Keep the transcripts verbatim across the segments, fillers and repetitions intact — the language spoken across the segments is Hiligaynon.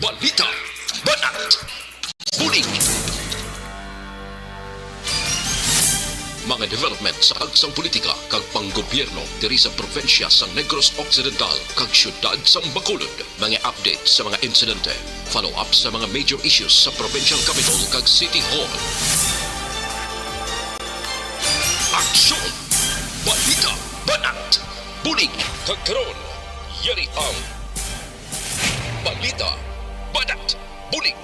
Balita, banat, bulig. Mga development sa tagsang politika kag panggobyerno diri sa probinsya sang Negros Occidental kag siyudad sang Bacolod. Mga update sa mga insidente, follow-up sa mga major issues sa provincial capital kag city hall. Aksyon! Balita, banat, bulig. Kag karon, yari ang Balita, Banat, Bulig.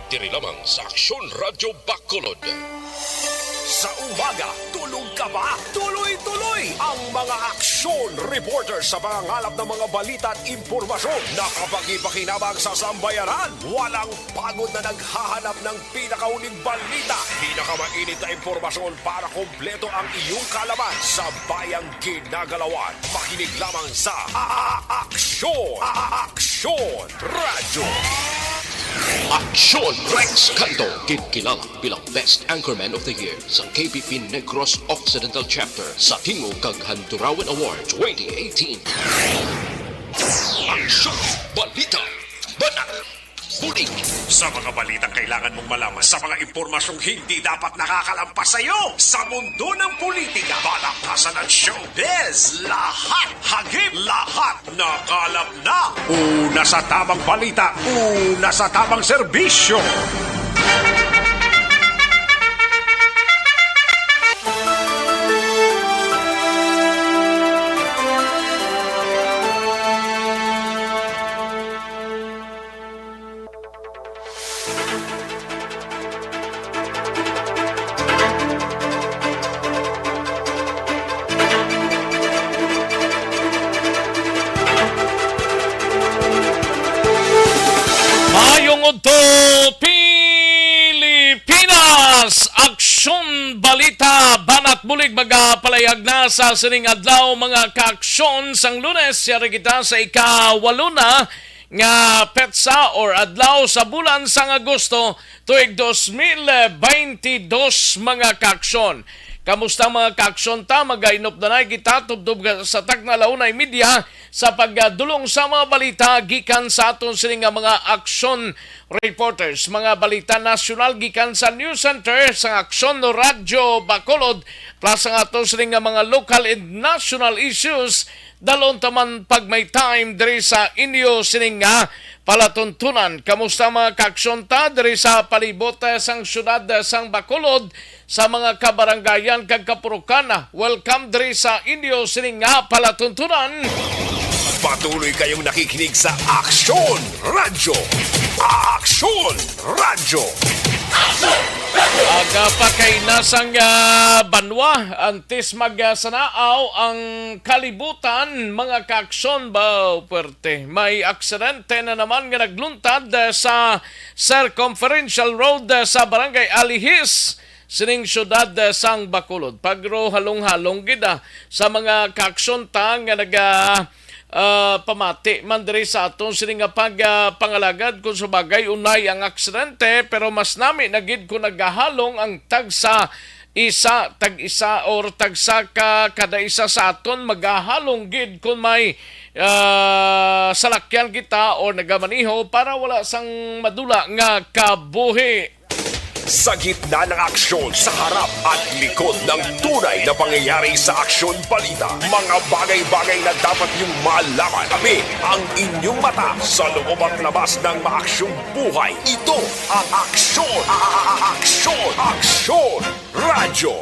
Diri lamang sa Aksyon Radyo Bacolod. Sa umaga, tulog ka ba? Tuloy-tuloy ang mga aksyon reporter sa pangangalap ng mga balita at impormasyon na kapakipakinabang sa sambayanan. Walang pagod na naghahanap ng pinakauling balita, pinakamainit na impormasyon para kompleto ang iyong kaalaman sa bayang ginagalawan. Makinig lamang sa A-, A-, Aksyon, A-, A-, Aksyon Radyo. Aksyon Rex Canto, ginkilala bilang Best Anchorman of the Year sa K P P Negros Occidental Chapter sa Tingog kag Handurawan Award twenty eighteen. Aksyon, balita, banat, bulig. Sa mga balitang kailangan mong malaman, sa mga impormasyong hindi dapat nakakalampas sa iyo, sa mundo ng politika, balakasan at showbiz, lahat, hagip, lahat, nakalap na. Una sa tamang balita, una sa tamang serbisyo. Maayong udto, Pilipinas! Aksyon Balita, Banat Bulig, magapalayag na sa sining adlaw, mga kaaksyon. Sang Lunes, yari kita sa ikawalo na nga petsa or adlaw sa bulan sang Agosto, tuig dos mil baynte dos, mga kaaksyon. Kamusta, mga kaaksyon ta? Magainop na na kita tubtob sa takna, la una y media, sa pagdulong sa mga balita gikan sa aton sini nga mga aksyon reporters. Mga balita nasyonal gikan sa News Center sa Aksyon Radyo Bacolod, plus ang aton sini nga mga local and national issues. Dalon ta man pag may time diri sa inyo sining nga palatuntunan. Kamusta, mga kaaksyon ta, diri sa palibot, eh, sang siyudad, eh, sang Bacolod, sa mga kabarangayan kag kapurukan? Welcome diri sa inyo sining nga palatuntunan. Patuloy kayong nakikinig sa Aksyon Radyo. Aksyon Radyo. Aga pa kay nasang, ah, banwa, antes mag, ah, sanaaw ang kalibutan, mga kaaksyon, ba, puwerte. May aksidente na naman nga nagluntad, ah, sa Circumferential Road, ah, sa Barangay Alihis, sining siyudad, ah, sang Bacolod. Pagro halong-halong gid, ah, sa mga kaaksyon ta nga naga, ah, pamati man diri sa aton sini nga pag, ah, pangalagad. Kung sa bagay, unay ang aksidente, pero mas nami na gid kung nagahalong ang tagsa isa, tag-isa or tagsa ka kada isa sa aton magahalong gid kung may, ah, salakyan kita or nagamaniho para wala sang madula nga kabuhi. Sa gitna ng aksyon, sa harap at likod ng tunay na pangyayari sa Aksyon Balita, mga bagay-bagay na dapat niyong malaman. Kami ang inyong mata sa loob at labas ng maaksyong buhay. Ito ang Aksyon, a-, a-, a-, Aksyon, Aksyon Radyo.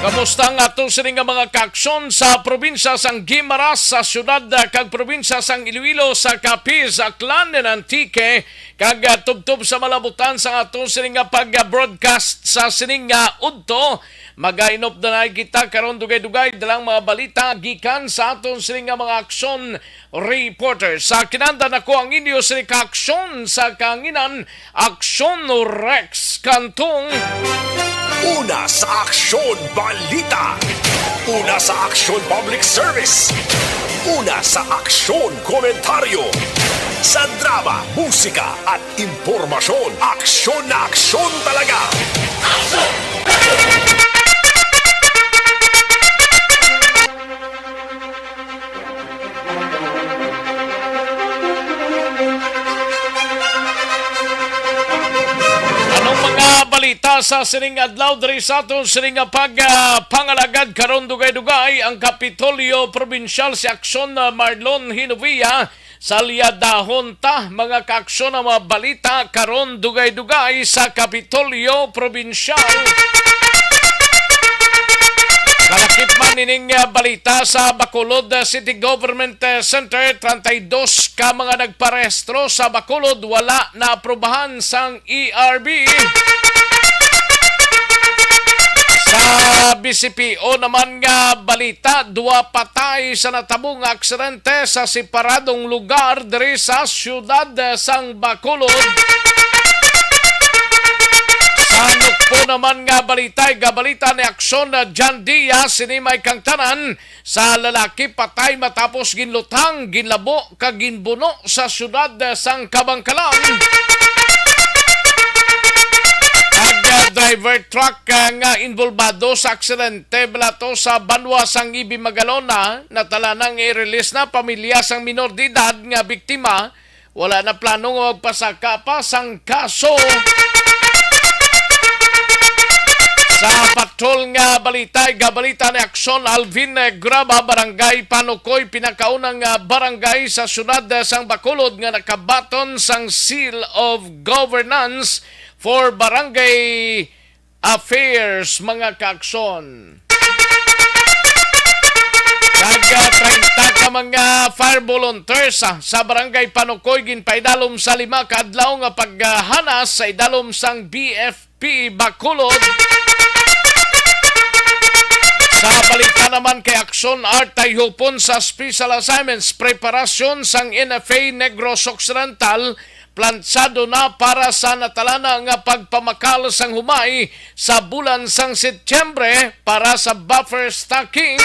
Kamusta ang aton sini nga mga kaaksyon sa probinsya sang Guimaras, sa siyudad, ah, kag probinsya sang Iloilo, sa Capiz, Aklan, and Antique, kag, ah, tubtob sa malabutan sa aton sini nga pag-broadcast sa sining nga udto? Magainop na na kita karon dugay-dugay dalang mga balita gikan sa aton sini nga mga aksyon reporter. Sa kinanda nako ang inyo sini ka aksyon sa kahanginan, Aksyon Rex Cantong. Una sa Aksyon Balita. Una sa Aksyon Public Service. Una sa Aksyon Komentaryo. Sa drama, musika, at impormasyon, aksyon na aksyon talaga. Ita sa sining adlaw diri sa aton sining nga pag, ah, pangalagad karon, dugay-dugay ang Kapitolyo Probinsyal si Aksyon, ah, Marlon Hinovia. Salyadahon ta, mga kaaksyon, ang mga balita karon, dugay-dugay sa Kapitolyo Probinsyal. Kalakip man nining, ah, balita sa Bacolod, ah, City Government, ah, Center, treinta y dos ka mga nagparehistro sa Bacolod wala naaprubahan sang E R B. Sa B C P O naman nga balita, duwa patay sa natabo nga aksidente sa separadong lugar diri sa siyudad sang Bacolod. Sa nukpo naman nga balita, gabalita ni Aksyon John Diaz, sini may kangtanan sa lalaki patay matapos ginluthang, ginlabo, kag ginbuno sa siyudad sang Kabankalan. Ang, ah, driver truck, ah, nga involbado sa aksidente bala to sa banwa sang Ibi Magalona, natala na nga i-release na pamilya sang minor de edad nga biktima. Wala na plano nga magpasaka pa sang kaso. Sa patrol nga balita, gabalita ni Aksyon Alvin Graba, Barangay Panukoy, pinakaunang, ah, barangay sa siyudad, ah, sang Bacolod nga nakabaton sang Seal of Governance for Barangay Affairs, mga kaaksyon. Kag, ah, treinta ka mga fire volunteers, ah, sa Barangay Panukoy ginpaidalom sa lima ka adlaw nga paghanas sa idalom sang B F P Bacolod. Sa balita naman kay Aksyon Art, tayhupon sa special assignments, preparasyon sang N F A Negros Occidental, plansado na para sa natalana nga pagpamakal sang humay sa bulan sang Setyembre para sa buffer stocking.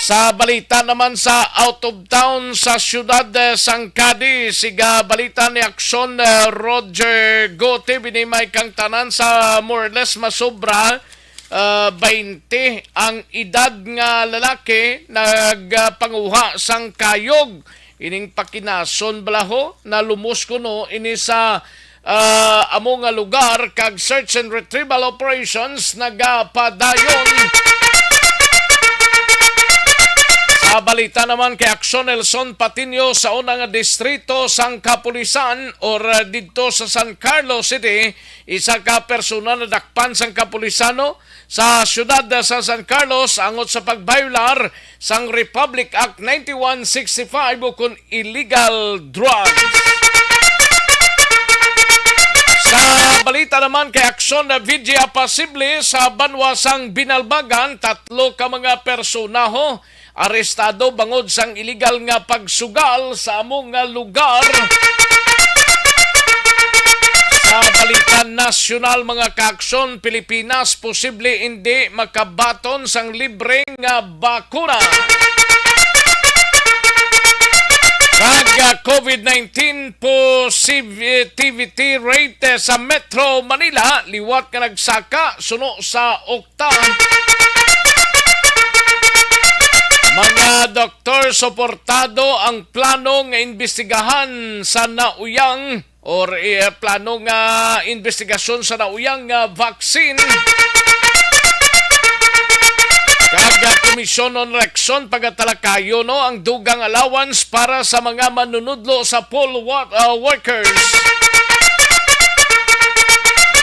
Sa balita naman sa out of town sa siyudad, eh, sang Cadiz, siga balita ni Aksyon, eh, Roger Gote, binimay kang tanan sa more or less masobra ah, baynte ang edad nga lalaki nagpanguha sang kayog. Ining pakinason bala ho, nalumos kuno ini sa, ah, amo nga lugar kag search and retrieval operations nagapadayon. Sa balita naman kay Aksyon Nelson Patiño, sa una nga distrito sang kapulisan or, ah, didto sa San Carlos City, isa ka persona nadakpan sang kapulisano sa siyudad sa San Carlos angot sa pagbayolar sang Republic Act ninety-one sixty-five ukon illegal drugs. Sa balita naman kay Aksyon na Vigya Pasible sa banwa sang Binalbagan, tatlo ka mga persona ho arestado bangod sang iligal nga pagsugal sa amo nga lugar. Sa balita nasyonal, mga kaaksyon, Pilipinas posible indi makabaton sang libre nga bakuna. Kag, ah, COVID nineteen positivity rate, eh, sa Metro Manila liwat nga nagsaka suno sa ta. Mga doktor, suportado ang plano nga imbestigahan sa nauyang or, eh, plano nga imbestigasyon sa nauyang nga vaccine. Kag, ah, Komisyon on Eleksyon pagatalakayo, no, ang dugang allowance para sa mga manunudlo sa poll wa-, ah, workers.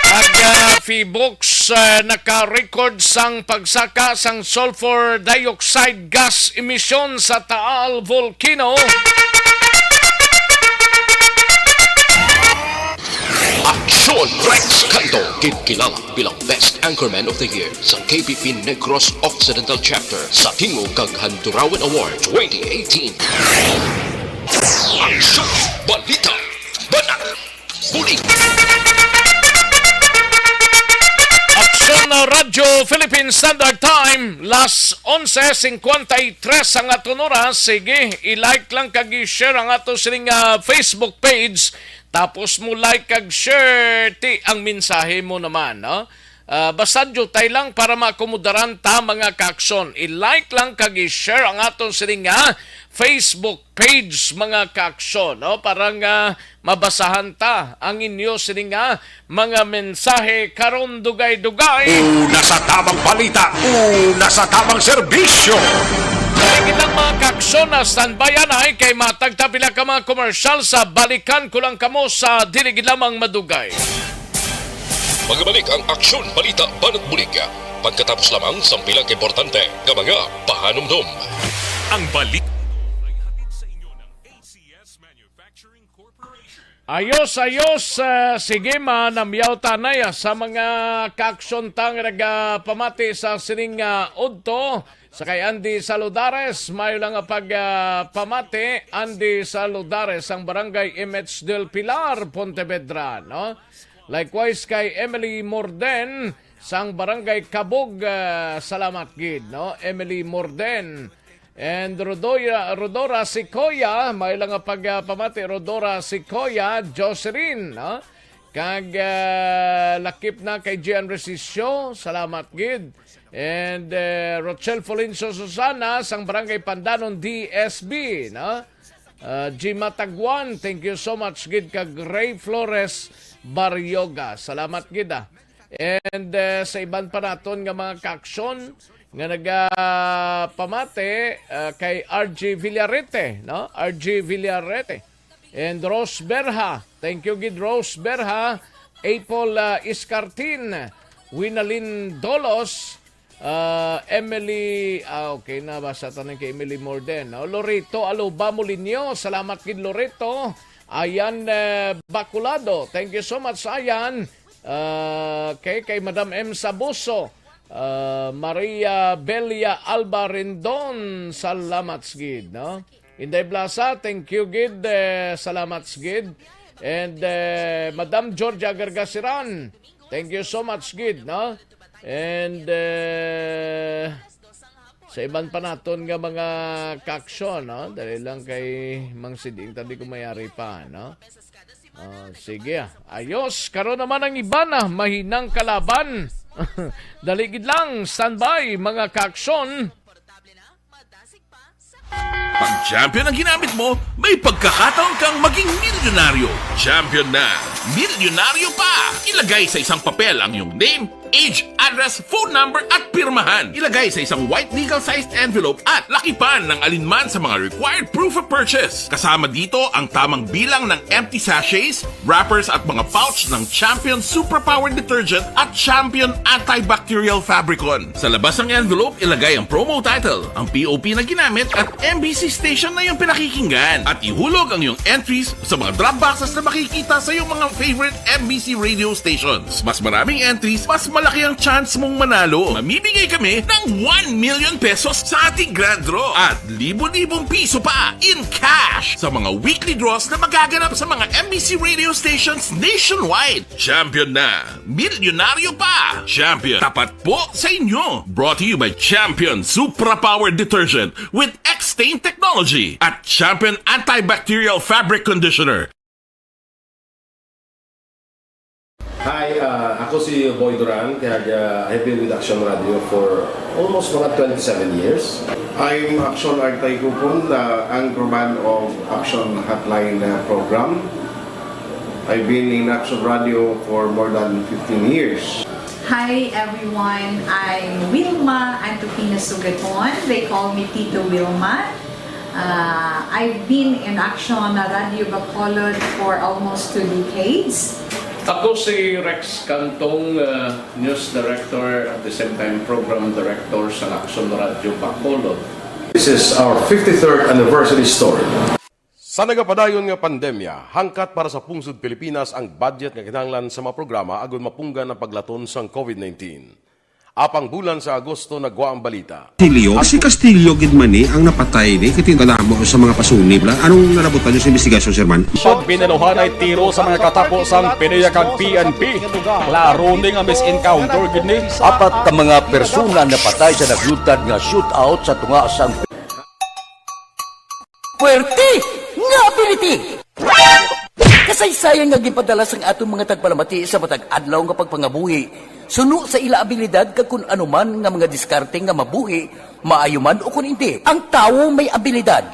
Kag, ah, Fibo Sa naka-record sang pagsaka sang sulfur dioxide gas emission sa Taal Volcano. Aksyon Rex Canto, ginkilala bilang Best Anchorman of the Year sa K P P Negros Occidental Chapter sa Tingog kag Handurawan Award twenty eighteen. Aksyon! Balita! Banat! Bulig! Aksyon na Radyo Philippine Standard Time, las onse cincuenta y tres ang aton oras. Sige, i-like lang kag i-share ang ato sining, ah, Facebook page. Tapos mo like kag share ti ang mensahe mo naman, no? Ah, basta diutay lang para maakomodaran ta, mga kaaksyon. I-like lang kag i-share ang aton sini nga Facebook page, mga kaaksyon, no? Para nga mabasahan ta ang inyo sini nga mga mensahe karon, dugay-dugay. Una sa tamang balita, una sa tamang serbisyo. Dili gid lang, mga kaaksyon, na standby anay kay matag ta pila ka mga komersyal, sa balikan ko lang kamo sa dili gid lamang madugay. Magabalik ang Aksyon Balita Banat Bulig pagkatapos lamang sang pila ka importante nga mga pahanumdom. Ang balik ay hatid sa inyo ng A C S Manufacturing Corporation. Ayos, ayos. Ah, sige, manamyaw tanay, ah, sa mga kaaksyon ta nga nagapamati sa sining, ah, udto. Sa kay Andy Saludares, mayo lang nga pag, ah, pamati, Andy Saludares, ang Barangay M H del Pilar, Pontevedra, no? Likewise kay Emily Morden, sang Barangay Kabog, ah, salamat gid, no? Emily Morden. And Rodoya, Rodora Sequoia, may lang nga pag, ah, pamati, Rodora Sequoia, Jocelyn, no? Kag, ah, lakip na kay Gian Resisio, salamat gid. And, eh, Rochelle Fulencio Susana, sang Barangay Pandanon, D S B, no? Ah, Jima Taguan, thank you so much gid. Kag Ray Flores Barrioga, salamat gid, ah. And, eh, sa iban pa naton nga mga kaaksyon nga nagapamati, ah, kay R G Villarete, no? R G Villarete. And Rose Berha. Thank you gid, Rose Berha. Apple, ah, Iscartin. Winalin Dolos. Ah, Emily, ah, okay, nabasa ta na kay Emily Morden, no? Loreto Aloba Molinio, salamat gid, Loreto. Ayan, eh, Bacolado, thank you so much, Ayan. Ah, kay, kay Madam M Sabuso, ah, Maria Belia Alba Rendon, salamat gid, no? Inday Blasa, thank you gid, eh, salamat gid. And, eh, Madam Georgia Gargasiran, thank you so much gid, no? And, eh, sa iban pa naton nga mga kaaksyon, no? Dali lang kay Mang Siding, tadi ko mayari pa, no? Oh, sige, ah. Ayos, karon naman ang iban, ah, mahinang kalaban. Dali gid lang, standby, mga kaaksyon. Pag Champion ang ginamit mo, may pagkakataon kang maging milyonaryo. Champion na, milyonaryo pa! Ilagay sa isang papel ang iyong name, age, address, phone number, at pirmahan. Ilagay sa isang white legal-sized envelope at lakipan ng alinman sa mga required proof of purchase. Kasama dito ang tamang bilang ng empty sachets, wrappers, at mga pouch ng Champion Superpower Detergent at Champion Antibacterial Fabricon. Sa labas ng envelope, ilagay ang promo title, ang P O P na ginamit, at M B C station na iyong pinakikinggan. At ihulog ang iyong entries sa mga drop boxes na makikita sa iyong mga favorite M B C radio stations. Mas maraming entries, mas malaki ang chance mong manalo. Mamimigay kami ng one million pesos sa ating grand draw at libo-libong piso pa in cash sa mga weekly draws na magaganap sa mga M B C radio stations nationwide. Champion na! Milyonaryo pa! Champion, tapat po sa inyo! Brought to you by Champion Supra Power Detergent with X-Stain Technology at Champion Antibacterial Fabric Conditioner. Hi, ah, ako si Boy Duran, kag, ah, I've been with Action Radio for almost mga twenty-seven years. I'm Action Artay Kupon, the anchorman of Action Hotline, uh, program. I've been in Action Radio for more than fifteen years. Hi everyone, I'm Wilma Antupina Sugaton. They call me Tito Wilma. Uh, I've been in Action Radio Bacolod for almost two decades. Ako si Rex Cantong, uh, news director, at the same time program director sa Action Radio Bacolod. This is our fifty-third anniversary story. Sa nagapadayon nga pandemya, hangkat para sa pungsod Pilipinas ang budget nga kinahanglan sa mga programa agud mapunggan ang paglaton sang covid nineteen. Apang bulan sa Agosto nagwa ang balita. Castillo? Si Castillo gid man ni ang napatay ni, kay tingala mo sa mga pasunib la. Anong nalabutan niyo sa investigasyon, Sir Man? Pag binaluhanay tiro sa mga katapo sang PDEA kag P N P, klaro ni nga mis-encounter gid ni. Apat ka mga persona napatay sa naglutad nga shootout sa tunga sang Puwerte nga Piliti! Kasaysayan nga ginpadala sang aton mga tagpalamati sa matag adlaw nga pagpangabuhi, suno sa ila abilidad kag kun ano man nga mga diskarte nga mabuhi, maayo man o kun indi. Ang tawo may abilidad.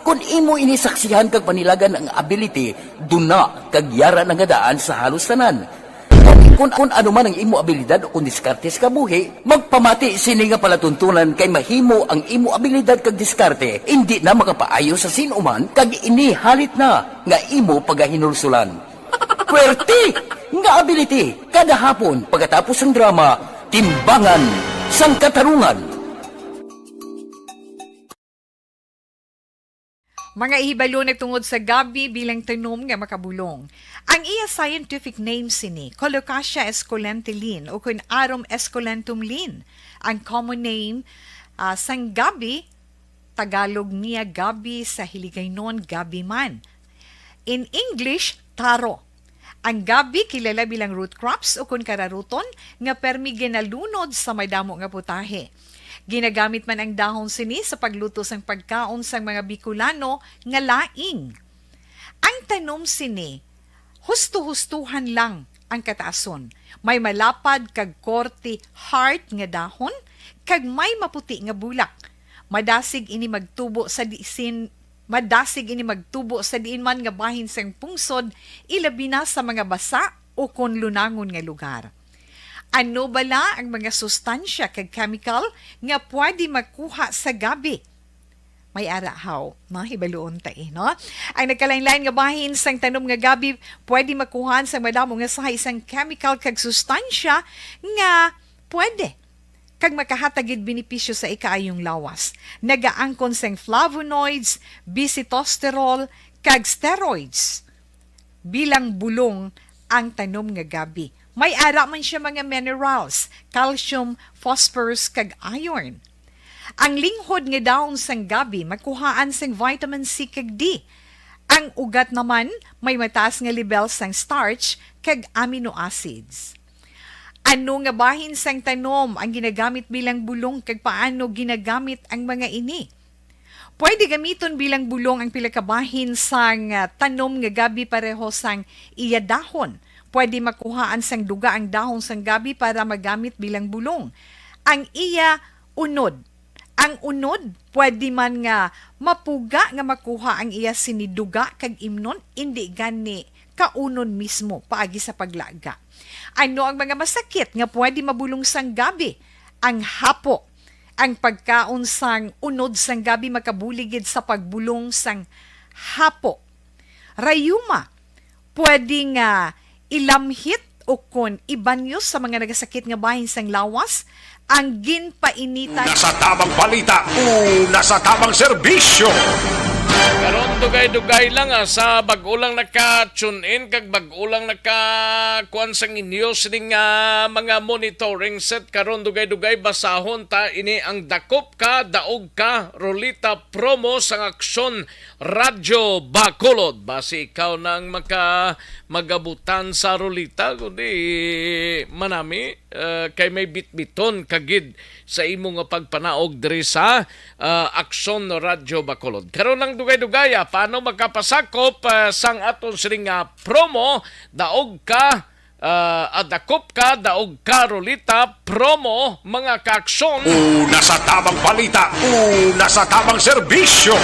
Kun imo ini saksihan kag panilagan ang ability, duna kag yara na nga daan sa halos tanan. Kun, kun ano man ang imo abilidad o kun diskarte sa kabuhi, magpamati sini nga palatuntunan kay mahimo ang imo abilidad kag diskarte indi na makapaayo sa sin-o man kag ini halit na nga imo pagahinulsulan. Puwerte nga ability kada hapon pagkatapos sang drama, Timbangan sang Katarungan. Mga ihibalo na tungod sa gabi bilang tanom nga makabulong. Ang iya scientific name sini, Colocasia esculenta Lin, o kun Arum esculentum Lin. Ang common name, ah, sang gabi, Tagalog niya gabi, sa Hiligaynon gabi man. In English, taro. Ang gabi kilala bilang root crops o kun kararuton nga permi ginalunod sa madamo nga putahe. Ginagamit man ang dahon sini sa pagluto sang pagkaon sang mga Bicolano nga laing. Ang tanom sini, husto-hustohan lang ang kataason. May malapad kag korte heart nga dahon, kag may maputi nga bulak. Madasig ini magtubo sa disin, madasig ini magtubo sa diin man nga bahin sang pungsod, ilabi na sa mga basa o kon lunangon nga lugar. Ano bala ang mga sustansya kag chemical nga pwede makuha sa gabi? May ara haw, no? Hibaluon ta, eh, no? Ang nagkalain-lain nga bahin sang tanom nga gabi pwede makuhaan sang madamo nga sahi sang chemical kag sustansya nga pwede kag makahatag gid benepisyo sa ikaayong lawas. Nagaangkon sang flavonoids, bisitosterol, kag steroids bilang bulong ang tanom nga gabi. May ara man siya mga minerals, calcium, phosphorus, kag iron. Ang linghod nga dahon sang gabi makuhaan sang vitamin C kag D. Ang ugat naman may mataas nga lebel sang starch kag amino acids. Ano nga bahin sang tanom ang ginagamit bilang bulong, kag paano ginagamit ang mga ini? Pwede gamiton bilang bulong ang pila ka bahin sang, ah, tanom nga gabi pareho sang iya dahon. Pwede makuhaan sang duga ang dahon sang gabi para magamit bilang bulong. Ang iya unod. Ang unod, pwede man nga mapuga nga makuha ang iya sini duga kag imnon, indi gani kaunon mismo paagi sa paglaga. Ano ang mga masakit nga pwede mabulong sang gabi? Ang hapo. Ang pagkaon sang unod sang gabi makabulig gid sa pagbulong sang hapo. Rayuma, pwede nga ilamhit o kon ibanyo sa mga nagasakit nga bahin sang lawas ang ginpainitan. Una sa tamang balita, una sa tamang serbisyo. Karon, dugay-dugay lang, ah, sa bag-o lang naka-tune in kag bag-o lang naka-kuan sang inyo sining, ah, mga monitoring set. Karon, dugay-dugay, basahon ta ini ang Dakop Ka, Daog Ka, Rolita promo sang Aksyon Radyo Bacolod. Basi ikaw na ang maka-, magabutan sa rolita, kundi manami, eh, kay may bitbiton ka gid sa imo nga pagpanaog diri sa, ah, Aksyon Radyo Bacolod. Karon lang dugay-dugay, ah, paano makapasakop, ah, sang aton sining nga promo, Daog Ka, ah, ah, Dakop Ka, Daog Ka, Rolita promo, mga kaaksyon. Una sa tamang balita, una sa tamang serbisyo.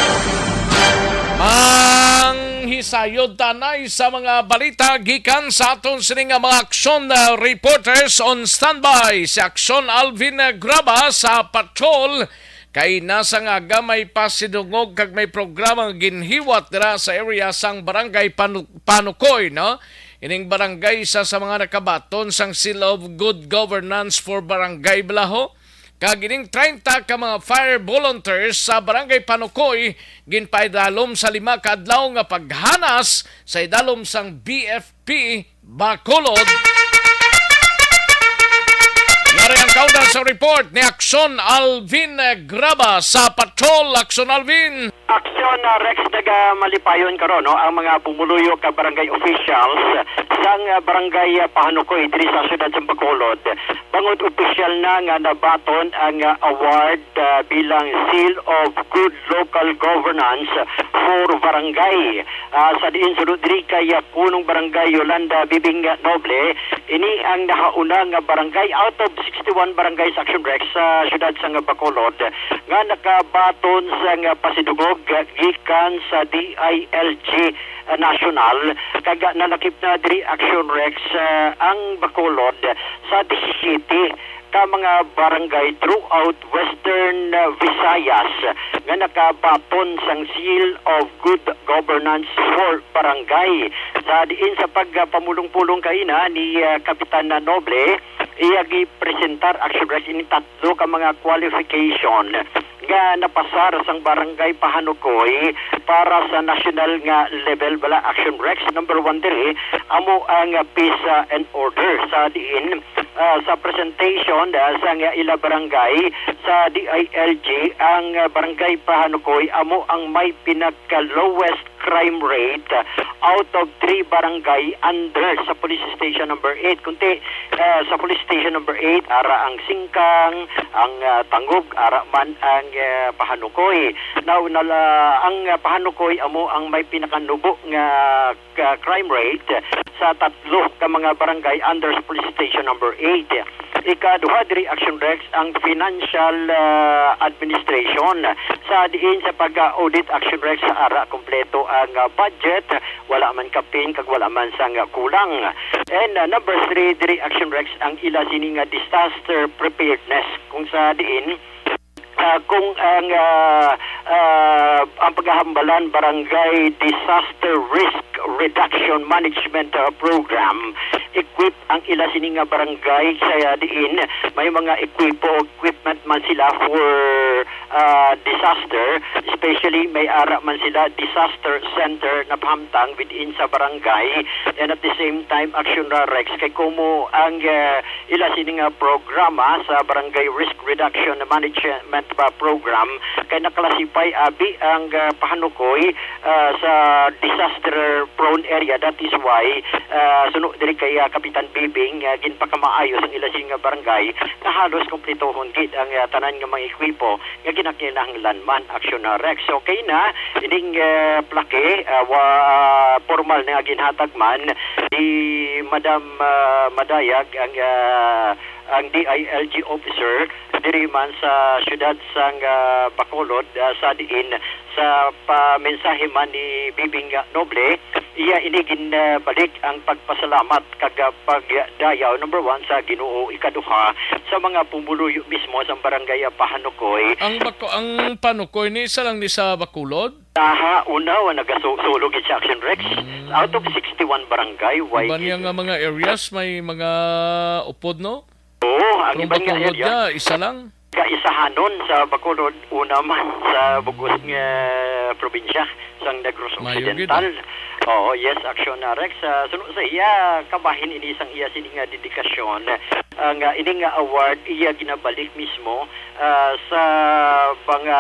Manghisayod tanay sa mga balita gikan sa aton sini nga mga aksyon, ah, reporters on standby. Si Aksyon Alvin Graba sa patrol, kay nasa nga aga may pasidungog kag may programa nga ginhiwat dira sa area sang Barangay Panu-, Panukoy, no? Ining barangay isa sa mga nakabaton sang Seal of Good Governance for Barangay Balaho. Kag ining treinta ka mga fire volunteers sa Barangay Panukoy ginpaidalom sa lima ka adlaw nga paghanas sa idalom sang B F P Bacolod. Nga Ang kauna sa report ni Aksyon Alvin Graba sa Patrol. Aksyon Alvin. Aksyon, ah, Rex, taga Malipayon karon, no? Ang mga pumuluyo ka barangay officials sang, ah, barangay, ah, Pahanukoy diri sa siyudad sa Bacolod, bangod opisyal na nga nabaton ang, ah, award, ah, bilang Seal of Good Local Governance for Barangay. Ah, sa diin suno diri kay, ah, Punong Barangay Yolanda Bibing Noble, ini ang nahauna nga barangay out of sixty-one barangays, Action Rex, sa siyudad sang Bacolod nga nakabaton sang pasidungog gikan sa D I L G National, kag nalakip na diri, Action Rex, ah, ang Bacolod sa disisiyete ka mga barangay throughout Western, ah, Visayas nga nakabaton sang Seal of Good Governance for Barangay. Sa diin sa pagpamulong-pulong kaina ni, ah, Kapitan Noble, iya gipresentar, Action Rex, ini tatlo ka mga qualification nga napasar sang Barangay Pahanukoy para sa national nga level bala, Action Rex. Number one diri, amo ang, ah, peace, ah, and order. Sa diin, ah, sa presentation, ah, sang ila barangay sa D I L G, ang, ah, Barangay Pahanukoy amo ang may pinaka-lowest crime rate, ah, out of three barangay under sa Police Station Number Eight. Kunti, ah, sa Police Station Number Eight, ara ang Singkang, ang, ah, Tangub, ara man ang, ah, Pahanukoy. Now, nala, ang, ah, Pahanukoy amo ang may pinakanubo nga, ah, crime rate sa tatlo ka mga barangay under sa Police Station Number Eight. Ikaduha diri, Action Rex, ang financial, ah, administration. Sa diin sa pag-audit, Action Rex, ara kompleto ang, ah, budget, wala man kapin kag wala man sang kulang. And, ah, number three diri, Action Rex, ang ila sini nga disaster preparedness, kung sa diin, ah, kung ang, ah, ah, ang paghahambalan Barangay Disaster Risk Reduction Management, ah, Program, equip ang ila sini nga barangay, sa diin may mga ekwipo, equipment man sila for, ah, disaster, especially may ara man sila disaster center na pahamtang within sa barangay, and at the same time, Action Rex, kay kumo ang, ah, ila sini nga programa sa Barangay Risk Reduction Management ba Program, kay naklasipay abi ang, ah, Pahanukoy, ah, sa disaster prone area. That is why, ah, suno diri kay, ah, Kapitan Bibing, ah, ginpakamaayo sang ila sini nga barangay nga halos kumpletohon gid ang, ah, tanan nga mga ekwipo nga ginakinahanglan man, Action Rex. So, kay na ining, ah, plaque, ah, wa-, ah, formal na ginhatag man ni Madam, ah, Madayag, ang, ah, ang D I L G officer diri man sa siyudad sang, ah, Bacolod, ah, sa diin sa pamensahe man ni Bibing Noble, iya ini ginbalik ang pagpasalamat kag, ah, pagdayaw, number one, sa Ginoo, ikaduha, sa mga pumuluyo mismo sa barangay, ah, Pahanukoy. Ang Bako-, ang Panukoy ni isa lang ni sa Bacolod? Aha, una, wa nagasu-, sulog gid sa Action Rex. Mm. Out of sixty-one barangay, why Iban niya gid? Nga mga areas may mga upod, no? Oo, ang Pero iban nga Bacolod area, niya, isa lang. Kaisahanon sa Bacolod, una man sa bugos nga probinsya sang Negros Mayo gid, Occidental. Ah. Oo, yes, Action, ah, Rex. Ah, suno sa iya, kabahin ini sang iya sini nga dedikasyon. Ang, ah, ini nga award, iya ginabalik mismo, ah, sa mga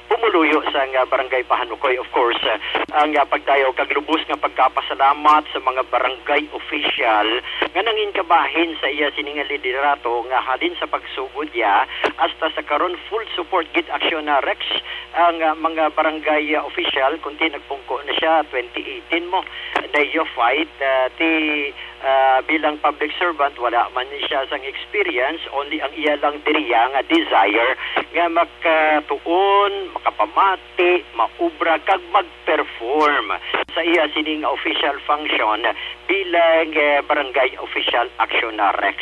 pumuluyo sang, ah, Barangay Pahanukoy, of course, ah, ang, ah, pagdayaw kag lubos nga pagkapasalamat sa mga barangay official nga nangin kabahin sa iya sini nga liderato nga halin sa pagsugod niya hasta sa karon full support gid, Action, ah, Rex, ang, ah, mga barangay, ah, official, kunti nagpungko na siya twenty eighteen mo, neophyte, ah, ti ah, bilang public servant, wala man ni siya sang experience, only ang iya lang diriya nga desire nga makatuon, makapamati, maubra, kag mag-perform sa iya sini nga official function bilang, eh, barangay official, Action, ah, Rex.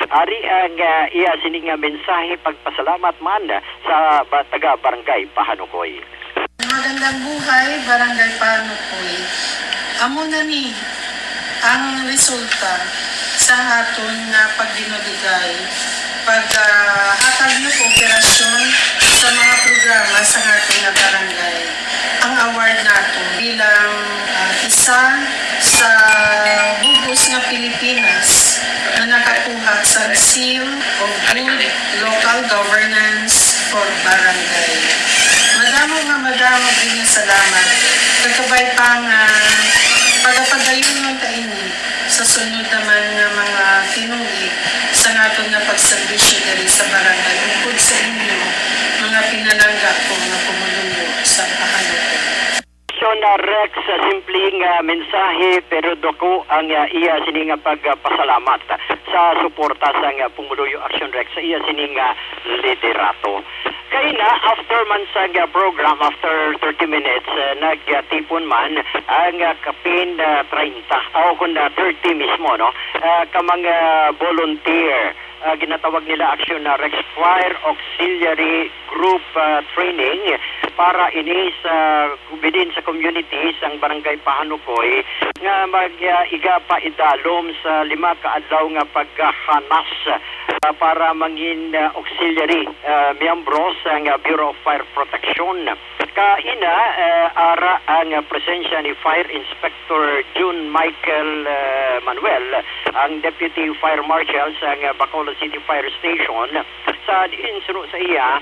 Ari ang, ah, iya sini nga mensahe pagpasalamat man sa ba-, taga Barangay Pahanukoy. Magandang buhay, Barangay Panukoy. Amo na ni ang resulta sa aton nga pagdinugigay, pag, ah, hatag nga kooperasyon sa mga programa sa aton nga barangay. Ang award nato bilang, ah, isa sa bugos nga Pilipinas nga nakakuha sa Seal of Good local governance for barangay. Madamo nga madamo gid nga salamat. Kag kabay pa nga pagapadayonon ta ini sa sunod naman nga mga tinuig sa naton nga pagserbisyo diri sa barangay, upod sa inyo, mga pinalangga ko nga pumuluyo sa Pahanukoy. Action, ah, Rex, ah, simple nga mensahe, pero dako ang, ah, iya sini nga pagpasalamat sa suporta sang, ah, Pumuluyo Action Rex sa iya sini nga liderato. Kay na, after man sa, ah, program, after thirty minutes, ah, nagtipon man ang, ah, kapin, ah, treinta, o kun, ah, thirty mismo, no? Ah, ka mga volunteer, ah, ginatawag nila Action, ah, Rex Fire Auxiliary Group, ah, Training para ini sa bidin sa community sang Barangay Pahanukoy nga mag, ah, iga pa idalom sa lima ka adlaw nga paghanas, ah, para mangin, ah, auxiliary, ah, miyembro sang, ah, Bureau of Fire Protection. Kaina, ah, ara ang, ah, presensya ni Fire Inspector June Michael, ah, Manuel, ang Deputy Fire Marshal sang, ah, Bacolod City Fire Station, sa diin suno sa iya,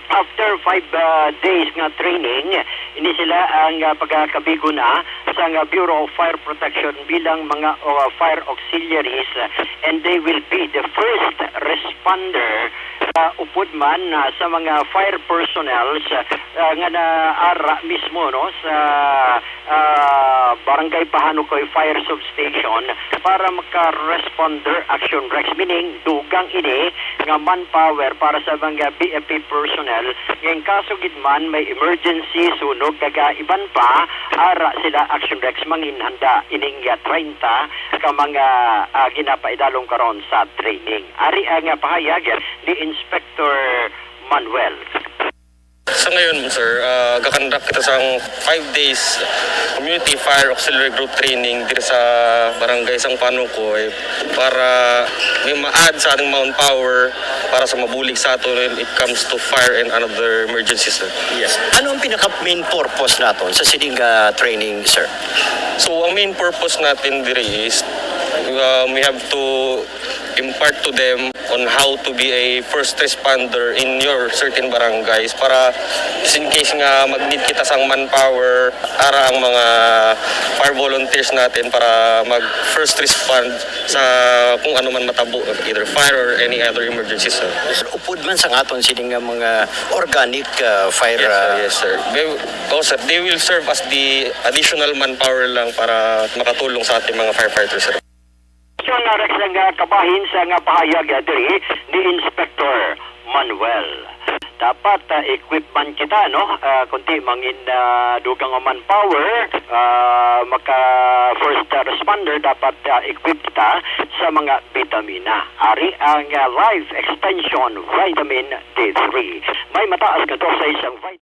after five, ah, days nga training, ini sila ang, ah, pagakabig-on na sang, ah, Bureau of Fire Protection bilang mga, ah, fire auxiliaries, ah, and they will be the first responder, ah, upod man, ah, sa mga fire personnels, ah, nga naara mismo, no, sa ah, Barangay Pahanukoy Fire Substation para maka-responder action, Rex, meaning dugang ini nga manpower para sa mga B F P personnel. Nga in kaso gid man may emergency, sunog, kag, ah, iban pa, ara sila, action, Rex, manginhanda ining, ah, treinta ka mga, ah, ginapaidalom karon sa training. Ari ang, ah, pahayag ni Inspector Manuel. Sa ngayon, sir, ah, gakandak kita sang five days community fire auxiliary group training diri sa barangay sang Panukoy para may ma-add sa ating manpower para sa mabulig sa ato when it comes to fire and another emergency, sir. Yes. Ano ang pinaka main purpose naton sa sining, ah, training, sir? So, ang main purpose natin diri is, um, we have to impart to them on how to be a first responder in your certain barangays para just in case nga mag-need kita sang manpower, ara ang mga fire volunteers natin para mag first respond sa kung ano man matabo, either fire or any other emergency, sir. Sir, upod man sa aton sini nga mga organic, ah, fire, Yes, sir. ah, Yes, sir. They, oh, sir, they will serve as the additional manpower lang para makatulong sa ating mga firefighters, sir. Action, ah, Rex, ang, ah, kabahin sa nga pahayag, ah, diri ni Inspector Manuel. Dapat, ah, equip man kita, no? Ah, kundi mangin, ah, dugang nga manpower, ah, maka first, ah, responder, dapat, ah, equip kita sa mga bitamina. Ari ang, ah, Life Extension Vitamin D three. May mataas nga dosage sang vit-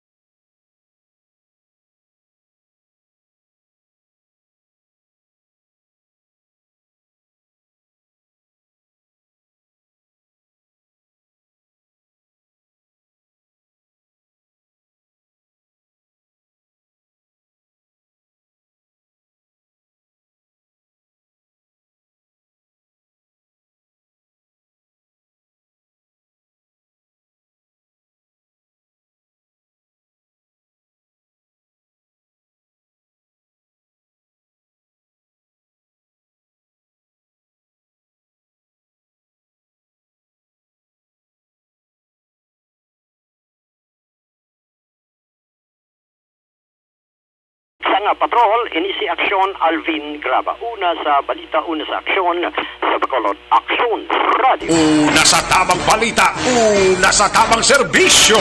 Sa nga patrol, ini si Aksyon Alvin Graba. Una sa balita, una sa aksyon, sa Bacolod Aksyon Radio. Una sa tabang balita, una sa tabang serbisyo.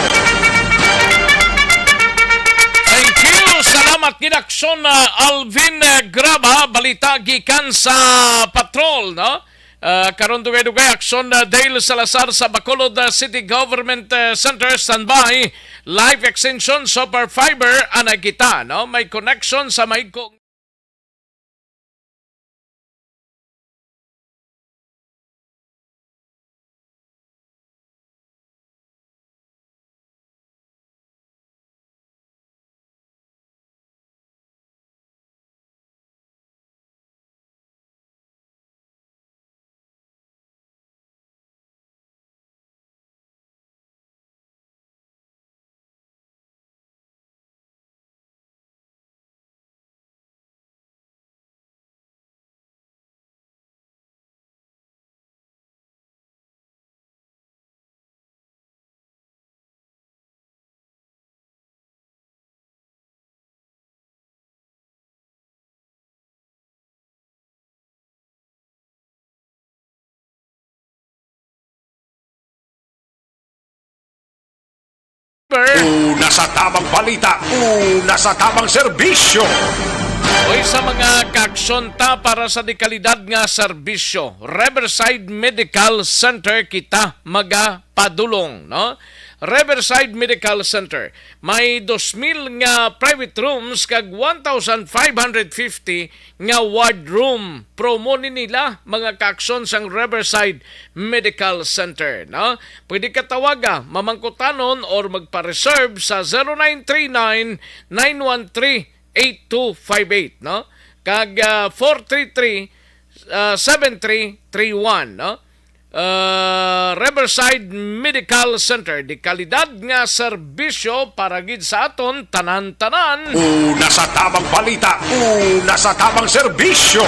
Thank you. Salamat gid, Aksyon, ah, Alvin, ah, Graba. Balita gikan sa patrol, no? Ah, karon dugay-dugay, Aksyon, ah, Dale Salazar sa Bacolod, ah, City Government, ah, Center. Standby. Life Extension Super Fiber, anay kita, no? May connection sa mahigko. Una sa tamang balita, una sa tamang serbisyo. Oy, sa mga kaaksyon ta para sa dekalidad nga serbisyo, Riverside Medical Center kita magapadulong, no? Riverside Medical Center, may dos mil nga private rooms kag one thousand five hundred fifty nga ward room. Promo ni nila, mga kaaksyon sang Riverside Medical Center, no? Pwede ka tawaga, mamangkutanon, or magpa-reserve sa zero nine three nine, nine one three, eight two five eight, no? Kag, ah, four three three, ah, seven three three one, no? Ah, Riverside Medical Center, di kalidad nga serbisyo para gid sa aton tanan-tanan. Una sa tamang balita, una sa tamang serbisyo.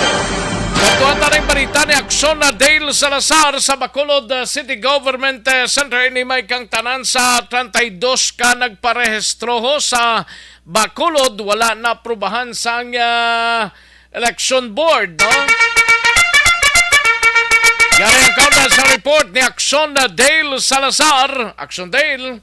Katuan ta ning balita ni Aksyon na Dale Salazar sa Bacolod, uh, City Government, uh, Center. Ini may kang tanan sa treinta y dos ka nagparehistro ho sa Bacolod, wala na aprubahan sang, uh, election board, no? Yari ang kaundan sa report ni Aksyon na Dale Salazar. Aksyon Dale.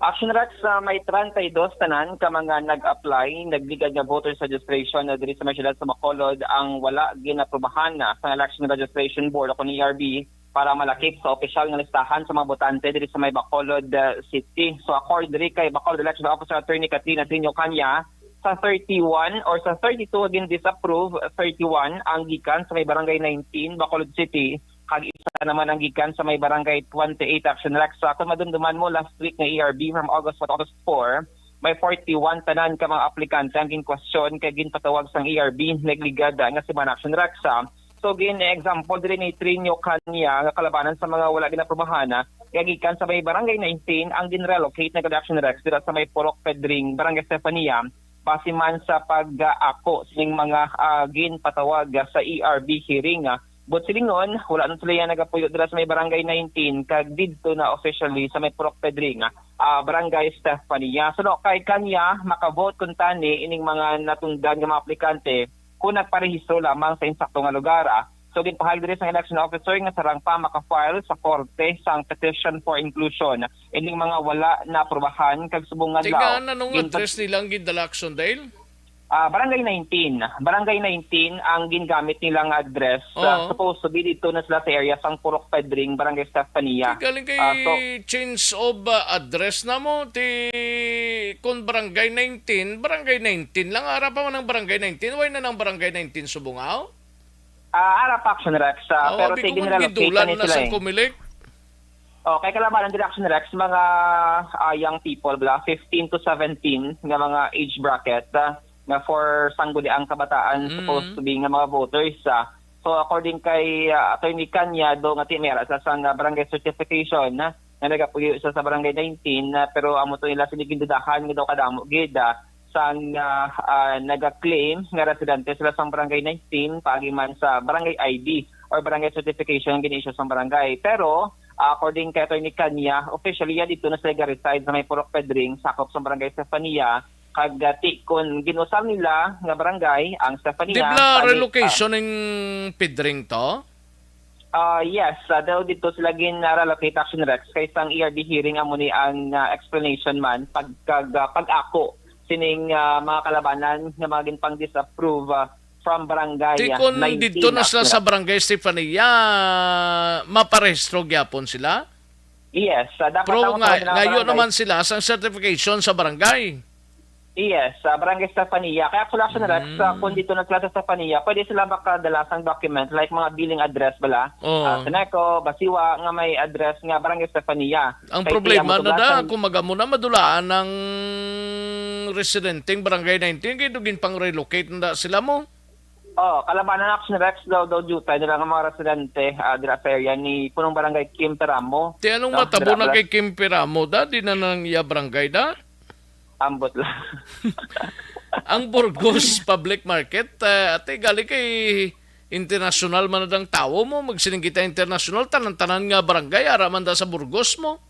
Action Rex, ah, may treinta y dos tanan ka mga nag-apply, nagligad nga voters registration na diri sa may siyudad sa Bacolod ang wala ginaprubahan na sa Election Registration Board o kung E R B para malakip sa opisyal nga listahan sa mga botante diri sa may Bacolod, ah, City. So, according diri kay Bacolod Election Officer Attorney Katrina Trinio Canya, sa thirty-one or sa thirty-two gin-disapprove, thirty-one ang gikan sa may Barangay nineteen, Bacolod City, kag isa naman ang gikan sa may Barangay twenty-eight. Action Rex, sa akon madumduman mo, last week nga E R B from August one to August four, may forty-one tanan ka mga aplikante ang ginkwestiyon kay ginpatawag sang E R B nagligad nga semana. Action Rex, ah. So, gin-example diri ni Trinio Canya nga kalabanan sa mga wala ginaprubahan, ah, nga gikan sa may Barangay nineteen ang gin-relocate na gid. Action Rex, dira sa may Purok Pedring, Barangay Estefania, base man sa pag-ako sining mga, ah, ginpatawag, ah, sa E R B hearing, ah. Buot silingon, wala na sila yang nagapuyo dira sa may Barangay nineteen, kag didto na officially sa may Purok Pedring, ah, Barangay Estefania. So, no, kay Canya, makavote kuntani ining mga natungdan nga mga aplikante kung nagparehistro lamang sa insakto nga lugar, ah. So, ginpahayag diri sang election officer nga sarang pa maka-file sa korte sang petition for inclusion ining mga wala na aprubahan, kag subong nga adlaw, Tigaan, anong gin- address nila ang gindala, Action Dale? Ah, Barangay nineteen. Barangay nineteen ang gingamit nila nga address. Ah, Oo. Supposed to be dito na sila sa area sang Purok Pedring, Barangay Estefania. Kay galing kay Ah, so change of, ah, address na mo, ti, kung Barangay nineteen, Barangay nineteen lang. Ara pa man ang Barangay nineteen. Why na ng Barangay nineteen Subungaw? Ah, ara pa, Action Rex, ah, Oo, pero abi ko sige man nila, location gidulan na na sila sang eh. Comelec. Oh, kay kalabanan diri, Action Rex, mga, ah, young people bala, fifteen to seventeen nga mga age bracket, ah, nga for sangguniang kabataan Mm. supposed to be nga mga voters, ah. So, according kay, ah, Attorney Canya, do nga ti may ara sa sang, ah, barangay certification, ah, nga nagapuyo siya sa barangay nineteen, ah, pero amo to nila sini gindudahan nga daw kadamo gid, ah, sang, ah, ah, naga-claim nga residente sila sa barangay nineteen, paagi man sa barangay I D or barangay certification nga gin-issue sa barangay. Pero, ah, according kay Attorney Canya, officially, ya, dito na sila ga-reside sa may Purok Pedring, sakop sa barangay Estefania, kag, ah, ti, kun ginusar nila nga barangay ang Di Estefania, bala tani, relocation ah, ning Pedring to? Ah, yes, ah, daw dito sila gin-relocate, Action Rex, kay sang E R B hearing amo ni ang, ah, explanation man pag, kag, ah, pag-ako sining, ah, mga kalabanan nga mga ginpang-disapprove, ah, from barangay, Ti ah, kun nineteen, didto na sila Action sa Rex. Barangay Estefania, maparehistro gyapon sila? Yes, ah, dapat Pero ang nga, pangalan ng ngayon barangay naman sila sa certification sa barangay. Yes, sa Barangay Estefania. Kaya actually, Action Rex, Mm. ah, kung dito na sila sa Estefania, pwede sila makadala sang document, like mga billing address bala, Oo. ah, Seneco, Basiwa, nga may address nga Barangay Estefania. Ang Kay problema tiyan mo na da, tugasan. Kung magamo na madulaan ang residenteng Barangay nineteen, kay dugin pang relocate na da sila mo. Oh, kalabanan, Action Rex, daw, daw jutay nila nga mga residente, ah, dira sa area ni punong barangay Kim Peramo. Ti anong Tapos matabo dira na pala kay Kim Peramo, da? Di na nang iya barangay, da? Ambot lang. Ang Burgos Public Market, eh, ate, gali kay internasyonal man na dang tawo mo, magsiling kita internasyonal, tanan-tanan nga barangay, ara man da sa Burgos mo.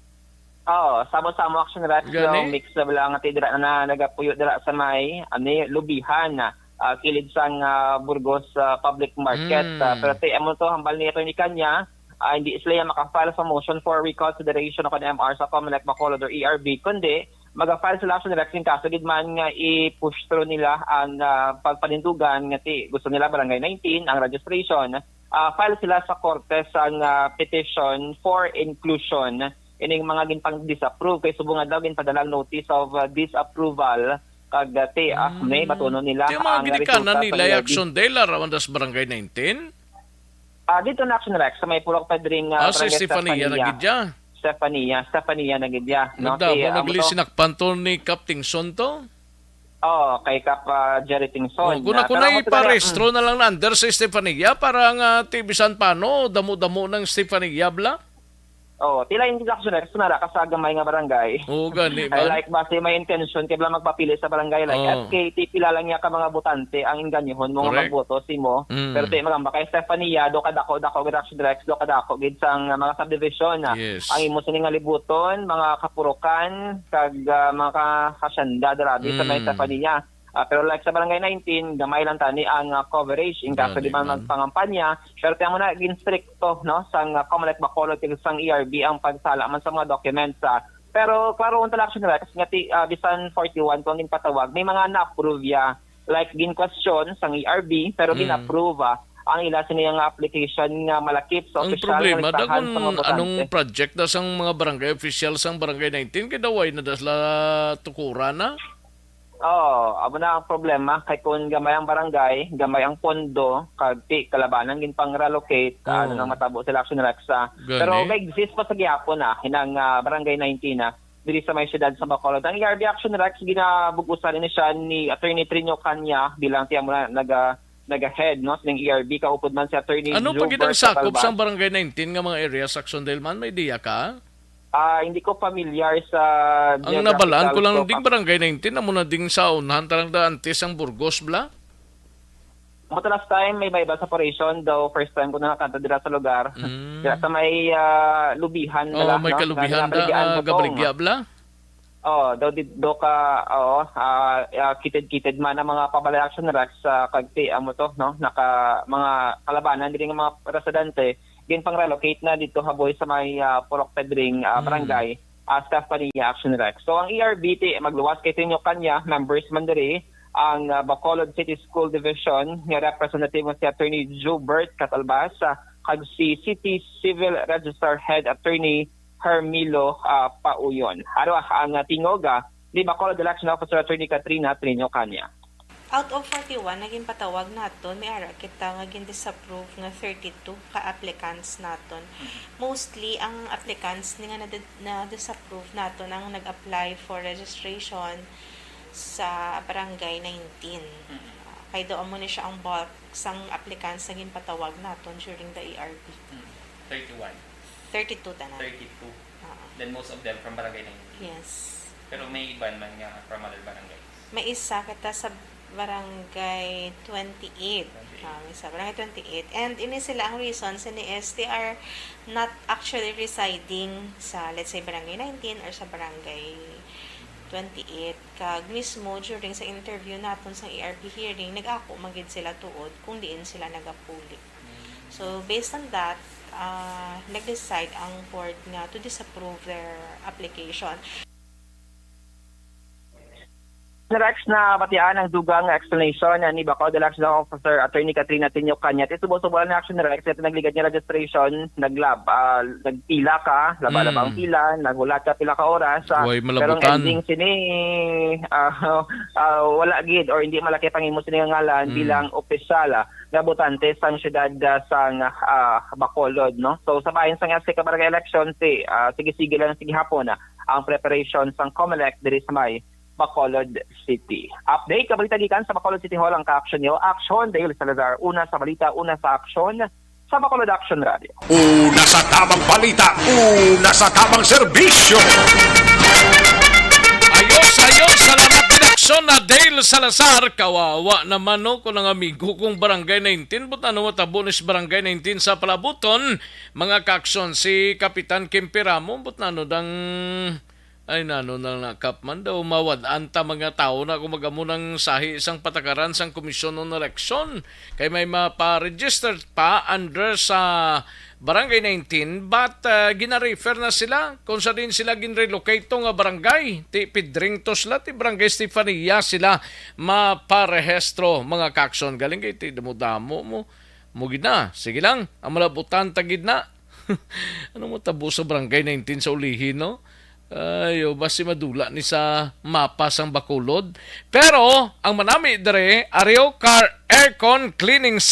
Oo, samo-samo, Action Rex, Gani? Yung mix na lang, ate, dira na, na nagapuyo dira sa may, ano, Lubihan, ah, kilid sang, ah, Burgos, ah, Public Market. Mm. Ah, pero ate, amo to, hambal ni Attorney Canya, Ah, hindi sila yung makafile sa motion for reconsideration o kan M R sa Comelec Bacolod or E R B, kundi mag-file sila, Action Rex, in kaso gid man nga i-push through nila ang, ah, pagpanindugan nga ti-, gusto nila Barangay nineteen ang registration. Ah, file sila sa korte sang, ah, petition for inclusion ining mga ginpang-disapprove kay subong nga daw ginpadala ang notice of, ah, disapproval kag, ah, ti-, ah, may matuno nila. Di ang mga ang ginikanan resulta sa nila ay E R B. Action Dela, rawan das Barangay nineteen? Ah, dito na, Action Rex, sa may Purok Pedring, ah, Ah, si Barangay Stefania Stefania. na gid ya. Stefania, Stefania na gid ya, no? Nagdamo, Si, ah, nagli mo to? sinakpan to ni Kap Tingson to? Oo, kay Kap, ah, Jerry Tingson. Oh, kung Ah, ako pero na mo to na, iparehistro mm. na lang na under sa Stefania para nga ti bisan paano, damo-damo ng Stefania, bla? Oo, tila hindi, Action Rex, nara ka sa gamay nga barangay. Oo, gani, Ay, man. like, basi may intention kay bala magpapili sa barangay, like, Oo. F K T, pila lang niya ka mga botante ang inganyohon mo nga Correct. magboto si mo. Mm. Pero ti magamba kay Stefania, do ka dako-dako gid, Action Rex, do ka dako gid sang, ah, mga subdivision, ah. Yes. Ang imo sini nga libuton, mga kapurukan, kag, ah, mga ka-, hacienda, dirabi sa may Mm. Stefania. Ah, pero like sa Barangay nineteen, gamay lang tani ang, ah, coverage. In kaso Gani di man man. magpangampanya, pero tiyan mo na, ginstrikto, no, sang, ah, Comelec Bacolod kag sang E R B ang pagsala man sa mga documents, ah. Pero klaro unta lang, Action Rex, nga ti-, ah, bisan forty-one kung ginpatawag, may mga na-approve ya. Like, gin-question sang E R B, pero Mm. gin-approve, ah, ang ila sini nga application nga malakip sa Ang opisyal nga problema, listahan dagon sa mga botante. anong project na sang mga barangay official sang Barangay nineteen, kay daway na da sila tukura na? Oo, amo na ang problema. Kay kung gamay ang barangay, gamay ang pondo, kag ti kalabanan gin pang-relocate, Oo. ano nang matabo sila, Action Rex, ah. Gani. Pero may exist pa sa gihapon, ah, hinang, ah, Barangay nineteen, ah, diri sa may siyudad sa Bacolod. Ang E R B, Action Rex, ginabug-usan ini siya ni Attorney Trinio Canya bilang tiyan mo na naga-, naga-head, no, sining E R B, kaupod man si Attorney Ano pa gid ang Gilbert sakop Catalbas. sang Barangay nineteen nga mga areas, Action Dale man? May idea ka? Ah, hindi ko familiar sa Ang geographical nabalaan ko lang scope, ding ah. Barangay nineteen, amo na ding sa unahan, tarang da antes ang Burgos, bla? Amo to last time, may, may iba sa operation, daw first time ko nakakanta dira sa lugar. Mm. Dira sa may, ah, Lubihan Oo, na lang, may no? Kalubihan Nga da, Kabaligyan ah, Butong. Kabaligya, bla? Oo, daw di, daw ka, oo, ah, ah, kitid-kitid man ang mga pabalay, Action Rex, sa kagti, amo to, no? Naka, mga kalabanan diri nga mga residente, ginpang-relocate na dito haboy sa may, ah, Purok Pedring, ah, Mm. barangay, ah, staff pa niya, Action Rex. So, ang E R B ti magluwas kay Tinyo Kanya, members man diri ang, ah, Bacolod City School Division nga representative nga si Attorney Joe Bert Catalbas, ah, kag si City Civil Registrar Head Attorney Hermilo, ah, Pauyon. Aro, ah, ang, ah, tingog, ah, ni Bacolod Election Officer Attorney Katrina Trinio Kanya. Out of forty-one nga ginpatawag naton, may ara kita nga gin-disapprove nga thirty-two ka applicants naton. Mhm. Mostly, ang applicants ni nga nadi-, na-disapprove naton ang nag-apply for registration sa Barangay nineteen. Mhm. Ah, kay daw amo ni siya ang bulk sang applicants nga ginpatawag naton during the E R B. Mhm. Thirty-one. Thirty-two tanan. Thirty-two. Oo. Then most of them from Barangay nineteen. Yes. Pero may iban man nga from other barangays. May isa kita sa Barangay twenty-eight. Twenty-eight. Ah, may isa, Barangay twenty-eight. And ini sila, ang reason sini is they are not actually residing sa, let's say, Barangay nineteen or sa Barangay twenty-eight. Kag mismo during sa interview naton sa E R B hearing, nag-ako man gid sila tuod kung diin sila nagapuli. So, based on that, ah, nag-decide ang board nga to disapprove their application. Rex, nabatian ang dugang nga explanation ni Bacolod Election Officer Attorney Katrina Tinyo Kanyat. Isubo-subo lang ni Action Rex, ito nagligad nga registration, naglab-, ah, nagpila ka, laba-laba ang Mm. pila, naghulat ka pila ka oras, ah, Way pero ang malabutan. ending sini, ah, ah, wala gid or hindi malaki pang imo sini nga ngalan Mm. bilang opisyal, ah, nga botante sang siyudad, ah, sang, ah, Bacolod, no? So, sa bahin sang S K Barangay Election, si, ah, sige-sige lang, sige hapon, ah, ang preparation sang Comelec diri sa may Bacolod City. Update, kabalita gikan sa Bacolod City Hall ang ka-action niyo. Action, Dale Salazar. Una sa balita, una sa aksyon, sa Bacolod Action Radio. Una sa tamang balita, una sa tamang serbisyo. Ayos, ayos. Salamat gid, aksyon na Dale Salazar. Kawawa naman, no, kung ang amigo kong Barangay nineteen, but ano matabo ni sa Barangay nineteen sa palabuton, mga kaaksyon, si Kapitan Kim Piramo, but ano dang Ay, nano na nga, Kap, man daw mawad-an ta mga tawo na kung mag-amo nang sahi sang patakaran sang Komisyon on Eleksyon, kay may mapa-register pa under sa Barangay nineteen, but, ah, gina-refer na sila kung sa din sila ginrelocate to nga barangay. Ti Pedringto sila, ti Barangay Estefania sila maparehistro, mga kakson. Galing kay ti damo-damo mo. Mo gid na. Sige lang, ang malabutan ta gid na. Ano mo tabo sa Barangay nineteen sa ulihi, no? Ayo, basi madula ni sa mapa sang Bacolod. Pero, ang manami dire, Areo Car Aircon Cleaning.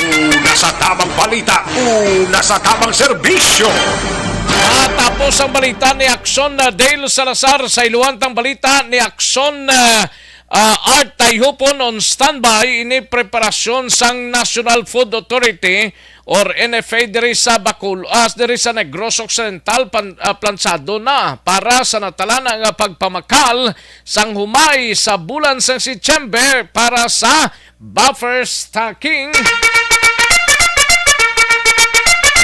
Una sa tamang balita, una sa tamang serbisyo. Matapos ang balita ni Aksyon, ah, Dale Salazar, sa iluwantang balita ni Aksyon, ah, ah, Art Tayhupon on standby ini preparasyon sang National Food Authority or N F A diri sa Bacol-, ah, diri sa Negros Occidental, pan-, ah, plansado na para sa natalana nga pagpamakal sang humay sa bulan sang Setyembre para sa buffer stocking.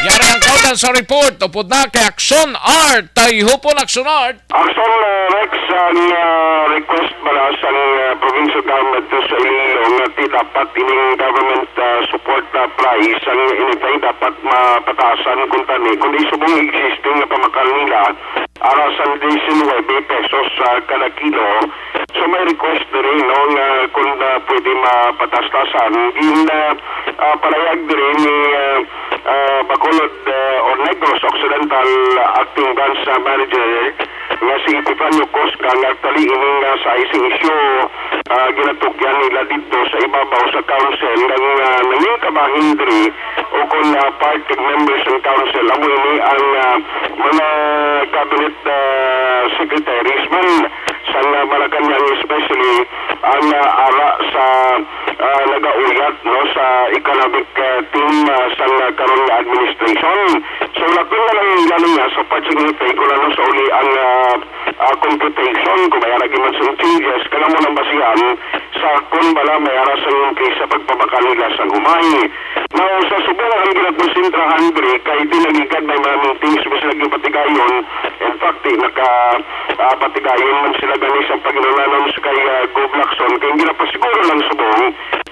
Yari ang kautan sa report. Upod na kay Aksyon Art. Tayhupon, Aksyon Art. Aksyon, uh, Rex, ang, uh, request bala sang, uh, provincial government to sa Iloilo nga ti dapat ining government, uh, support, uh, price ang initay dapat mapataasan kung tani, kundi subong existing nga pamakal nila ara sa diecinuebe pesos, uh, kada kilo. So may request diri, no, nga kung, uh, pwede mapataas-taasan. Gin, uh, uh, palayag diri ni, uh, uh, Bacolod, uh, or Negros Occidental Acting Branch, uh, Manager nga si Epifanio Cosca nga actually ining, ah, sa isang isyu, ah, ginatugyan nila didto sa ibabaw sa council nga, ah, nangin kabahin diri o kon, ah, part kag members ng council amo ini ang, ah, mga cabinet, ah, secretaries man sa, ah, Malacañang, especially ang, ah, ara sa, ah, nagauyat, no, sa economic, ah, team, ah, sa, ah, karon nga administration. So, labi na lang gani nga sa part sa Ginipay, kung ano sa uli ang, ah, ah, computation, kung may ara gyud man sing changes, kailangan mo nang basihan sa kung bala may ara sa increase sa pagpabakal nila sa humay. Now, sa subong ang ginakonsentrahan diri, kay di nagigad may mga meetings ba sila gipatigayon. In fact, di naka, ah, patigayon man sila gani sa paghinulnanon sa kay, ah, Gov Lacson, kay ginapasiguro lang subong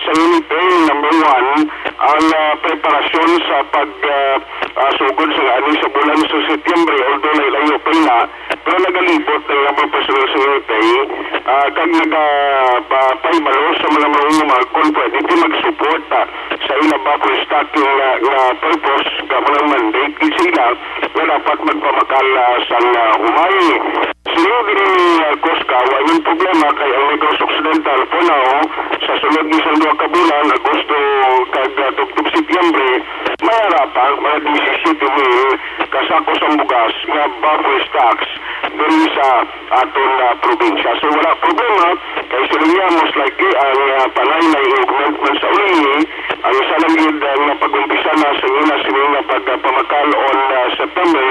sa Ginipay, number one, ang, ah, preparasyon sa pag, ah, ah, sugod sa ani sa bulan sa Setyembre, although layo-layo pa ina, pero nagalibot na nga mga personal sa Ginipay, ah, kag naga, pa, pahibalo sa mga manghumag kung pwede di mag-support, ah, sa ila buffer stocking nga, nga purpose, kamo ng mandate gid sa ila nga dapat magpamakal, ah, sang, ah, humay. Siling diri ni, ah, Cosca, wa man problema kay ang Negros Occidental for now, sa sunod ni sang duha ka bulan, Agosto kag, ah, tubtob Setyembre, may ara pa, mga disisiete mil ka sakos ang bugas nga buffer stocks diri sa aton, ah, probinsya. So, wala problema, kay siling niya, most likely, ang, ah, panay may i-augment man sa uli, ang isa lang gid, ah, nga pag-umpisa na sa ila sini nga pagpamakal on, ah, September,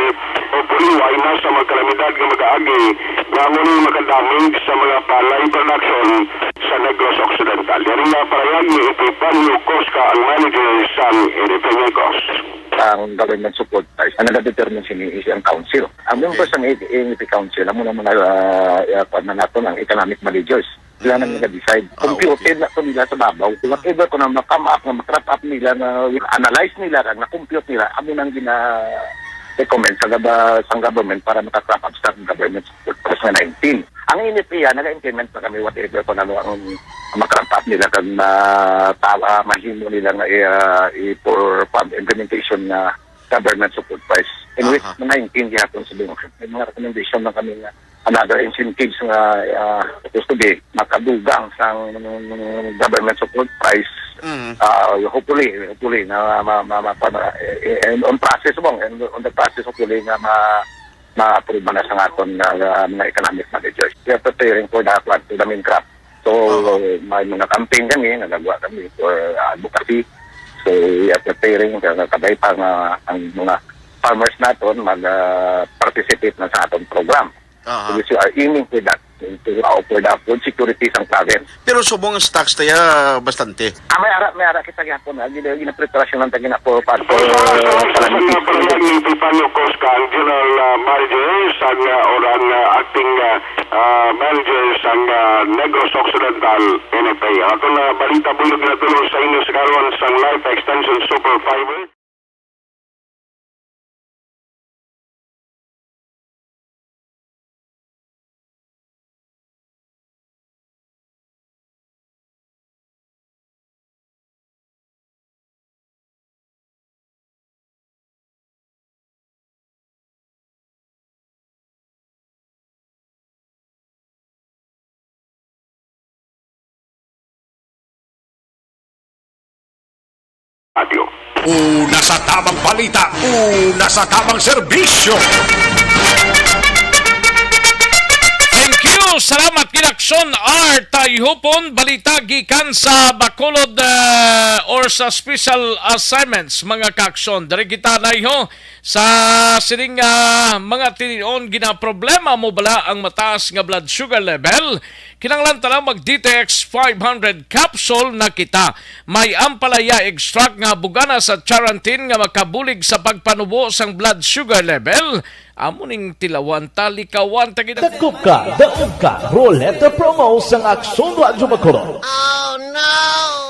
hopefully, way na sa mga kalamidad nga mag-aagi nga amo ni makadamage sa mga palay production sa Negros Diri nga parayag ni Epifanio Cosca, ang manager sang N F A Negros. Ang government support price, ang nagadetermine sini is ang council. Ang members Okay. sang N F A council, amo na mga, ah, ah, kuwan na nato, ang economic managers. Sila na Mm. nag-decide. Ah, Computed okay. na to nila sa babaw. Kung whatever, kung na ma-come up, na ma-crop up nila, na analyze nila, kag na-compute nila, amo nang gina-recommend sa gaba-, sa government para maka-crop up sa government support price nga nineteen. Ang N F A, naga-implement na kami whatever kung ano ang ma-crop up nila, kag ma-, ta-, ah, mahimo nila nga i-, ah, i-, for, for implementation nga government support price. In which, Aha. nineteen gihapon sa Binondo. May mga recommendation na kami nga another incentives nga, ah, supposed to be makadugang sang government support price. Mm. Ah, hopefully, hopefully na ma-, ma-, ma-, ma-, eh, eh, on process mo, and on the process, hopefully na ma-, ma-approve na sa aton nga, ah, mga economic managers. We are preparing for that one, to the main crop. So, Oo. may mga campaign kami, nagagawa kami for, ah, advocacy. So, we are preparing, kaya kabay pa nga ang mga farmers naton mag, ah, participate na sa atong program. Aha. So, we are aiming for that, to, uh, for the food security sang province. Pero subong ang stocks taya bastante. Ah, may ara, may ara kita gyapon, ah, gina-, ginapreparasyon lang ta gina for, for, for, Sa, sa, sa, sa, sa, ni Epifanio Cosca, ang general, ah, manager sang, ah, or ang, ah, acting, ah, ah, manager sang, ah, Negros Occidental N F A. Ato na balita, buyog na tulong sa inyo sa karon sang Life Extension Super Fiber. Radyo. Una sa tamang balita, una sa tamang serbisyo. Thank you. Salamat, Kinakson R. Tayhupon. Balita gikan sa Bacolod, ah, or sa special assignments, mga kaakson. Diri kita naiho sa sining, ah, mga tinion. Ginaproblema mo bala ang mataas nga blood sugar level? Kinahanglan ta lang mag-D T X five hundred capsule na kita. May ampalaya extract nga bugana sa charantin nga makabulig sa pagpanubo sang blood sugar level. Amo ning tilawan ta, likawan ta gid. Dakop ka, daog ka, Roleta Promo sang Aksyon Radyo Bacolod.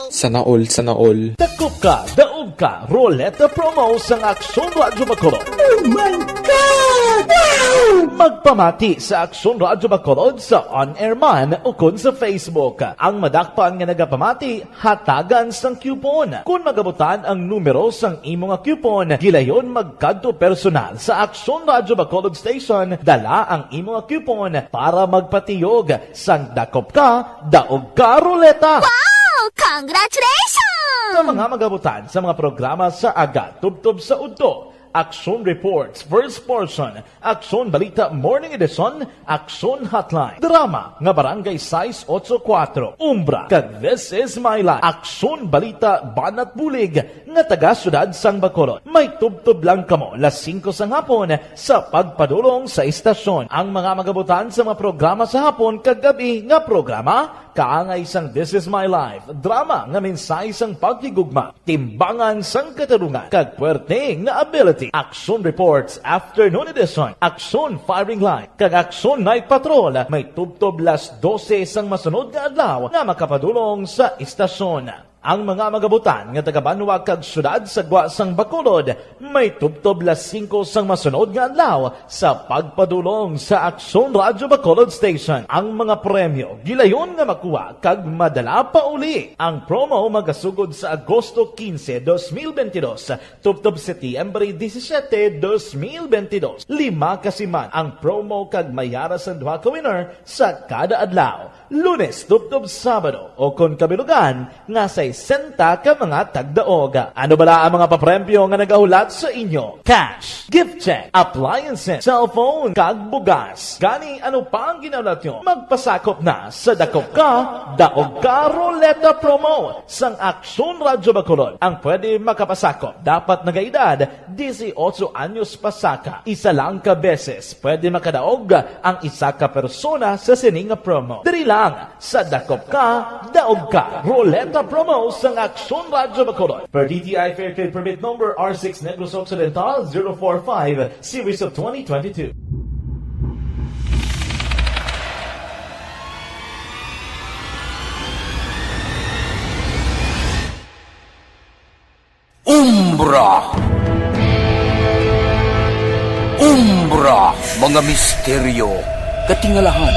Sana all, sana all. Dakop ka, daog ka, Roleta Promo sang Aksyon Radyo Bacolod. Oh my God! Wow! Magpamati sa Aksyon Radyo Bacolod sa on-air man ukon sa Facebook. Ang madakpan nga nagapamati, hatagan sang coupon. Kon magabutan ang numero sang imo nga coupon, gilayon magkadto personal sa Aksyon Radyo Bacolod Station, dala ang imo nga coupon para magpatiyog sang dakop ka, daog ka, Roleta. Wow! Congratulations! Sa mga magabutan sa mga programa sa aga tubtob sa udto, Aksyon Reports, First Portion, Aksyon Balita Morning Edition, Aksyon Hotline, drama nga Barangay sais ocho kuwatro, Umbra, kag This Is My Life, Aksyon Balita Banat Bulig nga taga Siyudad sang Bacolod. May tubtob lang kamo las singko sang hapon sa pagpadulong sa istasyon. Ang mga magabutan sa mga programa sa hapon kag gab-i nga programa, kaangay sang This Is My Life, drama nga mensahe sang paghigugma, timbangan sang katarungan, kag puwerte nga ability. Aksyon Reports Afternoon Edition, Aksyon Firing Line, kag Aksyon Night Patrol may tubtob las dose sang masunod nga adlaw nga makapadulong sa istasyon. Ang mga magabutan nga taga-banwa kag siyudad sa gwa sang Bacolod may tubtob las singko sang masunod nga adlaw sa pagpadulong sa Aksyon Radyo Bacolod Station. Ang mga premyo gilayon nga makuha kag madala pa uli. Ang promo magasugod sa Agosto quince, dos mil veintidós, tubtob Setyembre disisiete, dos mil veintidós. Lima ka siman ang promo kag may ara sang duha ka winner sa kada adlaw, Lunes tubtob Sabado, o kon kabilugan nga sais sesenta ka mga tagdaog. Ano bala ang mga papremyo nga nagahulat sa inyo? Cash, gift check, appliances, cellphone, kag bugas. Gani, ano pa ang ginahulat nyo? Magpasakop na sa Dakop Ka, Daog Ka Ruleta Promo sang Aksyon Radyo Bacolod. Ang pwede makapasakop dapat nagaedad dieciocho anyos pasaka. Isa lang ka beses pwede makadaog ang isa ka persona sa sini nga promo. Diri lang sa Dakop Ka, Daog Ka Ruleta Promo sang Aksyon Radyo Bacolod. Per D T I Fair Trade Permit Number R six Negros Occidental zero four five, Series of twenty twenty-two. Umbra. Umbra, mga misteryo, katingalahan,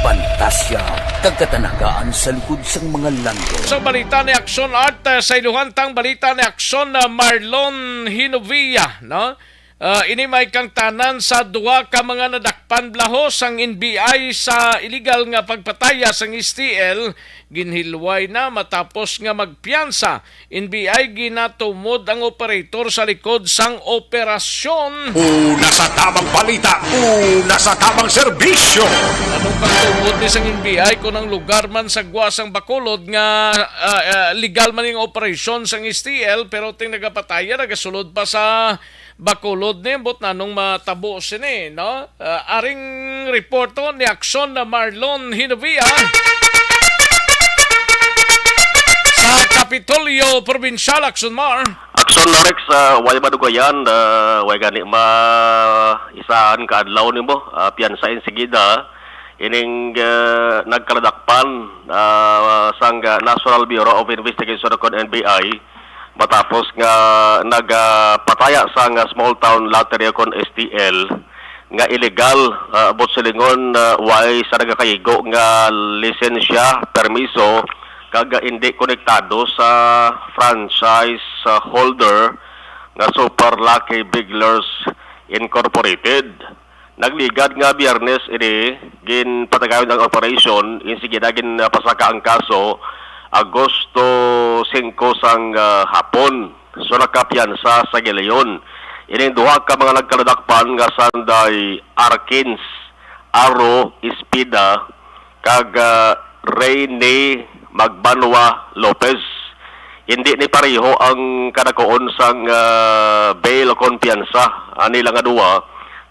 pantasya, kag katanagaan sa likod sang mga landong. Sa balita ni Action Art, eh, sa iluhantang balita ni Action, eh, Marlon Hinovia, no? Ah, ini may kangtanan sa duha ka mga nadakpan blahos sang N B I sa iligal nga pagpataya sang S T L, ginhilway na matapos nga magpiyansa. N B I ginatumod ang operator sa likod sang operasyon. Una sa tamang balita, una sa tamang serbisyo. Anong pagtumod ni sang N B I kung ang lugar man sa gwa sang Bacolod nga, ah, ah, legal man yung operasyon sang S T L, pero ting nagapataya nagasulod pa sa Bacolod ni, ambot nanong matabo sini, no? Ah, aring reporto ni Aksyon na Marlon Hinovia sa Kapitolyo Probinsyal, Aksyon Mar. Aksyon na Rex, ah, way madugayan, ah, way gani ma isahan ka adlaw nimo, ah, piyansa insigida ining, ah, nagkaladakpan, ah, sang, ah, National Bureau of Investigation o kon N B I, matapos nga nagapataya sang, ah, small town lottery o kon S T L nga illegal, ah, buot silingon, ah, way sa nagakaigo nga lisensya, permiso, kag, ah, indi konektado sa franchise, ah, holder nga Super Lucky Bigglers Incorporated. Nagligad nga Biyernes ini, ginpatagayon ang operasyon, insigida ginpasaka ang kaso Agosto singko sang, ah, hapon. So, nakapiyansa sa gilayon ining duha ka mga nagkaladakpan nga sanday Arkins Aro Espida kag, ah, Reyne Magbanwa Lopez. Hindi ni pareho ang kadakuon sang, ah, bail o kumpiyansa ani lang nga duwa,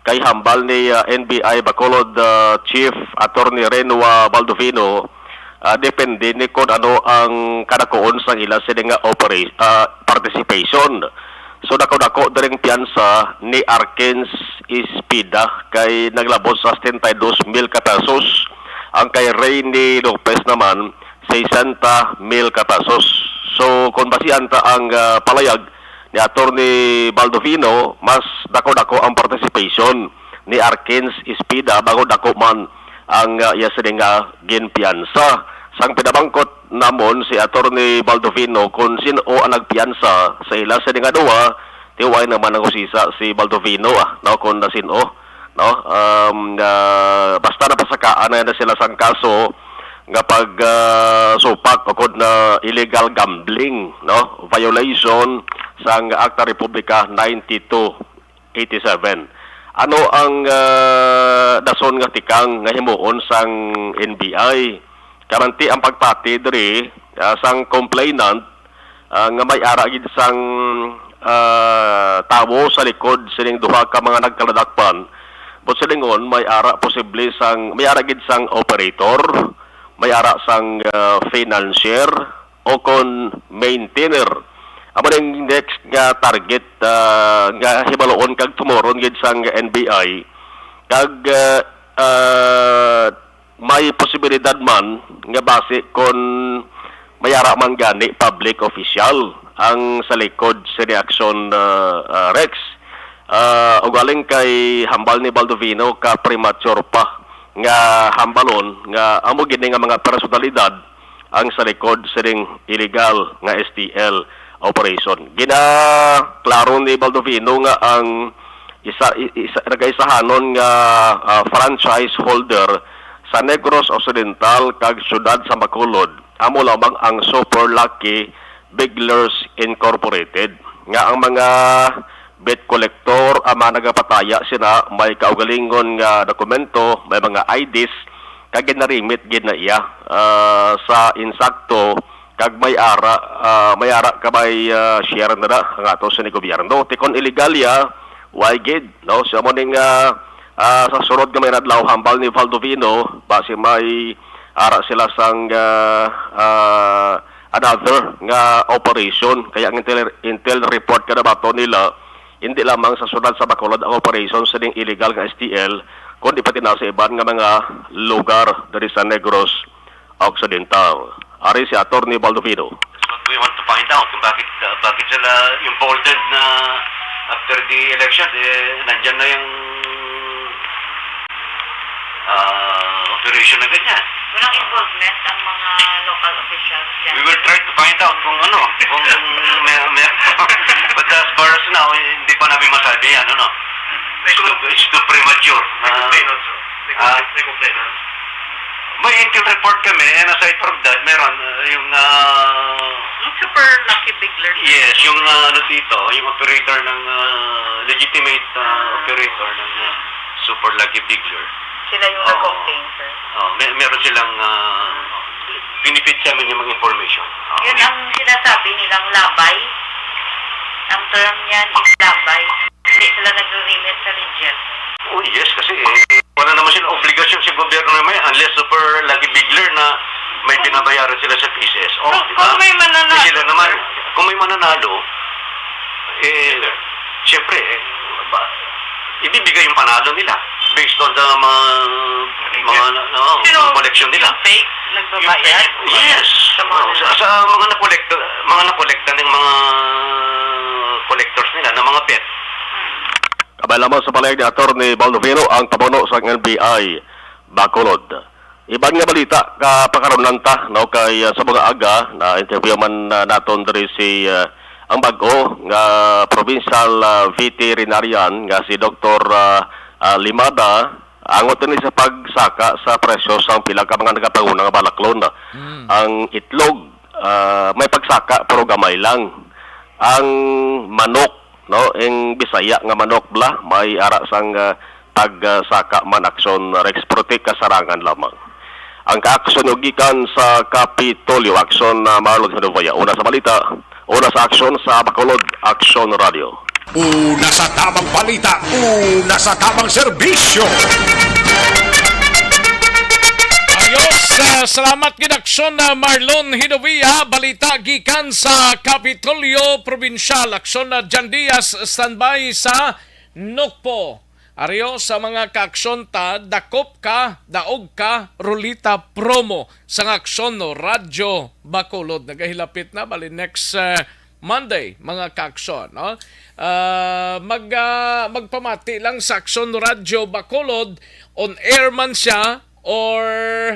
kay hambal ni, ah, N B I Bacolod, ah, Chief Attorney Renwa Baldovino, ah, depende ni kon ano ang kadakuon sang ila sini nga opera-, ah, participation. So, dako-dako diring piyansa ni Arkins Espida kay naglabot sa setenta y dos mil ka pesos. Ang kay Reyny Lopez naman, sesenta mil ka pesos. So, kung basihan ta ang, ah, palayag ni Attorney Baldovino, mas dako-dako ang participation ni Arkins Espida, bangod dako man ang, ah, iya sini nga ginpiyansa. Sang pinamangkot namon si Attorney Baldovino kung sin-o ang nagpiyansa sa ila sini nga duwa, tiway naman ang usisa si Baldovino, ah, no, kung nasin-o, no? Um, ah, basta napasakaan na, na sila sang kaso nga pag, ah, supak o kung na illegal gambling, no? Violation sang Acta Republica ninety-two eighty-seven. Ano ang, ah, dason nga tikang nga himuon sang N B I? Kamanti ang pagpati diri, ah, sang complainant, ah, nga may ara gid sang, ah, tawo sa likod sining duha ka mga nagkaladakpan. Buot silingon, may ara posible sang, may ara gid sang operator, may ara sang, ah, financier, o kon maintainer. Amo ning next nga target, ah, nga hibaluon kag tumuron gid sang N B I. Kag, ah, ah, may posibilidad man nga basi kon may ara man gani public official ang sa likod sa reaksyon, ah, ah, Rex. Ah, ugaling kay hambal ni Baldovino ka premature pa nga hambalon nga amo gini nga mga personalidad ang sa likod sining illegal nga S T L operation. Ginaklaro ni Baldovino nga ang isa, i-, isa, nagaisahanon nga, ah, franchise holder sa Negros Occidental kag siyudad sa Bacolod amo lamang ang Super Lucky Bigglers Incorporated, nga ang mga bet collector, ang mga nagapataya sina, may kaugalingon nga dokumento, may mga I Ds, kag ginarimit gid na iya, ah, sa insakto, kag may ara, ah, may ara ka may, ah, share na na ang ato sa ni gobyerno. Ti kon illegal ya, why gid, no? So, amo ning, ah, ah, sa sunod nga may adlaw, hambal ni Valdovino, basi may ara sila sang, ah, ah, another nga operation. Kaya ang intel, intel report nga nabaton nila, hindi lamang sa syudad sa Bacolod ang operation sa ning illegal nga S T L, kundi pati na sa iban nga mga lugar diri sa Negros Occidental. Ari si Attorney Baldovino. That's what we want to find out, kung bakit, uh, bakit sila involved na after the election, eh, nandyan na yung, uh, operation na ganyan. Walang involvement ang mga local officials dyan? We will try to find out kung ano, kung may, may, but as far as now, eh, hindi pa namin masabi yan, ano. It's too, it's too premature. May complainants, sir. May, ah, complainants. May intel report kami, and aside from that, meron, uh, yung, uh, yung Super Lucky Bigler. Yes, yung, uh, ano dito, yung operator ng, uh, legitimate, uh, operator ng, uh, Super Lucky Bigler. Sila yung nag-complain, sir. Oh, may, meron silang, uh, pinipit sa amin yung mga information. Oh. Yun ang sinasabi nilang labay. Ang term niyan is labay. Hindi sila nagre-remit sa Legion. Oh, yes, kasi, eh, wala naman sila obligasyon sa gobyerno naman, unless Super Lucky Bigler na may binabayaran sila sa P C S O, di ba? Kung may mananalo, eh, sila naman, kung may mananalo, eh, siyempre, eh, ba, ibibigay yung panalo nila based on the mga, mga, ano, collection nila. Fake, nagbabayad? Yes. Sa mga, sa, sa mga nakolekta, mga nakolekta ng mga collectors nila, ng mga bet. Kabay lamang sa pahayag ni Attorney Baldovino, ang pamuno sang N B I Bacolod. Iban nga balita, ka pakaron lang ta, no, kay, ah, sa mga aga, na-interview man, ah, naton diri si, ah, ang bag-o nga provincial, ah, veterinarian nga si Doktor, ah, ah, Limada, angot ni sa pagsaka sa presyo sang pila ka mga nagapanguna nga balaklon. Mm. Ang itlog, ah, may pagsaka pero gamay lang. Ang manok, no, ang Bisaya nga manok bala, may ara sang, ah, pag, ah, saka man, Aksyon Rex, pero ti kasarangan lamang. Ang kaaksyon nyo gikan sa Kapitolyo, Aksyon, ah, Marlon Hinovaya. Una sa balita, una sa aksyon sa Bacolod, Aksyon Radio. Una sa tamang balita, una sa tamang serbisyo. Ayos, ah, salamat gid, Aksyon, ah, Marlon Hinovia. Balita gikan sa Kapitolyo Probinsyal. Aksyon, ah, Jan Diaz, standby sa Nokpo. Ari o, sa mga kaaksyon ta, dakop ka, daog ka, Rolita promo sa aksyon, no, Radyo Bacolod. Nagahilapit na, bali next, eh, Monday, mga kaaksyon, no? Ah, mag, ah, magpamati lang sa Aksyon Radyo Bacolod, on air man siya or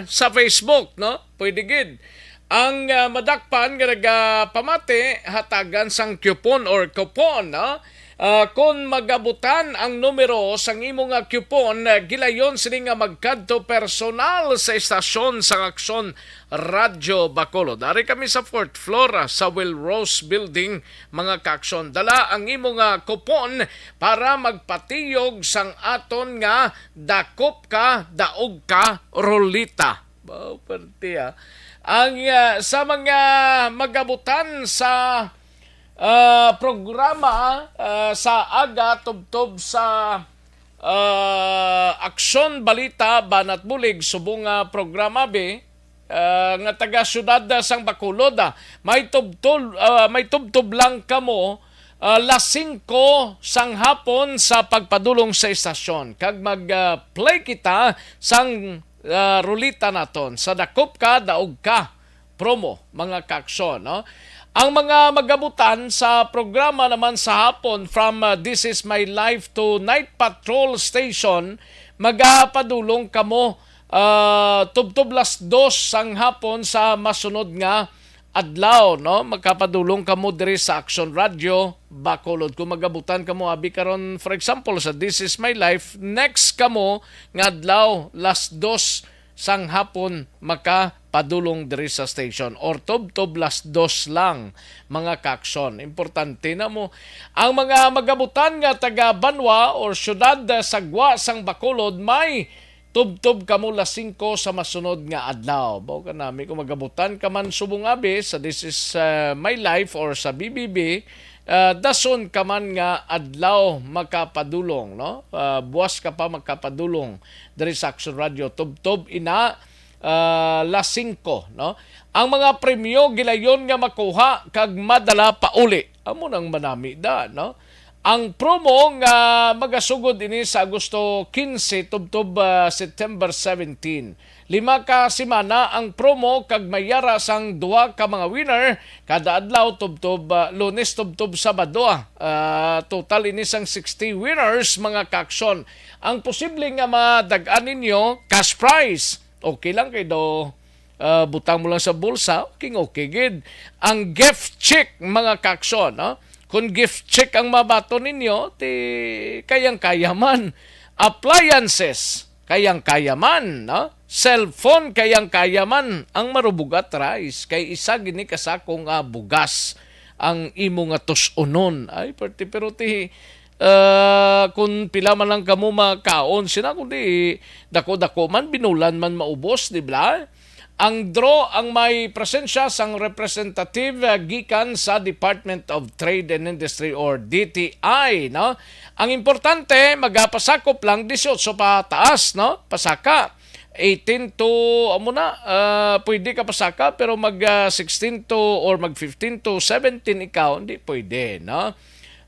sa Facebook, no? Pwede gid. Ang, ah, madakpan nga nagapamati, hatagan sang coupon or coupon, no? Ah, kon magabutan ang numero sang imo nga coupon, ah, gilayon sini nga magkadto personal sa estasyon sang Aksyon Radyo Bacolod. Ari kami sa fourth floor, ah, sa Will Rose Building, mga kaaksyon. Dala ang imo nga coupon para magpatiyog sang aton nga dakop ka, daog ka, Rolita. Wow, perte, ah. Ang, ah, sa mga magabutan sa, ah, programa, ah, sa aga tubtob sa, ah, Aksyon Balita, Banat Bulig, subong nga programa, bi, ah, nga taga siyudad, ah, sang Bacolod, ah. May tubtol, ah, may tubtob lang kamo, ah, las singko sang hapon sa pagpadulong sa estasyon. Kag mag, ah, play kita sang ah, ruleta naton sa Dakop Ka, Daog Ka promo, mga kaaksyon, no? Ang mga magabutan sa programa naman sa hapon, from, ah, This Is My Life to Night Patrol Station, magapadulong kamo, ah, tubtob las dos sang hapon sa masunod nga adlaw, no? Makapadulong kamo diri sa Aksyon Radyo Bacolod. Kung magabutan kamo, abi, karon, for example, sa This Is My Life, next kamo nga adlaw, las dos sang hapon, maka, padulong diri sa station, or tubtob las dos lang, mga kaaksyon. Importante na mo. Ang mga magabutan nga taga Banwa or syudad, ah, sa gwa sang Bacolod, may tubtob kamo las singko sa masunod nga adlaw. Mao ka nami, kung magabutan ka man subong abi sa This Is, ah, My Life or sa B B B, ah, dason ka man nga adlaw makapadulong, no? Ah, buwas ka pa makapadulong diri sa Action Radio. Tubtob ina, ah, las singko, no? Ang mga premyo gilayon nga makuha kag madala pauli. Amo nang manami da, no? Ang promo nga magasugod ini sa Agosto quince tubtob, ah, September seventeen. Lima ka semana ang promo kag may yara sang duha ka mga winner kada adlaw tubtob, ah, Lunes tubtob Sabado, ah. Ah, total ini sang sixty winners, mga kaaksyon. Ang posible nga madag-an ninyo, cash prize. Okay lang kay do, ah, butang mo lang sa bulsa, okay, okay gid. Ang gift check, mga kaaksyon, no? Kung gift check ang mabaton ninyo, ti kayang-kaya man. Appliances, kayang-kaya man, no? Cellphone, kayang-kaya man. Ang marubugat, rice, kay isa gini ka sako nga bugas ang imo nga tus-unon. Ay, perte, pero ti, ah, kung pila man lang kamo makaon, sina kundi dako-dako man, binulan man maubos, di ba? Ang draw ang may presensya sang representative, ah, gikan sa Department of Trade and Industry or D T I, no? Ang importante, magapasakop lang dieciocho pataas, no? Pasaka. Eighteen to, amo na, ah, pwede ka pasaka, pero mag, ah, sixteen to or mag fifteen to seventeen ikaw, hindi pwede, no?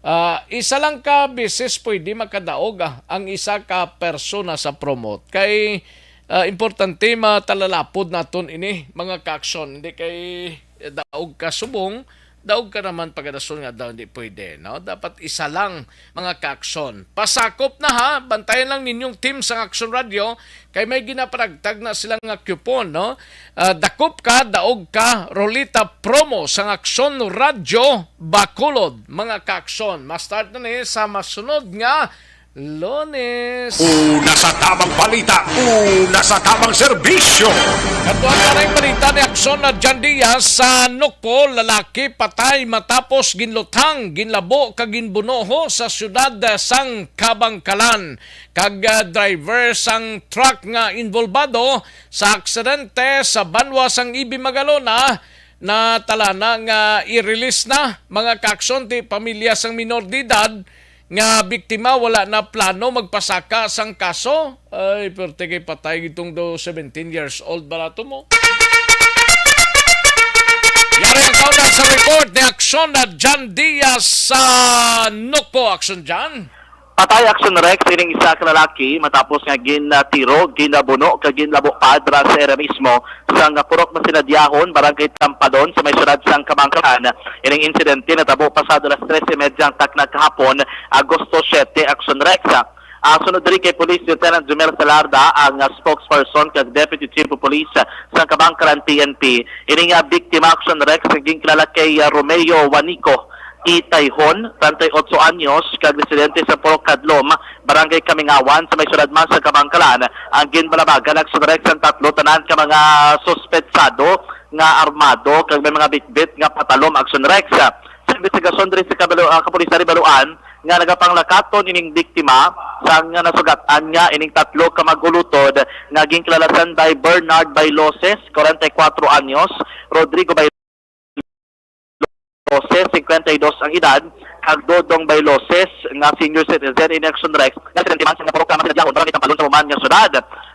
Ah, isa lang ka beses pwede makadaog, ah, ang isa ka persona sa promote. Kay, ah, importante matalalapod naton ini, mga kaaksyon. Hindi kay daog ka subong, daog ka naman pagadason nga daw hindi pwede, no? Dapat isa lang, mga kaaksyon. Pasakop na ha, bantayan lang ninyong team sang Action Radio, kay may ginaparagtag na sila nga coupon, no? Ah, dakop ka, daog ka, Rolita Promo sang Action Radio Bacolod, mga kaaksyon. Ma-start na ni sa masunod nga Lunes. Una sa tamang balita, una sa tamang serbisyo. Katuan na rin balita ni Aksyon na John Diaz sa Nukpo, lalaki patay matapos ginluthang, ginlabo kag ginbuno ho sa siyudad sang Kabangkalan. Kag, ah, driver sang truck nga involbado sa aksidente sa banwa sang Ibi Magalona, natalana nga i-release na, mga kaaksyon, ti pamilya sang minor de edad nga biktima wala na plano magpasaka sang kaso. Ay, perte kay patay gitong do seventeen years old bala to mo. Yari ang kauna sa report ni Aksyon na John Diaz sa Nukpo. Aksyon, John. Patay, Action Rex, ining isa ka lalaki matapos nga gin, ah, tiro, ginabuno kag ginlabo pa dira sa area mismo sang Purok Masinadyahon, Barangay Tampadon, sa may siyudad sang Kabangkalan. Ining insidente natabo pasado alas tres y media ang takna kahapon, Agosto siete, Action Rex. Ah, sunod diri kay Police Lieutenant Jumel Salarda, ang, ah, spokesperson kag Deputy Chief of Police, ah, sang Kabangkalan P N P. Ining, ah, biktima, Action Rex, nga ginkilala kay, ah, Romeo Wanico Itayhon, treinta y ocho anyos, kag residente sa Purok Kadlom, Barangay Kamingawan, sa may siyudad man sa Kabangkalan. Ang ginbalabagan, Action Rex, ang tatlo tanan ka mga suspetsado nga armado kag may mga bitbit nga patalom, Action Rex. Sa imbestigasyon diri sa kabalo-, ah, kapulisan, nabaluan nga nagapanglakaton ining biktima sang nasugat-an niya ining tatlo ka mag-ulutod nga ginkilala sanday Bernard Bailoses, kwarenta y kuwatro anyos, Rodrigo Bailoses, cincuenta y dos ang edad, kag Dodong Bailoses nga senior citizen in Action Rex nga residente man sa Purok Kamas, Barangay Tampadon sa Human nga Syudad.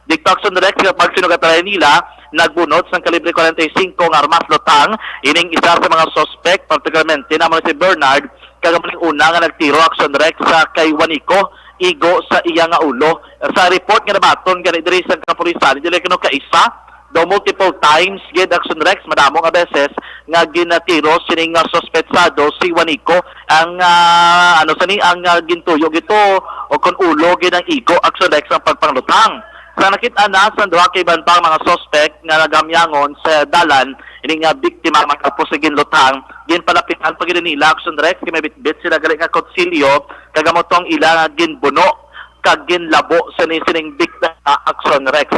Didto, Action Rex, nga pagsinugatan nila, nagbunot sang kalibre kwarenta y singko nga armas luthang ining isa sa mga suspek, partikularmente na si Bernard, kag amo ning una nga nagtiro, Action Rex, sa kay Juanico, igo sa iya nga ulo. Sa report nga nabaton gani diri sa kapulisan, dili kuno kaisa, daw multiple times gid, Action Rex, madamo nga beses nga ginatiro sining nga suspetsado si Juanico. Ang, ah, ano sa ni, ang, ah, gintuyo gito o kon ulo gid ang igo, Action Rex, ang pagpangluthang. Sa nakit-an na sang duha ka iban pang mga suspek nga naghamyangon sa dalan, ining nga biktima matapos sa ginluthang, ginpalapitan pa gid nila, Action Rex, kay may bitbit sila gali nga kutsilyo, kag amo tong ila nga ginbuno kag ginlabo sa ni sining biktima, Action Rex.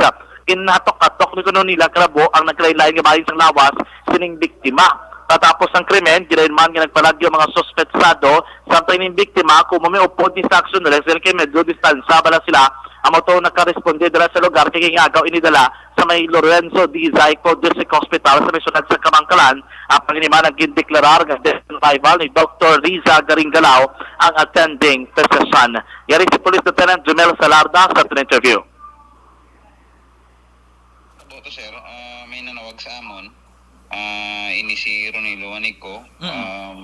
ginhatok-hatok ni kuno nila karabo ang nagkalain-lain nga bahin sang lawas sining biktima. Patapos ang krimen, ginainman nga nagpalagyo ang mga suspetsado, samtang ining biktima kuno may upod ni sa aksyon nila, sila kay medyo distansya bala sila. Amo to nakaresponde dira sa lugar kay ginhagaw ini dala sa may Lorenzo D. Zayco District Hospital sa may syudad sa Kabankalan. Ang panginiman ang gindeklarar nga dead on arrival ni Doktor Riza Garingalao, ang attending physician. Yari si Police Lieutenant Jumel Salarda sa interview. Abo to, sir. Ah, may nanawag sa amon. Ah, ini si Ronilo Juanico. Mm. Um,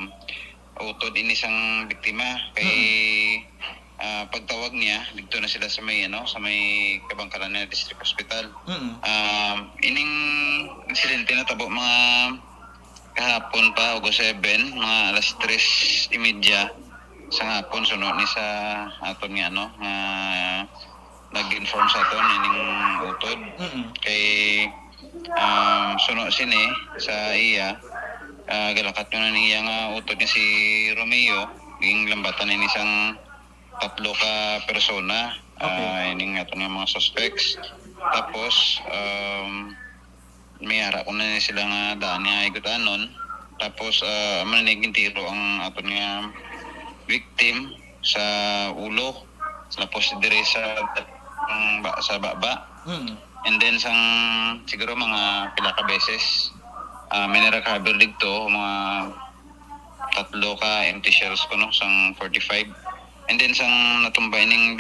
utod ini sang biktima kay, ah, pagtawag niya, dito na sila sa may, ano, sa may Kabankalan na District Hospital. Mm. Um, ining insidente natabo mga kahapon pa, August seven, mga alas tres y media sa hapon, suno ni sa aton nga, ano, nga nag-inform sa aton ining utod. Mm-mm. Kay, um, suno sini sa iya, ah, galakat ko na niya nga utod nga si Romeo, ginlambatan ini sang tatlo ka persona, okay, ah, ining aton nga mga suspects. Tapos, um, may ara ko na ni sila nga daan nga higutanon. Tapos, ah, amo na ni gintiro ang aton nga victim sa ulo. Tapos, dire sa, ang ba-, sa baba. Mm. And then, sang, siguro mga pila ka beses, ah, may na-recover dito, mga tatlo ka empty shells ko, no, sang forty-five. And then, sang natumba ining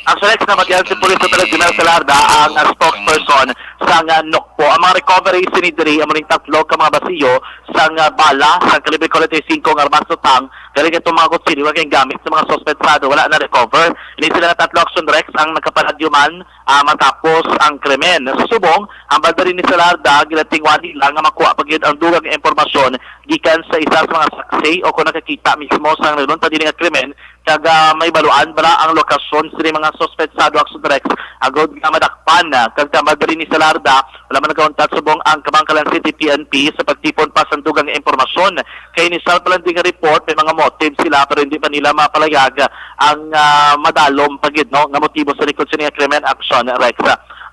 Actually, Rex, namatian si Police Lieutenant Jimel Salarda, ang, ah, spokesperson sang, ah, NOCPO. Ang mga recovery sini diri, amo ning tatlo ka mga basiyo sang, ah, bala, sang kalibre forty-five nga armas tutang, galing itong mga kutsilyo nga gingamit sa mga suspetsado, wala na recover. Ini sila nga tatlo, Action Rex, ang nagkapalagyo man, ah, matapos ang krimen. Sa subong, ang banda rin ni Salarda, ginatingwa nila nga makuha pa gyud ang dugang nga impormasyon gikan sa isa sa mga saksi o kung nakakita mismo sang nagluntad ini nga krimen, kag, ah, may baluan bala ang lokasyon sini mga suspetsado, Action Rex, agod nga madakpan, ah, kag tambal diri ni Salarda, wala man nagkauntat subong ang Kabankalan City P N P sa pagtipon pa sang dugang nga impormasyon. Kay initial pa lang di nga report, may mga motive sila, pero hindi pa nila mapalayag ang, ah, madalom pa gid, no, nga motibo sa likod sini nga krimen, Action Rex.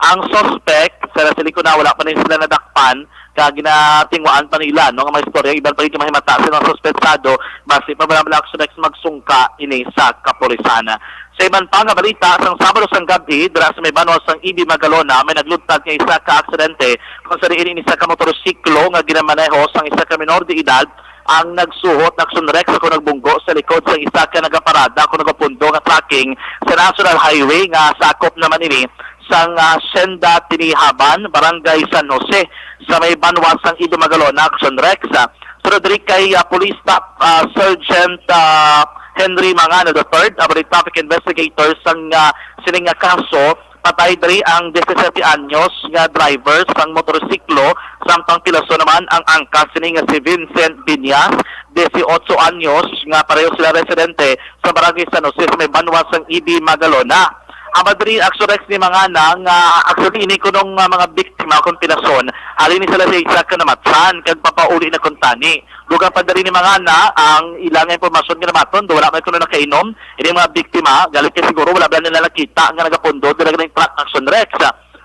Ang suspect, sa siling ko na, wala pa rin sila nadakpan, kag ginatingwaan pa nila, no, nga may istorya, iban pa gid nga mahimata sa mga suspetsado, basi pa bala ang Action Rex magsungka ini sa kapulisan. Sa iban pa nga balita, sang Sabado sang gab-i, dira sa may banwa sang Ibi, Magalona, may nagluntad nga isa ka aksidente kung sa diin ini isa ka motorsiklo nga ginamaneho sang isa ka minor de edad ang nagsuhot, Action Rex, ako nagbunggo sa likod sang isa ka nagaparada ako nagapundo nga trucking sa National Highway nga sakop naman ini sang, ah, Hacienda Tinihaban, Barangay San Jose, sa may banwa sang Ibi, Magalona, Action Rex. Ah, pero diri kay, ah, Police Staff, ah, Sergeant, ah, Henry Mangano the third, amo ni traffic investigator sang, ah, sining nga kaso, patay diri ang disisete anyos nga driver sang motorsiklo, samtang pilaso naman ang angkas sini nga si Vincent Binyas, dieciocho anyos, nga pareho sila residente sa Barangay San Jose sa may banwa sang Ibi, Magalona. Ang madri Action Rex ni Mangana nga actually ini kunong, ah, mga biktima kon pilason, ali ni sila sa isa ka namatsan kag papauli na kuntani. Dugang pa diri ni Mangana ang ilang impormasyon nga namaton, do wala man kuno nakainom ini mga biktima, galing kay siguro wala ba nila nakita nga nagapundo dira ganing truck, Action Rex.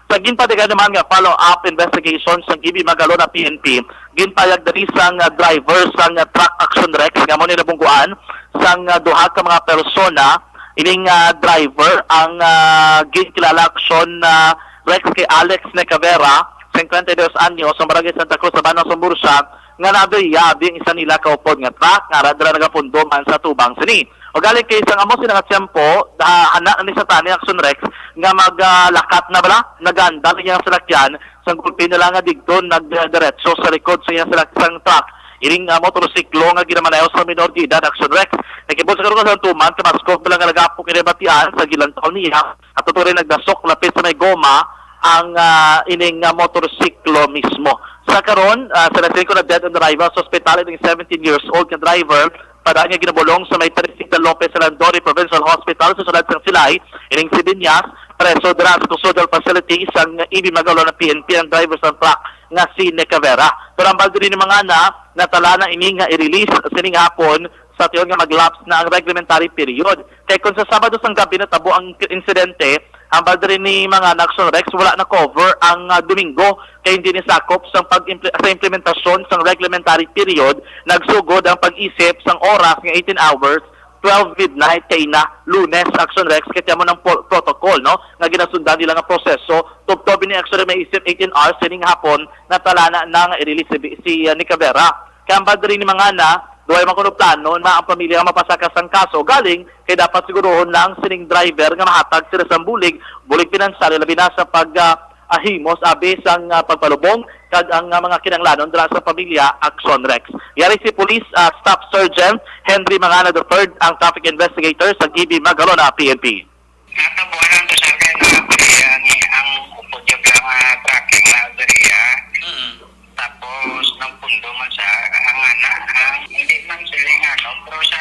Sa ginpatigan naman nga follow-up investigation sang Ibi, Magalona P N P, ginpayag diri sang, ah, driver sang, ah, truck, Action Rex, nga amo ni nabungguan sang, ah, duha ka mga persona. Ining, ah, driver ang, ah, ginkilala, Action, ah, Rex, kay Alex Necavera, cincuenta y dos anyos, sa Barangay Santa Cruz, sa Banwa sa Murcia, nga naabyabi ang isa nila ka upod nga truck nga ara dira nagapundo man sa tubang sini. O galing kay sang amo sina nga tiyempo, da-, hana na ni sa tani, Action Rex, nga mag, ah, lakat na bala, nagandal ang iyang salakyan, sang gulpi na lang nga digdo nagdiretso sa likod sa iyang salak-, sang truck. Ining, ah, motorsiklo nga ginamaneho sa minor de edad, Action Rex. Nagkibot sa karon sa tuman, kamaskog bala nga nagapok ini batian sa gilantaw niya, at tutuloy nagdasok lapit sa may goma ang, ah, ining, ah, motorsiklo mismo. Sa karon, ah, sa nasiling ko na dead on arrival sa ospital ining seventeen years old nga driver, padaan nga ginabulong sa may Teresita Lopez Landori Provincial Hospital sa syudad sang Silay, ining si Binyas, preso dira sa custodial facility sang Ibi, Magalona P N P ang driver sang truck nga si Necavera. Pero ang baldo ni mga na, natala na ini nga i-release sining hapon sa tion nga mag-lapse na ang reglementary period. Kay kung sa Sabado sang gabi natabo ang insidente, Hambal diri ni mga Action Rex, wala na cover ang, ah, Domingo kay hindi ni sakop sang pag-imple-, sa implementasyon sang reglementary period. Nagsugod ang pag-isip sang oras nga eighteen hours, twelve midnight kay na Lunes, Action Rex, kay amo nang po-, protocol, no, nga ginasundan nila nga proseso. Tubtob ni Action Rex, may isip eighteen hours sining hapon, natalana na nga i-release si, si, ah, Nick Cabrera. Kay hambal diri ni mga na, duway man kuno plano na ang pamilya nga mapasaka sang kaso, galing kay dapat siguruhon lang sining driver nga mahatag sila sang bulig, bulig pinansyal, labi na sa pag, ah, ah, himos abi sang, ah, pagpalubong kag ang, ah, mga kinahanglanon dira sa pamilya, Action Rex. Yari si Police, ah, Staff Sergeant Henry Mangana the third, ang traffic investigator sa G B Magalona P N P. Natabuan lang to, sir, kay na diri ang, ang upod yung lang, ah, tracking na diri, ah. Mm. Tapos, nang pundo man sa, ang ana, ang, hindi man sila yung ano, pero sa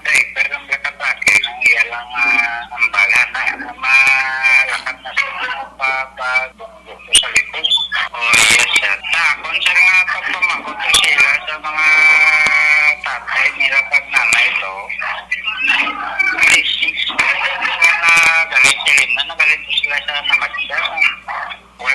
driver ng Black Attack, eh, ang iya lang, ah, ang bala na, malakat na sa pa, pa, sa likod. Oh, yes, sir. Sa akon, sir, nga pagpamangkot ko sila sa mga tatay nila kag nanay to. Blessings. Nga nagalit sila, na nagalit sila sa namatay.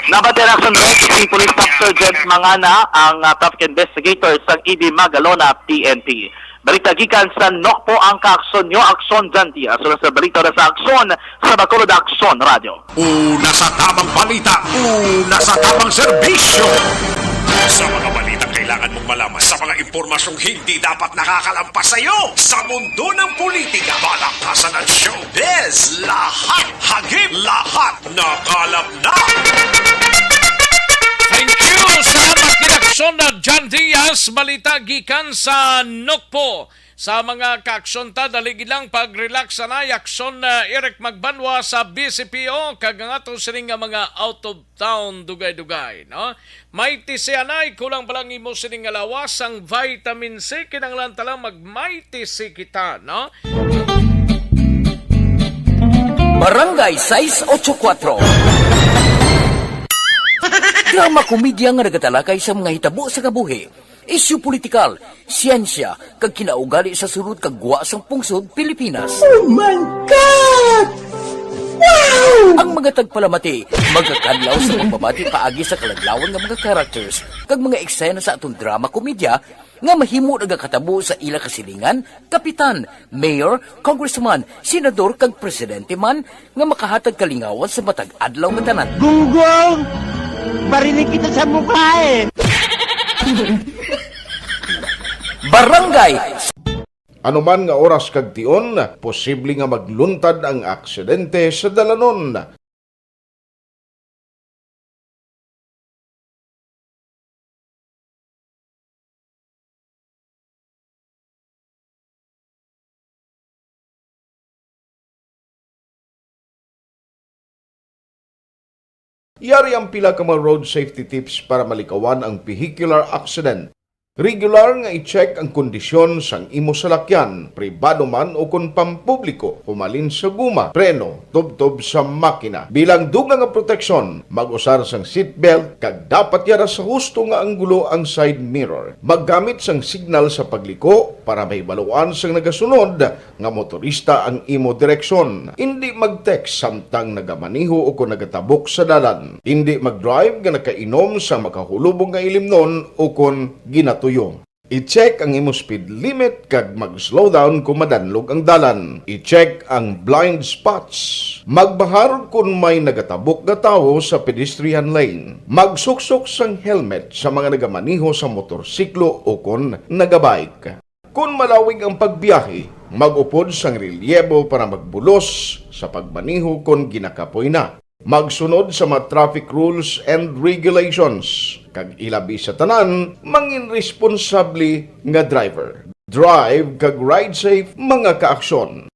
Nabatian, Action Rex, si Police Staff Sergeant Mangana, ang, ah, traffic investigator sa G B Magalona P N P. Balita gikan sa Nokpo ang kaaksyon nyo, Aksyon Janti. Asunod sa balita na sa Aksyon sa Bacolod, Aksyon Radyo. Una sa tamang balita, una sa tamang serbisyo. Sa mga balitang kailangan mong malaman, sa mga impormasyong hindi dapat nakakalampas sa iyo, sa mundo ng politika, palakasan at showbiz, lahat hagip, lahat nakalap na. Thank you! Salamat kay Aksyon na John Diaz. Balita gikan sa Nokpo. Sa mga kaaksyon ta, dali gid lang pag-relax anay, Aksyon na Eric Magbanwa sa B C P O, kag ang ato sini nga mga out of town dugay-dugay, no? Mighty C anay, kulang pa lang imo sini nga lawas, ang vitamin C, kinahanglan ta lang mag Mighty C kita, no? Barangay sais ocho kuatro. Drama komedya nga nagatalakay sa mga hitabo sa kabuhi, isyu politikal, siyensya, kag kinaugali sa sulod kag gwa sang pungsod Pilipinas. Oh my God! Wow! Ang mga tagpalamati magakadlaw sa pagbabati paagi sa kaladlawan nga mga characters kag mga eksena sa aton drama komedya nga mahimo nagakatabo sa ila kasilingan, kapitan, mayor, congressman, senador, kag presidente man nga makahatag kalingawan sa matag adlaw nga tanan. Gunggong! Barinig kita sa mukha eh! Barangay. Anuman nga oras kag tion, posible nga magluntad ang aksidente sa dalanon. Yari ang pila ka mga road safety tips para malikawan ang vehicular accident. Regular nga i-check ang kondisyon sang imo salakyan, pribado man o kon pampubliko, humalin sa guma, preno, tubtob sa makina. Bilang dugang nga proteksyon, mag-usar sang seatbelt kag dapat yara sa husto nga anggulo ang side mirror. Maggamit sang signal sa pagliko para mahibaluan sang nagasunod nga motorista ang imo direksyon. Indi mag-text samtang nagamaneho o kon nagatabok sa dalan. Indi mag-drive nga nakainom sa makahulubong nga ilimnon o kon ginatuyo. I-check ang imo speed limit kag mag-slow down kon madanlog ang dalan. I-check ang blind spots. Magbahar kon may nagatabok nga tawo sa pedestrian lane. Magsuksok sang helmet sa mga nagamaneho sa motorsiklo o kon nagabike. Kon malawig ang pagbiyahe, mag-upod sang relyebo para magbulos sa pagmaneho kon ginakapoy na. Magsunod sa mga traffic rules and regulations, kag ilabi sa tanan, mangin responsable nga driver. Drive kag ride safe, mga kaaksyon.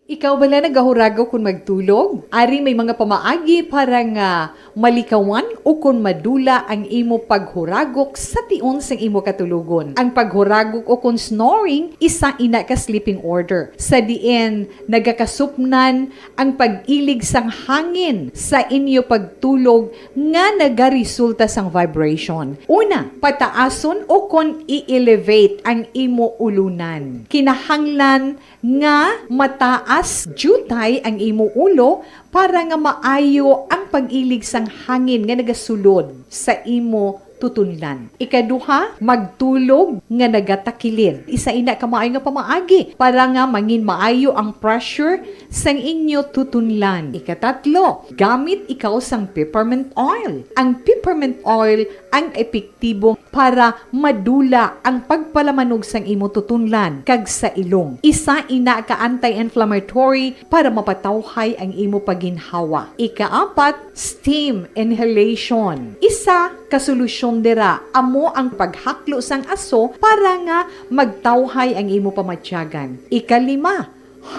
Ikaw bala nagahuragaw kon magtulog? Ari may mga pamaagi para nga malikawan ukon madula ang imo paghuragok sa tion sang imo katulogon. Ang paghuragok ukon snoring isa ina ka sleeping order, sa diin nagakasupnan ang pag-ilig sang hangin sa inyo pagtulog nga nagaresulta sang vibration. Una, pataason ukon i-elevate ang imo ulunan. Kinahanglan nga mataas diutay ang imo ulo para nga maayo ang pag-ilig sang hangin nga nagasulod sa imo tutunlan. Ikaduha, magtulog nga nagatakilid. Isa ina ka maayo nga pamaagi para nga mangin maayo ang pressure sang inyo tutunlan. Ikatatlo, gamit ikaw sang peppermint oil. Ang peppermint oil ang epektibo para madula ang pagpalamanog sang imo tutunlan kag sa ilong. Isa ina ka anti-inflammatory para mapatawhay ang imo paginhawa. Ikaapat, steam inhalation. Isa ka solusyon dira amo ang paghaklo sang aso para nga magtawhay ang imo pamatyagan. Ikalima,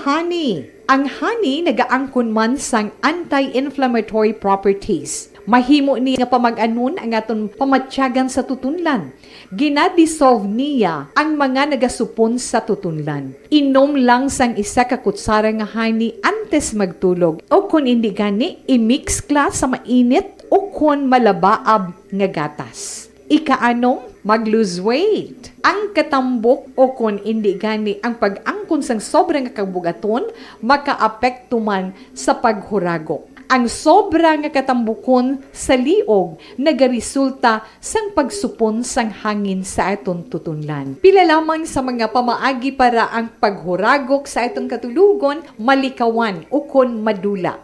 honey. Ang honey nagaangkon man sang anti-inflammatory properties. Mahimo ni nga pamag-anon ang aton pamatyagan sa tutunlan. Gina-dissolve niya ang mga nagasupon sa tutunlan. Inom lang sang isa ka kutsara nga honey antes magtulog, o kon indi gani, i-mix ka sa mainit o kon malabaab nga gatas. Ikaanom, mag-lose weight. Ang katambok o kon indi gani ang pag-angkon sang sobra nga kabugaton makaapekto man sa paghuragok. Ang sobra nga katambukon sa liog nagaresulta sang pagsupon sang hangin sa aton tutunlan. Pila lamang sa mga pamaagi para ang paghuragok sa aton katulogon malikawan ukon madula.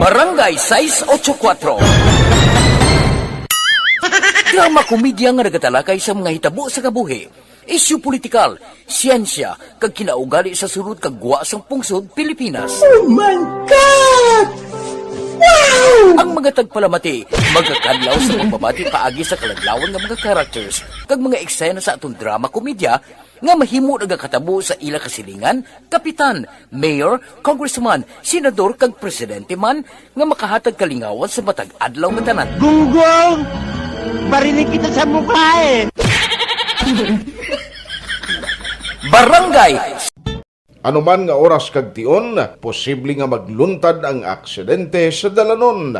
Barangay sais ocho kuwatro. Drama komedya nga nagatalakay sa mga hitabo sa kabuhi, isyu politikal, siyensya, kag kinaugali sa sulod kag gwa sang pungsod Pilipinas. Oh my God! Wow! Ang mga tagpalamati magakadlaw sa pagbabati paagi sa kaladlawan nga mga characters kag mga eksena sa aton drama komedya nga mahimo nagakatabo sa ila kasilingan, kapitan, mayor, congressman, senador, kag presidente man nga makahatag kalingawan sa matag adlaw nga tanan. Gunggong! Barinig kita sa mukha eh! Barangay Ano man nga oras kag tion, posible nga magluntad ang aksidente sa dalanon.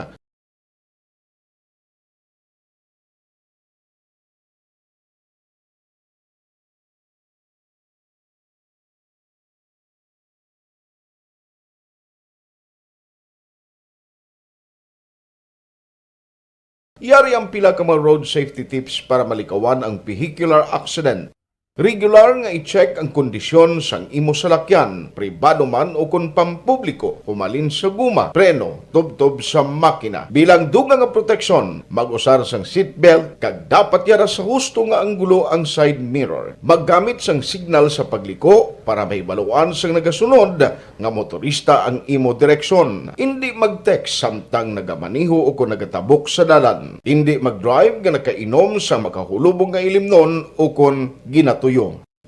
Yari ang pila ka mga road safety tips para malikawan ang vehicular accident. Regular nga i-check ang kondisyon sang imo salakyan, pribado man o kon pampubliko, humalin sa guma, preno, tubtob sa makina. Bilang dugang nga proteksyon, mag-usar sang seatbelt kag dapat yara sa husto nga anggulo ang side mirror. Maggamit sang signal sa pagliko para mahibaluan sang nagasunod nga motorista ang imo direksyon. Indi mag-text samtang nagamaneho o kon nagatabok sa dalan. Indi mag-drive nga nakainom sa makahulubong nga ilimnon o kon ginatuyo.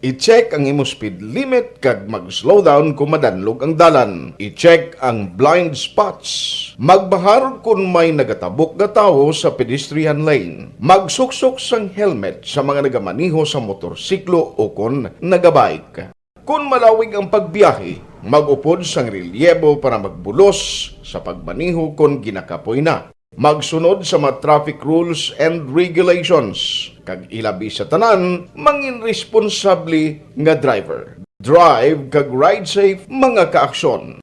I-check ang imo speed limit kag mag-slow down kon madanlog ang dalan. I-check ang blind spots. Magbahar kon may nagatabok nga tawo sa pedestrian lane. Magsuksok sang helmet sa mga nagamaneho sa motorsiklo o kon nagabike. Kon malawig ang pagbiyahe, mag-upod sang relyebo para magbulos sa pagmaneho kon ginakapoy na. Magsunod sa mga traffic rules and regulations, kag ilabi sa tanan, mangin responsable nga driver. Drive kag ride safe, mga kaaksyon.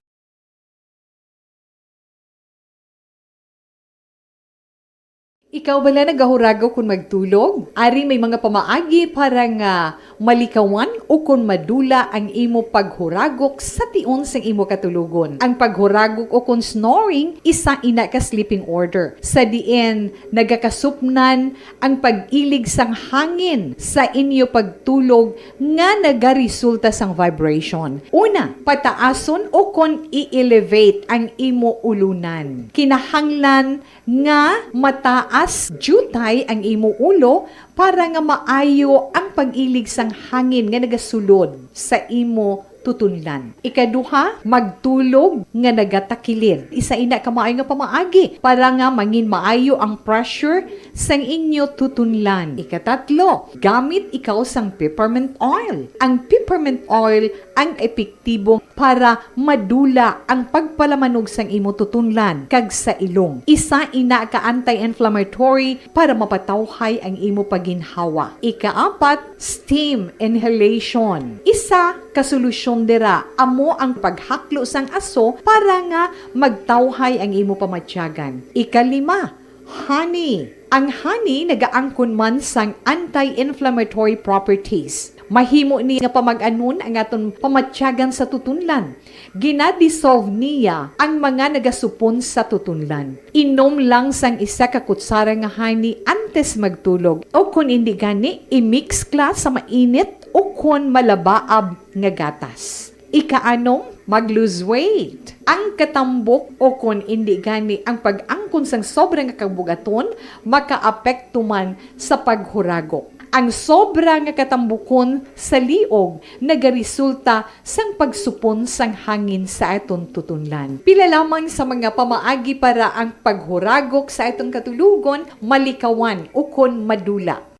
Ikaw bala nagahuragaw kon magtulog? Ari may mga pamaagi para nga malikawan o kon madula ang imo paghuragok sa tion sang imo katulogon. Ang paghuragok o kon snoring, isa ina ka sleeping order, sa diin nagakasupnan ang pag-ilig sang hangin sa inyo pagtulog nga nagaresulta sang vibration. Una, pataason o kon i-elevate ang imo ulunan. Kinahanglan nga mataas diutay ang imo ulo para nga maayo ang pag-ilig sang hangin nga nagasulod sa imo tutunlan. Ikaduha, magtulog nga nagatakilid. Isa ina ka maayo nga pamaagi para nga mangin maayo ang pressure sang inyo tutunlan. Ikatatlo, gamit ikaw sang peppermint oil. Ang peppermint oil ang epektibo para madula ang pagpalamanog sang imo tutunlan kag sa ilong. Isa ina ka anti-inflammatory para mapatawhay ang imo paginhawa. Ikaapat, steam inhalation. Isa ka solusyon dira amo ang paghaklo sang aso para nga magtawhay ang imo pamatyagan. Ikalima, honey. Ang honey nagaangkon man sang anti-inflammatory properties. Mahimo ni nga pamag-anon ang aton pamatyagan sa tutunlan. Gina-dissolve niya ang mga nagasupon sa tutunlan. Inom lang sang isa ka kutsara nga honey antes magtulog, o kon indi gani, i-mix kla sa mainit o kon malabaab nga gatas. Ikaanom, mag-lose weight. Ang katambok o kon indi gani ang pag-angkon sang sobra nga kabugaton makaapekto man sa paghuragok. Ang sobra nga katambukon sa liog nagaresulta sang pagsupon sang hangin sa aton tutunlan. Pila lamang sa mga pamaagi para ang paghuragok sa aton katulogon malikawan ukon madula.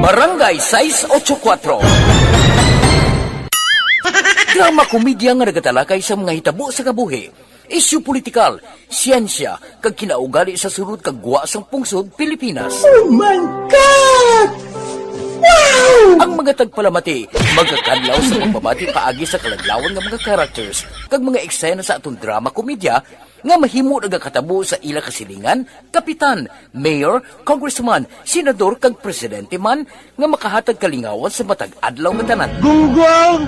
Barangay sais ocho kuatro. Drama komedya nga nagatalakay sa mga hitabo sa kabuhi, isyu politikal, siyensya, kag kinaugali sa sulod kag gwa sang pungsod Pilipinas. Oh my God! Wow! Ang mga tagpalamati magakadlaw sa pagbabati paagi sa kaladlawan nga mga characters kag mga eksena sa aton drama komedya nga mahimo nagakatabo sa ila kasilingan, kapitan, mayor, congressman, senador, kag presidente man nga makahatag kalingawan sa matag adlaw nga tanan. Gunggong!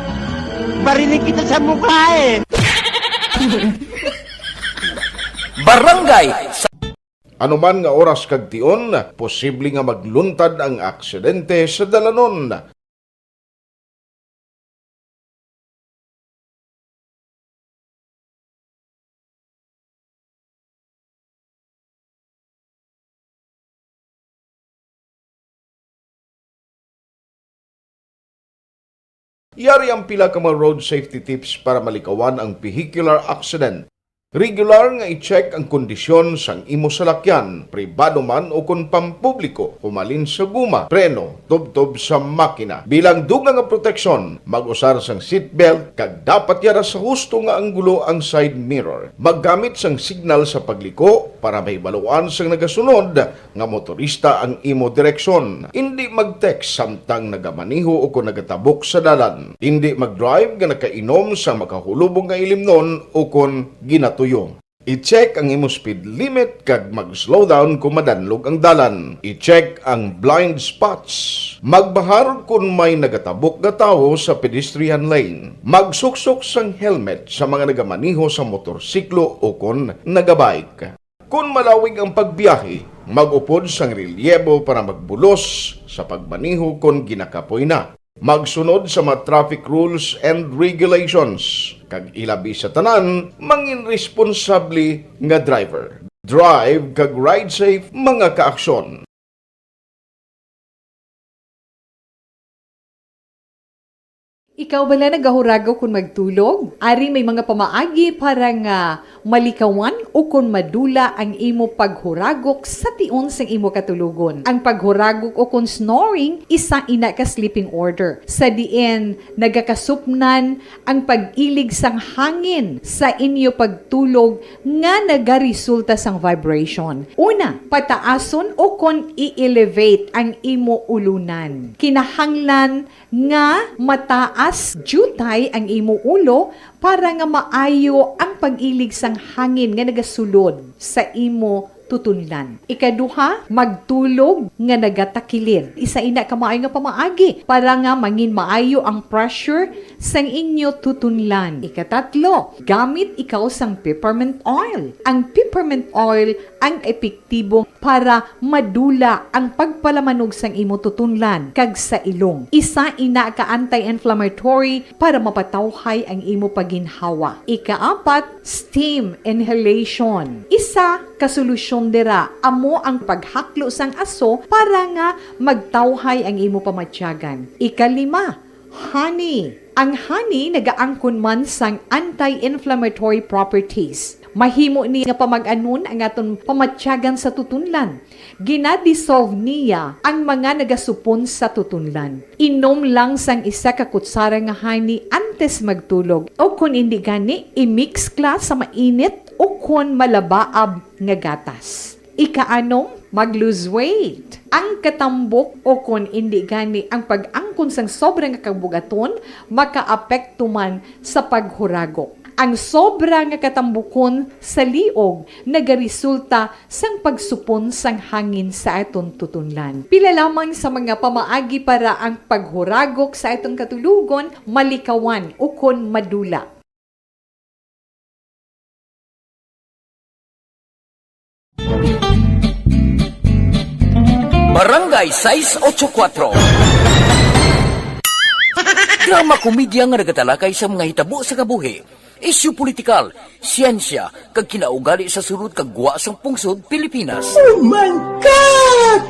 Barinig kita sa mukha eh! Barangay sa Anuman nga oras kag tion, posible nga magluntad ang aksidente sa dalanon. Yari ang pila ka mga road safety tips para malikawan ang vehicular accident. Regular nga i-check ang kondisyon sang imo salakyan, pribado man o kon pampubliko, humalin sa guma, preno, tubtob sa makina. Bilang dugang nga proteksyon, mag-usar sang seatbelt kag dapat yara sa husto nga anggulo ang side mirror. Maggamit sang signal sa pagliko para mahibaluan sang nagasunod nga motorista ang imo direksyon. Indi mag-text samtang nagamaneho o kon nagatabok sa dalan. Indi mag-drive nga nakainom sang makahulubong nga ilimnon o kon ginatuyo. I-check ang imo speed limit kag mag-slow down kon madanlog ang dalan. I-check ang blind spots. Magbahar kon may nagatabok nga tawo sa pedestrian lane. Magsuksok sang helmet sa mga nagamaneho sa motorsiklo o kon nagabike. Kon malawig ang pagbiyahe, mag-upod sang relyebo para magbulos sa pagmaneho kon ginakapoy na. Magsunod sa mga traffic rules and regulations, kag ilabi sa tanan, mangin responsable nga driver. Drive kag ride safe, mga kaaksyon. Ikaw bala nagahuragok kon magtulog? Ari may mga pamaagi para nga malikawan o kon madula ang imo paghuragok sa tion sang imo katulogon. Ang paghuragok o kon snoring, isa ina ka sleeping order, sa diin nagakasupnan ang pag-ilig sang hangin sa inyo pagtulog nga nagaresulta sang vibration. Una, pataason o kon i-elevate ang imo ulunan. Kinahanglan nga mataas diutay ang imo ulo para nga maayo ang pag-ilig sang hangin nga nagasulod sa imo tutunlan. Ikaduha, magtulog nga nagatakilid. Isa ina ka maayo nga pamaagi para nga mangin maayo ang pressure sang inyo tutunlan. Ikatatlo, gamit ikaw sang peppermint oil. Ang peppermint oil ang epektibo para madula ang pagpalamanog sang imo tutunlan kag sa ilong. Isa ina ka anti-inflammatory para mapatawhay ang imo paginhawa. Ikaapat, steam inhalation. Isa ka solusyon Dira, amo ang paghaklo sang aso para nga magtawhay ang imo pamatyagan. Ikalima, honey. Ang honey nagaangkon man sang anti-inflammatory properties. Mahimo ni nga pamag-anon ang aton pamatyagan sa tutunlan. Gina-dissolve niya ang mga nagasupon sa tutunlan. Inom lang sang isa ka kutsara nga honey antes magtulog, o kon indi gani, i-mix kla sa mainit o kon malabaab nga gatas. Ikaanom, mag-lose weight. Ang katambok o kon indi gani ang pag-angkon sang sobra nga kabugaton makaapekto man sa paghuragok. Ang sobra nga katambukon sa liog nagaresulta sang pagsupon sang hangin sa aton tutunlan. Pila lamang sa mga pamaagi para ang paghuragok sa aton katulogon malikawan ukon madula. Barangay sais ocho kuatro. Drama komedya nga nagatalakay sa mga hitabo sa kabuhi, isyu politikal, siyensya, kag kinaugali sa sulod kag gwa sang pungsod Pilipinas. Oh my God!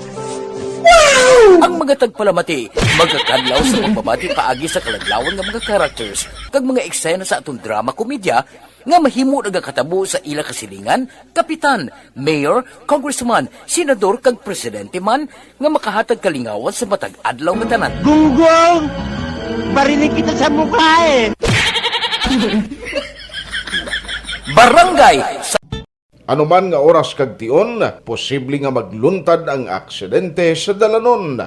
Wow! Ang mga tagpalamati magakadlaw sa pagbabati paagi sa kaladlawan nga mga characters kag mga eksena sa aton drama komedya nga mahimo nagakatabo sa ila kasilingan, kapitan, mayor, congressman, senador, kag presidente man nga makahatag kalingawan sa matag adlaw nga tanan. Gunggong! Barinig kita sa mukha eh! Barangay sa Anuman nga oras kag tion, posible nga magluntad ang aksidente sa dalanon.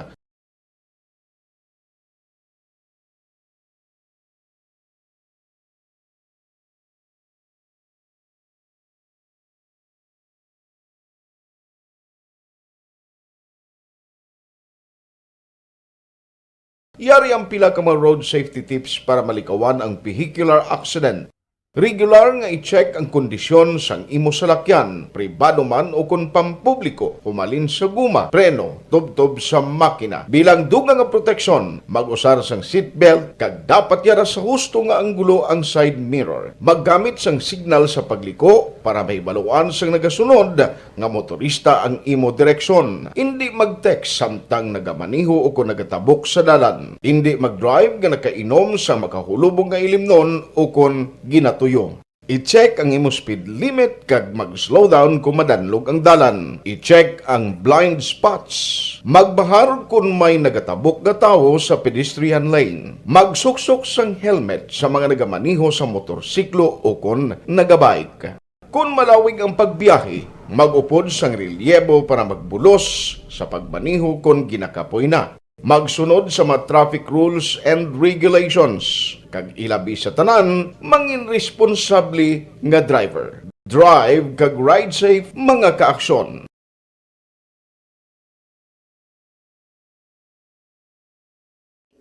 Yari ang pila ka mga road safety tips para malikawan ang vehicular accident. Regular nga i-check ang kondisyon sang imo salakyan, pribado man o kon pampubliko, humalin sa guma, preno, tubtob sa makina. Bilang dugang nga proteksyon, mag-usar sang seatbelt kag dapat yara sa husto nga anggulo ang side mirror. Maggamit sang signal sa pagliko para mahibaluan sang nagasunod nga motorista ang imo direksyon. Indi mag-text samtang nagamaneho o kon nagatabok sa dalan. Indi mag-drive nga nakainom sa makahulubong nga ilimnon o kon ginatuyo. I-check ang imo speed limit kag mag-slow down kon madanlog ang dalan. I-check ang blind spots. Magbahar kon may nagatabok nga tawo sa pedestrian lane. Magsuksok sang helmet sa mga nagamaneho sa motorsiklo o kon nagabike. Kon malawig ang pagbiyahe, mag-upod sang relyebo para magbulos sa pagmaneho kon ginakapoy na. Magsunod sa mga traffic rules and regulations, kag ilabi sa tanan, mangin responsable nga driver. Drive kag ride safe, mga kaaksyon.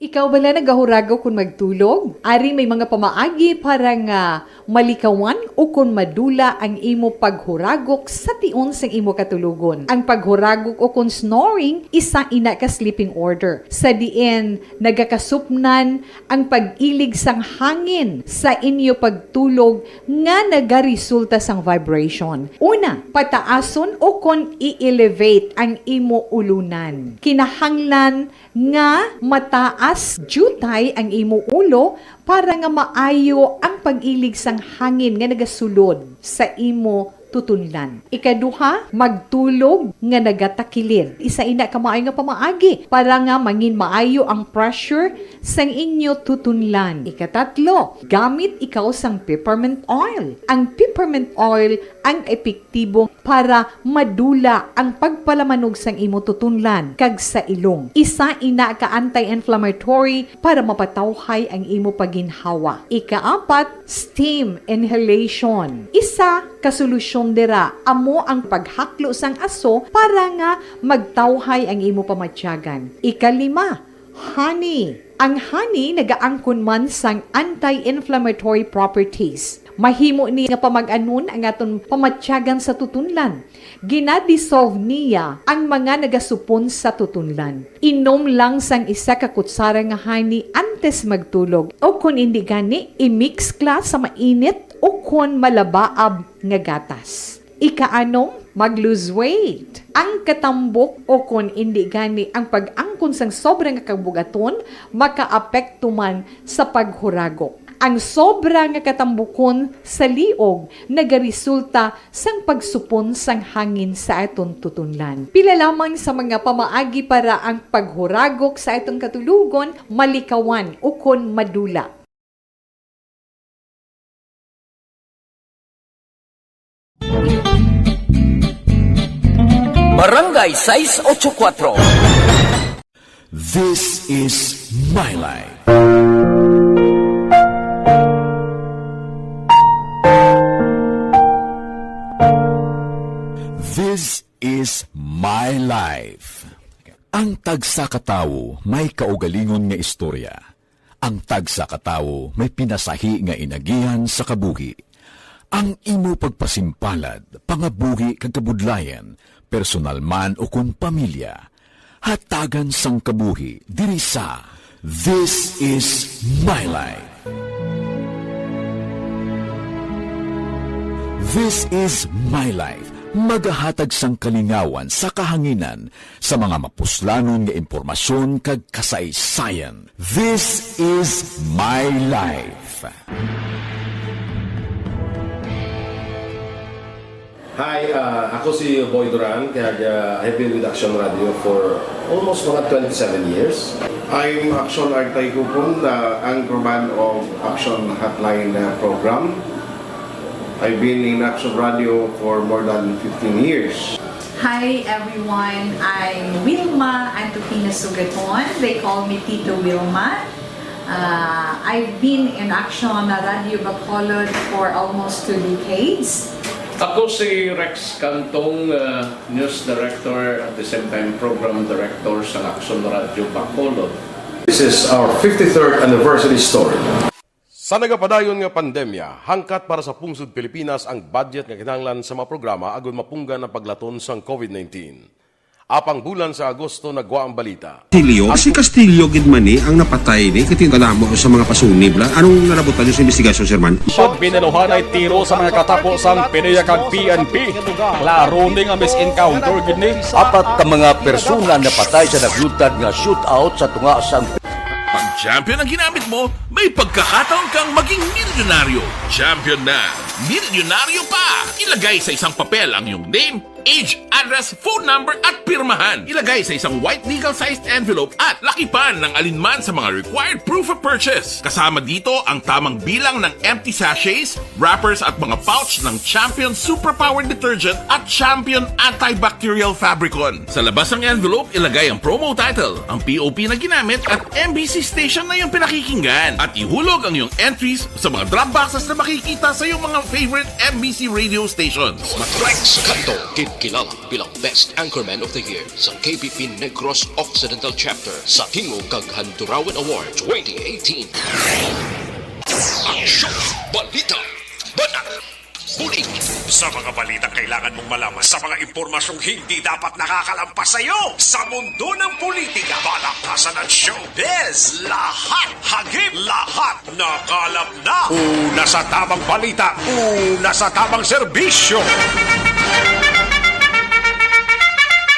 Ikaw bala nagahuragok kon magtulog? Ari may mga pamaagi para nga malikawan o kon madula ang imo paghuragok sa tion sang imo katulogon. Ang paghuragok o kon snoring, isa ina ka sleeping order, sa diin nagakasupnan ang pag-ilig sang hangin sa inyo pagtulog nga nagaresulta sang vibration. Una, pataason o kon i-elevate ang imo ulunan. Kinahanglan nga mataas diutay ang imo ulo para nga maayo ang pag-ilig sang hangin nga nagasulod sa imo tutunlan. Ikaduha, magtulog nga nagatakilid. Isa ina ka maayo nga pamaagi para nga mangin maayo ang pressure sang inyo tutunlan. Ikatatlo, gamit ikaw sang peppermint oil. Ang peppermint oil ang epektibo para madula ang pagpalamanog sang imo tutunlan kag sa ilong. Isa ina ka anti-inflammatory para mapatawhay ang imo paginhawa. Ikaapat, steam inhalation. Isa ka solusyon dira amo ang paghaklo sang aso para nga magtawhay ang imo pamatyagan. Ikalima, honey. Ang honey nagaangkon man sang anti-inflammatory properties. Mahimo ni nga pamag-anon ang aton pamatyagan sa tutunlan. Gina-dissolve niya ang mga nagasupon sa tutunlan. Inom lang sang isa ka kutsara nga honey antes magtulog, o kon indi gani, i-mix kla sa mainit o kon malabaab nga gatas. Ikaanom, mag-lose weight. Ang katambok o kon indi gani ang pag-angkon sang sobra nga kabugaton makaapekto man sa paghuragok. Ang sobra nga katambukon sa liog nagaresulta sang pagsupon sang hangin sa aton tutunlan. Pila lamang sa mga pamaagi para ang paghuragok sa aton katulogon malikawan ukon madula. Barangay sais ocho kuatro. This is my life. This is my life. Ang tagsa ka tawo may kaugalingon nga istorya. Ang tagsa ka tawo may pinasahi nga inagihan sa kabuhi. Ang imo pagpasimpalad, pangabuhi kag kabudlayan, personal man ukon pamilya, hatagan sang kabuhi diri sa This Is My Life. This Is My Life, magahatag sang kalingawan sa kahanginan sa mga mapuslanon nga impormasyon kag kasaysayan. This is my life. Hi, uh, ako si Boy Duran, kag uh, I've been with Action Radio for almost mga twenty-seven years. I'm Action Artay Kupon, the anchorman of Action Hotline uh, program. I've been in Action Radio for more than fifteen years. Hi everyone, I'm Wilma Antupina Sugaton. They call me Tito Wilma. Uh, I've been in Action Radio Bacolod for almost two decades. Ako si Rex Cantong, uh, News Director at the same time Program Director sa Action Radio Bacolod. This is our fifty-third anniversary story. Sa nagapadayon nga pandemya, hangkat para sa pungsod Pilipinas ang budget nga kinahanglan sa mga programa agud mapunggan ang paglaton sang COVID nineteen. Apang bulan sa Agosto nagwa ang balita. Castillo? Si Castillo gid man ni ang napatay ni, kay kadamo sa mga pasunib la. Anong nalabutan niyo sa investigasyon, Sir Man? Pag binaluhanay tiro sa mga katapo sang PDEA kag PNP, klaro ni nga mis-encounter gid ni. Apat ka mga persona napatay sa nagluntad nga shootout sa tunga sang Pag champion ang ginamit mo, may pagkakataon kang maging milyonaryo. Champion na, milyonaryo pa! Ilagay sa isang papel ang iyong name, age, address, phone number, at pirmahan. Ilagay sa isang white legal-sized envelope at lakipan ng alinman sa mga required proof of purchase. Kasama dito ang tamang bilang ng empty sachets, wrappers at mga pouch ng Champion Superpower Detergent at Champion Antibacterial Fabricon. Sa labas ng envelope, ilagay ang promo title, ang P O P na ginamit at M B C station na iyong pinakikinggan. At ihulog ang iyong entries sa mga drop boxes na makikita sa iyong mga favorite M B C radio stations. Rex Canto, kinkilala bilang Best Anchorman of the Year sa K P P Negros Occidental Chapter sa Tingog kag Handurawan Award twenty eighteen. Aksyon! Balita! Banat! Bulig! Sa mga balitang kailangan mong malaman, sa mga impormasyong hindi dapat nakakalampas sa iyo, sa mundo ng politika, palakasan at showbiz, lahat hagip, lahat nakalap na. Una sa tamang balita, una sa tamang serbisyo.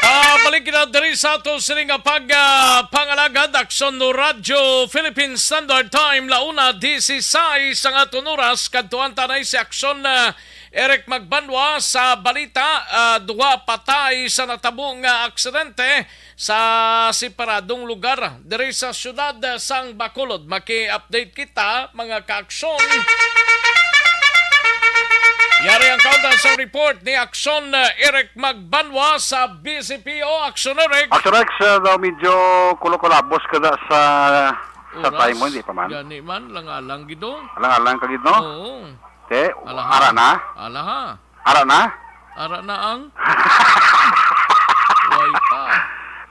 Ah, balik kita diri sa ato sini nga pag ah, pangalagad, Aksyon Radyo Philippine Standard Time, launa disisais ang aton oras. Kadtuan ta na si Aksyon ah, Eric Magbanwa sa balita. Ah, duha patay sa natabo nga aksidente sa separadong lugar diri sa siyudad sang Bacolod. Maki-update kita, mga kaaksyon. Yari ang kaundan sa report ni Aksyon ah, Eric Magbanwa sa B C P O. Aksyon, Eric. Aksyon, Rex, ah, daw medyo kulo-kulabos ka da sa sa Oras, time mo, hindi pa man. Gani man, lang-alang gid, oh. Alang-alang ka gid, no? Oo. Te, Alaha. Ara na? Alaha. Ara na? Ara na ang Way pa.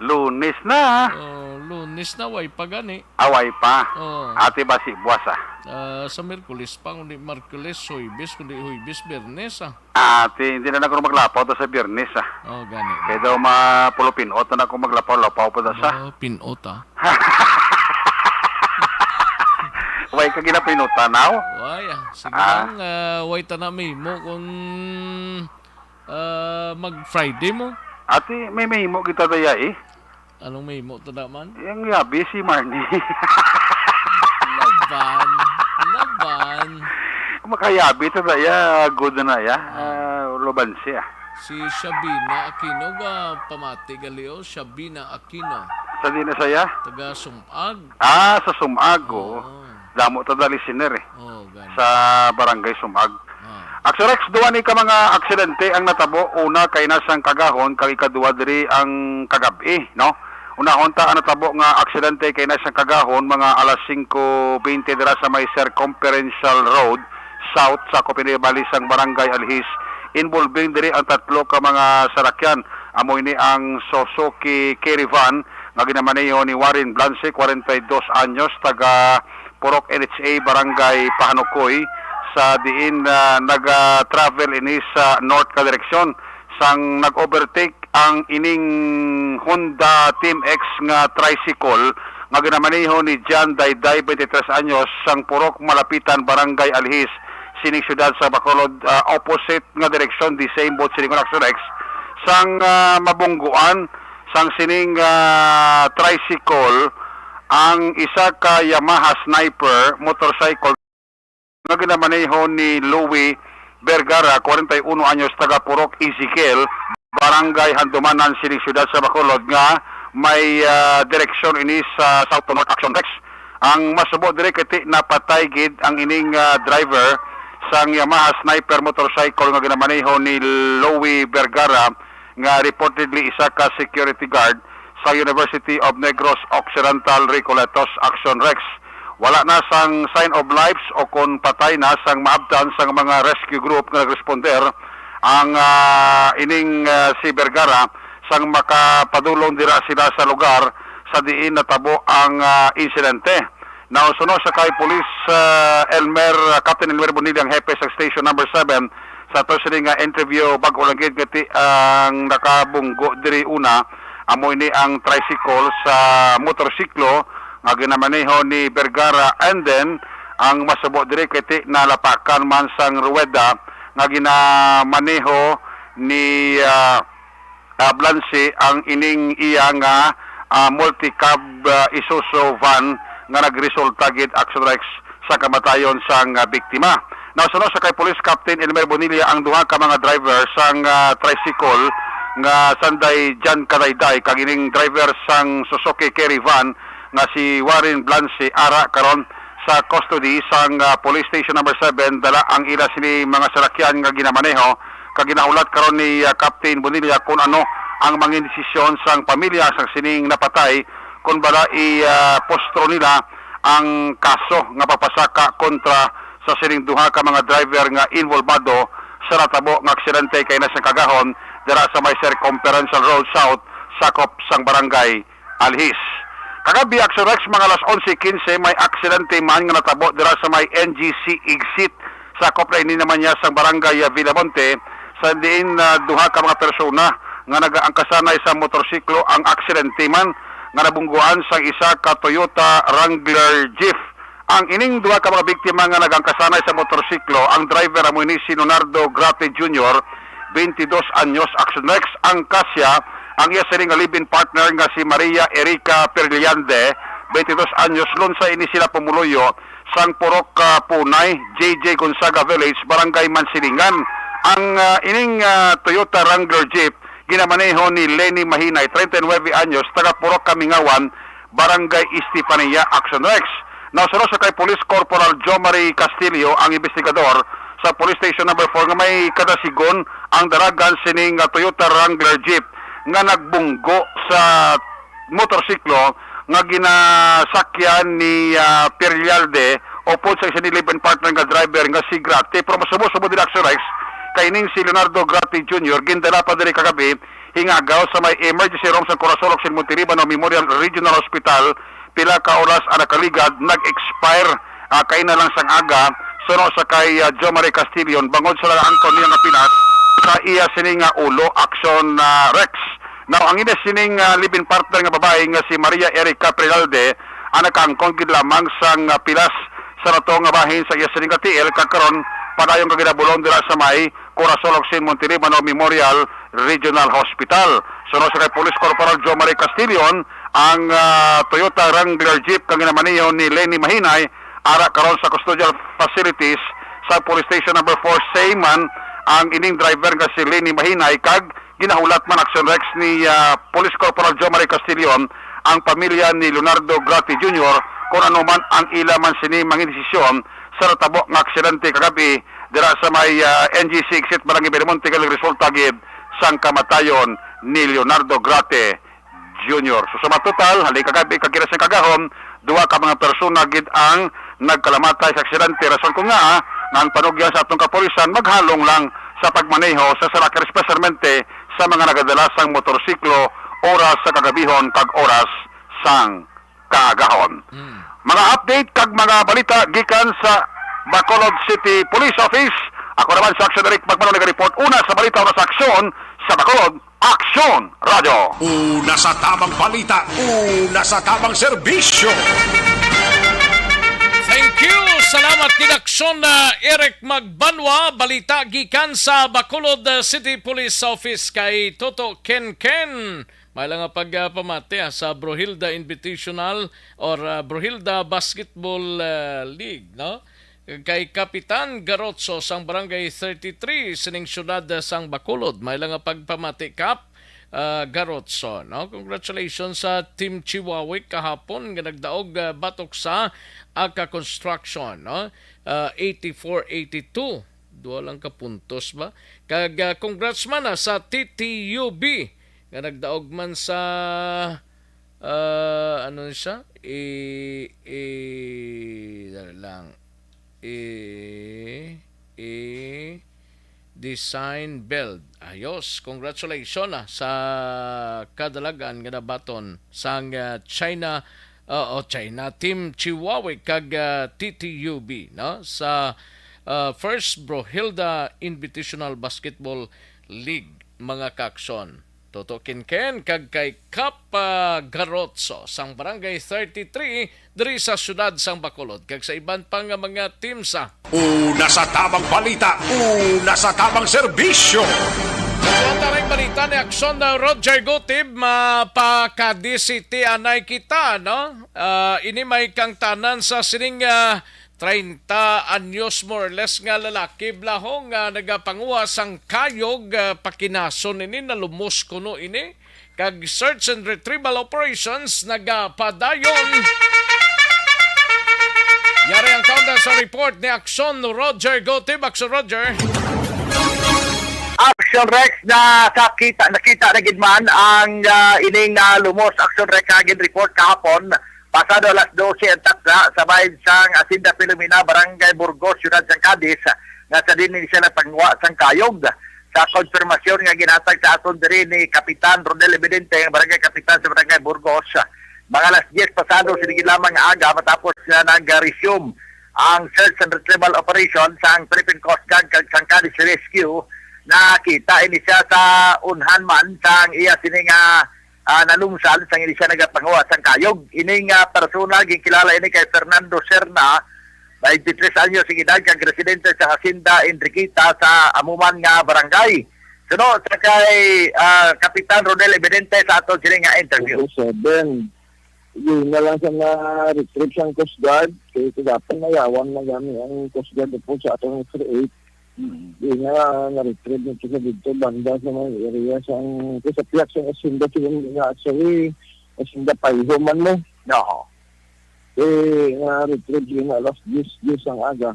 Lunes na. Oh, Lunes na, way pa gani. Away pa. Oh. Ate ba si buwas, ah? Ah, sa Miyerkules pa, kundi Markules, Huwebes, kundi Huwebes, Biyernes, ah. Ate, hindi na ako maglapaw to sa Biyernes, ah. Oh, gani. Kaya daw ma-, pulupinot na ako maglapaw-lapaw pa da sa. Oh, pinot, ah. Way ka ginapinutan, aw? Way, ah. Sige Ah. lang, ah, way ta na mimo kung Ah, mag-Friday mo? Ati, may mahimo kita daya eh. Anong mahimo to naman? Yung yabi si Marnie. Laban. Laban. Makayabi to daya, good na ya. Ah, laban siya. Si Shabina Aquino ga pamati gali, oh. Shabina Aquino. Sa di na saya? Taga Sumag. Ah, sa Sumag, oo. Oo. Damo ta da listener eh. Oh, gani. Sa Barangay Sumag. Ah. Action Rex, duwa ni ka mga aksidente ang natabo. Una kay na sang Kagahon, kag ikaduwa diri ang kagab-i, no? Unahon ta ang natabo nga aksidente kay na sang Kagahon, mga alas singko bente dira sa may Circumferential Road South, sa Kopinibali sang Barangay Alhis, involving diri ang tatlo ka mga sarakyan. Amo ini ang Suzuki Caravan nga ginamaneho ni Warren Blancy, kwarenta y dos anyos, taga Purok N H A, Barangay Pahanukoy, sa diin, ah, naga-travel ini sa north ka direksyon. Sang nag-overtake ang ining Honda Team X nga tricycle nga ginamaneho ni John Dayday, twenty-three anyos, sang Purok Malapitan, Barangay Alhis, sining siyudad sa Bacolod, ah, opposite nga direksyon, the same boat sining Action Rex. Sang, ah, mabungguan sang sining, ah, tricycle ang isa ka Yamaha Sniper motorcycle nga ginamaneho ni Louie Vergara, kwarenta y uno anyos, taga Purok Ezekiel, Barangay Handumanan, sining siyudad sa Bacolod, nga may, ah, direksyon ini sa south to north. Action Rex. Ang masubo diri kay ti napatay gid ang ining, ah, driver sang Yamaha Sniper motorcycle nga ginamaneho ni Louie Vergara, nga reportedly isa ka security guard sa University of Negros Occidental, Recoletos. Action Rex. Wala na sang sign of lives o kon patay na sang maabtan sang mga rescue group nga nagresponder ang, ah, ining, ah, si Vergara sang makapadulong dira sila sa lugar sa diin natabo ang, ah, insidente. Now, suno sa kay Police, ah, Elmer, ah, Captain Elmer Bonilla ang hepe sa Station Number Seven. Sa to sini nga interview, bag-o lang gid nga ti-, ang nakabunggo diri una, amo ini ang tricycle sa motorsiklo nga ginamaneho ni Vergara, and then ang masubo diri kay ti nalapakan man sang ruweda nga ginamaneho ni, ah, ah, Blancy ang ining iya nga, ah, multicab, ah, Isuzu van nga nagresulta gid, Action Rex, sa kamatayon sang, ah, biktima. Now, suno sa kay Police Captain Elmer Bonilla, ang duha ka mga driver sang, ah, tricycle nga sanday John Kadayday kag ining driver sang Suzuki Carry van nga si Warren Blancy ara karon sa custody sang, ah, Police Station Number Seven. Dala ang ila sini mga salakyan nga ginamaneho, kag ginahulat karon ni, ah, Captain Bonilla kung ano ang mangin desisyon sang pamilya sang sining napatay, kung bala i, ah, postro nila ang kaso nga papasaka kontra sa sining duha ka mga driver nga involbado sa natabo nga aksidente kay na sang Kagahon dira sa may Circumferential Road South, sakop sang Barangay Alhis. Kagabi, Action Rex, mga alas onse quince, may aksidente man nga natabo dira sa may N G C exit. Sakop na ini naman niya sa Barangay, ah, Villamonte, sa diin, ah, duha ka mga persona nga nagaangkasanay sa motorsiklo ang aksidente man nga nabungguan sa isa ka Toyota Wrangler Jeep. Ang ining duha ka mga biktima nga nagangkasanay sa motorsiklo, ang driver amo ini si Leonardo Grate Junior, twenty-dos anyos, Action Rex, ang kasya, ang iya sining nga live-in partner nga si Maria Erica Perliande, twenty-dos anyos, lunsay ini sila pumuluyo sang Purok, ah, Punay, J J Gonzaga Village, Barangay Mansilingan. Ang, ah, ining, ah, Toyota Wrangler Jeep ginamaneho ni Lenny Mahinay, treinta y nueve anyos, taga Purok Kamingawan, Barangay Estefania, Action Rex. Nasunod sa kay Police Corporal Jomari Castillo, ang investigador sa Police Station Number Four, nga may kadasigon ang dalagan sining, ah, Toyota Wrangler Jeep nga nagbunggo sa motorsiklo nga ginasakyan ni, ah, Perlialde upod sa isa ni live-in partner nga driver nga si Grate. Pero masubo-subo diri, Action Rex, kay ning si Leonardo Grate Junior gindala pa diri kagabi hingagaw sa may emergency room sa Corazon Occidental Montelibano Memorial Regional Hospital. Pila ka oras ang nakaligad, nag-expire, ah, kaina lang sang aga, suno sa kay, ah, Jo Marie Castillo, bangod sa nagaangkon niya nga pilas sa iya sini nga ulo, Action, ah, Rex. Now, ang ina sining, ah, live-in partner nga babae nga si Maria Erica Peralde, ang nakaangkon gid lamang sang, ah, pilas sa rato nga bahin sa iya sining ka tiil, kag karon padayon ka ginabulon dira sa may Corazon Locsin Montelibano Memorial Regional Hospital. Suno sa kay Police Corporal Joe Marie Castillon, ang, ah, Toyota Wrangler Jeep kang ginamaneho ni Lenny Mahinay ara karon sa custodial facilities sa Police Station Number Four Seaman ang ining driver nga si Lenny Mahinay, kag ginahulat man, Action Rex, ni, ah, Police Corporal Joe Marie Castillon ang pamilya ni Leonardo Grate Junior kung ano man ang ila man sini mangin desisyon sa natabo nga aksidente kagabi dira sa may, ah, N G C exit Barangay Belmonte nga nagresulta gid sang kamatayon ni Leonardo Grate Junior. So, sa matotal, halin kagabi kag kinabuhi sang kaagahon, duha ka mga persona gid ang nagkalamatay sa aksidente, rason kon ngaa nga ang panugyan sa atong kapulisan maghalong lang sa pagmaneho sa salakyan, espesyalmente sa mga nagadala sang motorsiklo oras sa kagabihon kag oras sang kaagahon. Mm. Mga update kag mga balita gikan sa Bacolod City Police Office. Ako naman si Action Eric Magmano, nag-report una sa balita, una sa aksyon sa Bacolod, Aksyon Radyo. Una sa tamang balita, una sa tamang serbisyo. Thank you. Salamat kid Aksyon, ah, Eric Magbanwa. Balita gikan sa Bacolod, ah, City Police Office kay Toto Kenken. May lang nga pagpamati, ah, sa Brohilda Invitational or, ah, Brohilda Basketball, ah, League, no? Kay Kapitan Garotso sang Barangay thirty-three sining siyudad, ah, sang Bacolod. May lang nga pagpamati, Kap, ah, Garotso, no? Congratulations sa Team Chihuahua kahapon nga nagdaog, ah, batok sa Aka Construction, no? Ah, eighty-four eighty-two. Duha lang ka puntos ba? Kag, ah, congrats man, ah, sa T T U B nga nagdaog man sa, ah, ano ni siya? I, i, dali lang. I, i, Design Build. Ayos. Congratulations, ah, sa kadalagan nga nabaton sang, ah, China, ah, o China, Team Chihuahua kag, ah, T T U B, no? Sa, ah, First Brohilda Invitational Basketball League, mga kaaksyon. Toto Kinken kag kay Kap, ah, Garotso sang Barangay thirty-three diri sa siyudad sang Bacolod kag sa iban pa nga mga team sa Una sa tamang balita, una sa tamang serbisyo. Sa taring balita ni Aksyon na Roger Gutib, mapaka-D C T anay kita, no? Ah, ini may kangtanan sa sining, ah, treinta anyos, more or less, nga lalaki, blahong, nga nagapanguha sang kayog, ah, pakinason ini, nalumos kuno ini. Kag search and retrieval operations nagapadayon. Yari ang kaunda sa report ni Aksyon Roger Gotib. Aksyon Roger. Action Rex, na sa kita, nakita na gid man ang, ah, ining, ah, lumos. Action Rex, ang report kahapon, pasado alas dose ang takna, sa bahin sang Hacienda Filomena, Barangay Burgos, Siyudad sang Cadiz, nga sa din siya nagpanguha sang kayog. Sa konfirmasyon nga ginhatag sa aton diri ni Kapitan Rodel Evidente, ang barangay kapitan sa Barangay Burgos, mga alas diyes pasado, sige lamang nga aga, matapos nga nag-resume ang search and retrieval operation sang Philippine Coast Guard kag sang Cadiz Rescue, nakita ini siya sa unhan man sang iya sini nga, ah, nalumsan sang ini siya nagapanguha sang kayog. Ini nga personal, ginkilala ini kay Fernando Serna, twenty-three anyos ang edad, kag residente sa Hacienda Enriqueta sa amo man nga barangay. Suno sa kay, ah, Kapitan Rodel Evidente sa aton sini nga interview. Seven. Yun na lang sa na-retrieve sang Coast Guard. Kay kagapon nayawan na gani ang Coast Guard po sa atong X-ray eight. Mm. Yun nga, na-retrieve nito sa dito, banda sa mga area sang, sa piyak sang Hacienda, siguro nga, actually, Hacienda Paiho man mo. Oo. Eh, na-retrieve yun na alas diyes, diyes ang aga.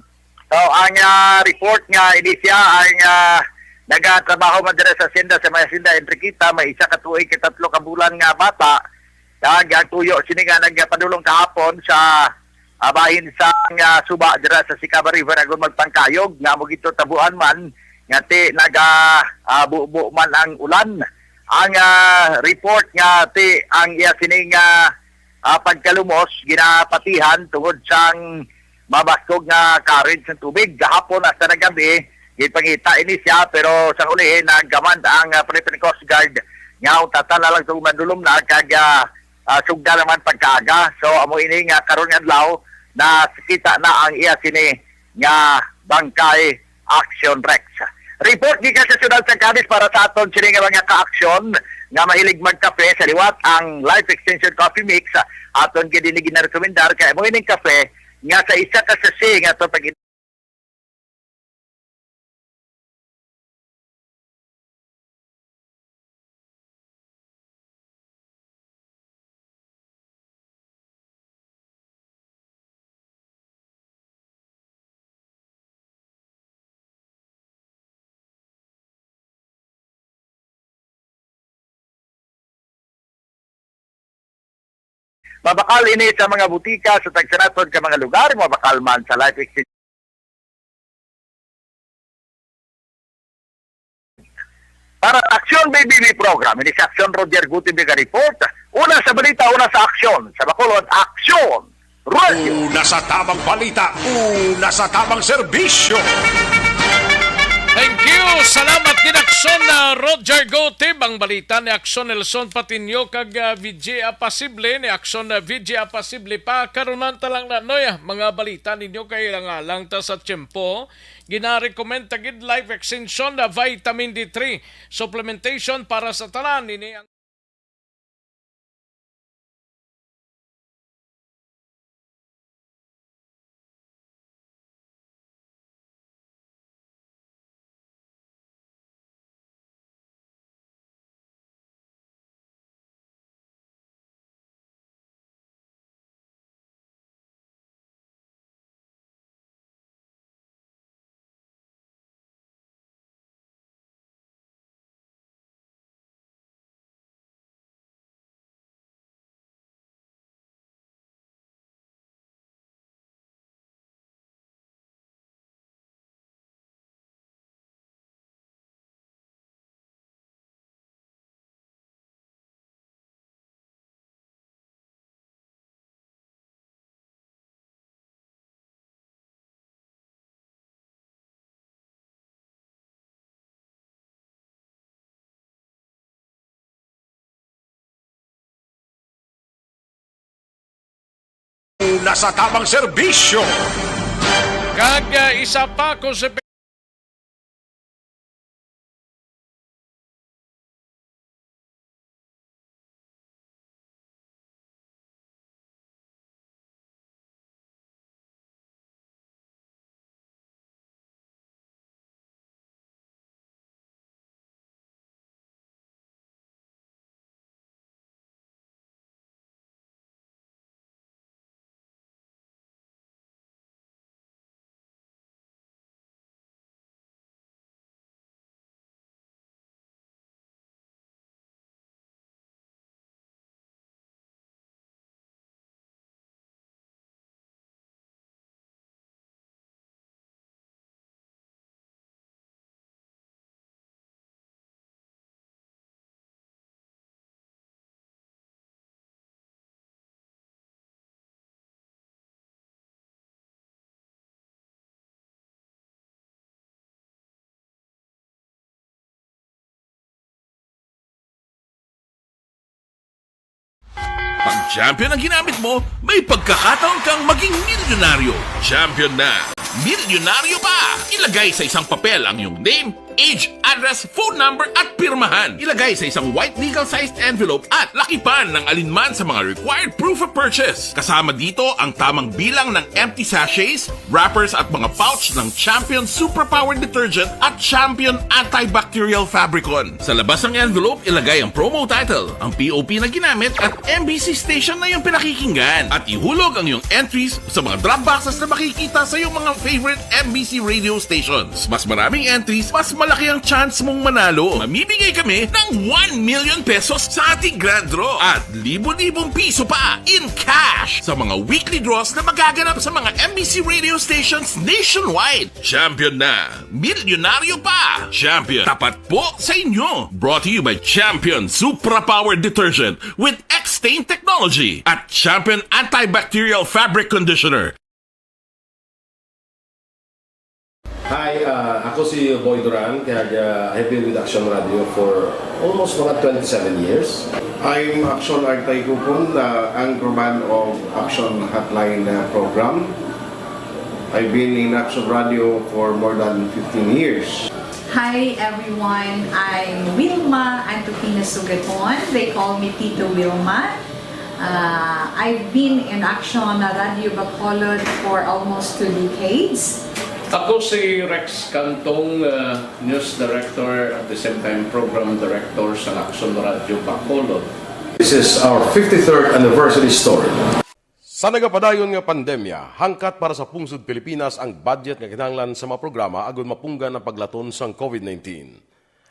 So, ang, ah, report nga ini siya, ang, ah, nagatrabaho man dira sa Hacienda, sa may Hacienda Enriqueta, may isa ka tuig, ka tatlo ka bulan nga bata, kag ang tuyo sini nga nagpadulong kahapon sa, ah, bahin sa, ah, suba dira sa Sicaba River, agon magpangkayog, nga mo gito tabuan man nga ti naga, ah, bubo man ang ulan. Ang, ah, report nga ti ang iya sini nga, ah, pagkalumos ginapatihan tungod sang mabaskog nga current sang tubig. Gahapon hasta naggabi, gipangita ini siya, pero sa ulihi, nagkaman ang, ah, Philippine Coast Guard nga untatan na lang sa umandulom na kag, ah, ah, sugda naman pagkaaga. So, amo ini nga karon nga adlaw, nakita na ang iya sini nga bangkay, Action Rex. Report gikan sa siyudad sa Cadiz para sa aton sini nga mga ka-aksyon nga mahilig magkape sa liwat, ang Life Extension Coffee Mix, ah, aton gid ini ginarekomendar kay amo ining kape nga sa isa ka sachet nga ato pag Mabakal ini sa mga butika sa tagsa naton ka mga lugar, mabakal man sa Life Exchange. Para sa Aksyon B B B program, ini si Aksyon Roger Guti, Mega Report. Una sa balita, una sa aksyon. Sa Bacolod, Aksyon Radio. Una sa tamang balita, una sa tamang serbisyo. Thank you. Salamat gid, Aksyon, ah, Roger Gutib. Ang balita ni Aksyon Nelson Patiño kag, ah, V J Apasible, ni Aksyon, ah, V J Apasible pa. Karunan ta lang na, Noy, ah, mga balita ninyo kay lang, ah, lang ta sa tiyempo. Ginarekomenda gid Life Extension na Vitamin D three supplementation para sa tanan. Ini ang Una sa tamang serbisyo. Kag, ah, isa pa, kung sa Pag champion ang ginamit mo, may pagkakataon kang maging milyonaryo. Champion na! Milyonaryo pa! Ilagay sa isang papel ang iyong name, age, address, phone number, at pirmahan. Ilagay sa isang white legal-sized envelope at lakipan ng alinman sa mga required proof of purchase. Kasama dito ang tamang bilang ng empty sachets, wrappers, at mga pouch ng Champion Superpower Detergent at Champion Antibacterial Fabricon. Sa labas ng envelope, ilagay ang promo title, ang P O P na ginamit, at M B C station na iyong pinakikinggan. At ihulog ang iyong entries sa mga drop boxes na makikita sa iyong mga favorite M B C radio stations. Mas maraming entries, mas malaki ang chance mong manalo. Mamimigay kami ng one million pesos sa ating grand draw at libo-libong piso pa in cash sa mga weekly draws na magaganap sa mga M B C radio stations nationwide. Champion na! Milyonaryo pa! Champion, tapat po sa inyo! Brought to you by Champion Supra Power Detergent with X-Stain Technology at Champion Antibacterial Fabric Conditioner. Hi, ah, ako si Boy Duran, kag, ah, I've been with Action Radio for almost mga twenty-seven years. I'm Action Artay Kupon, the anchorman of Action Hotline, uh, program. I've been in Action Radio for more than fifteen years. Hi everyone, I'm Wilma Antupina Sugaton. They call me Tito Wilma. Uh, I've been in Action Radio Bacolod for almost two decades. Ako si Rex Cantong, uh, News Director at the same time Program Director sa Action Radio Bacolod. This is our fifty-third anniversary story. Sa nagapadayon nga pandemya, hangkat para sa pungsod Pilipinas ang budget nga kinahanglan sa mga programa agud mapunggan ang paglaton sang COVID nineteen.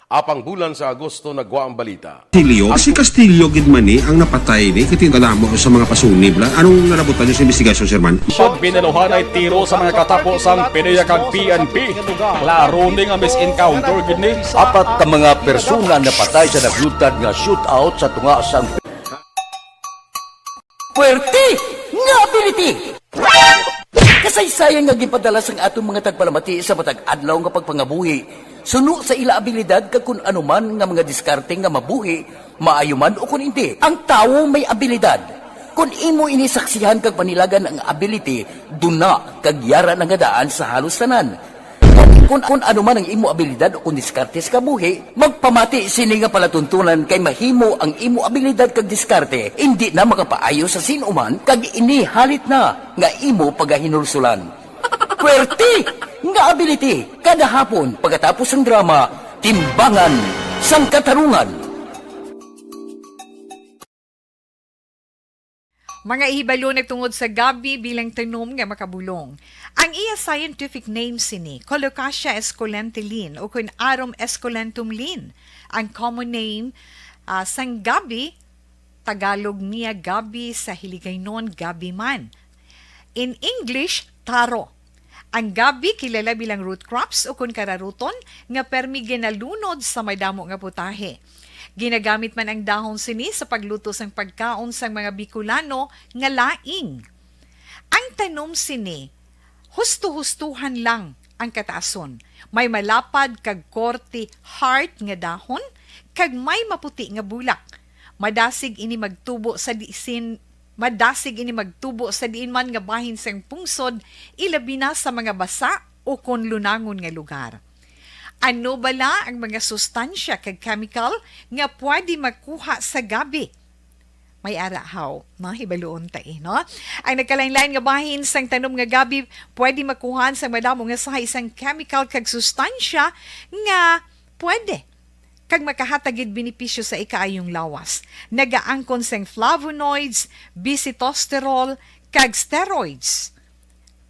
Apang bulan sa Agosto nagwa ang balita. Castillo. Si Castillo gid man ni ang napatay ni, kay tingala mo sa mga pasunib la. Anong nalabutan niyo sa investigasyon, Sir Man? Pag binaluhanay tiro sa mga katapo sang PDEA kag P N P, klaro ni nga mis-encounter gid ni. Apat ka mga persona napatay sa naglutad nga shootout sa tunga sang Puwerte nga ability! Kasaysayan nga ginpadala sang aton mga tagpalamati sa matag adlaw nga pagpangabuhi. Suno sa ila abilidad kag kun ano man nga mga diskarte nga mabuhi, maayo man o kun indi, ang tawo may abilidad. Kun imo ini saksihan kag panilagan ang ability, duna kag yara na nga daan sa halos tanan. Kun, kun ano man ang imo abilidad o kun diskarte sa kabuhi, magpamati sini nga palatuntunan kay mahimo ang imo abilidad kag diskarte indi na makapaayo sa sin-o man kag ini halit na nga imo pagahinulsulan. Puwerte nga ability kada hapon pagkatapos sang drama Timbangan sang Katarungan. Mga ihibalo nagtungod sa gabi bilang tanom nga makabulong. Ang iya scientific name sini, Colocasia esculenta Linn o kun Arum esculentum Linn. Ang common name ah, sang gabi, Tagalog niya gabi, sa Hiligaynon gabi man. In English, taro. Ang gabi kilala bilang root crops o kun kararuton nga permi ginalunod sa madamo nga putahe. Ginagamit man ang dahon sini sa pagluto sang pagkaon sang mga Bicolano nga laing. Ang tanom sini, husto-hustuhan lang ang kataason. May malapad kag korte heart nga dahon kag may maputi nga bulak. Madasig ini magtubo sa disin Madasig ini magtubo sa diin man nga bahin sang pungsod, ilabi na sa mga basa o kon lunangon nga lugar. Ano bala ang mga sustansya kag chemical nga pwede makuha sa gabi? May ara haw, no? Hibaluon ta, eh, no? Ang nagkalain-lain nga bahin sang tanom nga gabi pwede makuhaan sang madamo nga sahi sang chemical kag sustansya nga pwede kag makahatag gid benepisyo sa ikaayong lawas. Nagaangkon sang flavonoids, bisitosterol, kag steroids.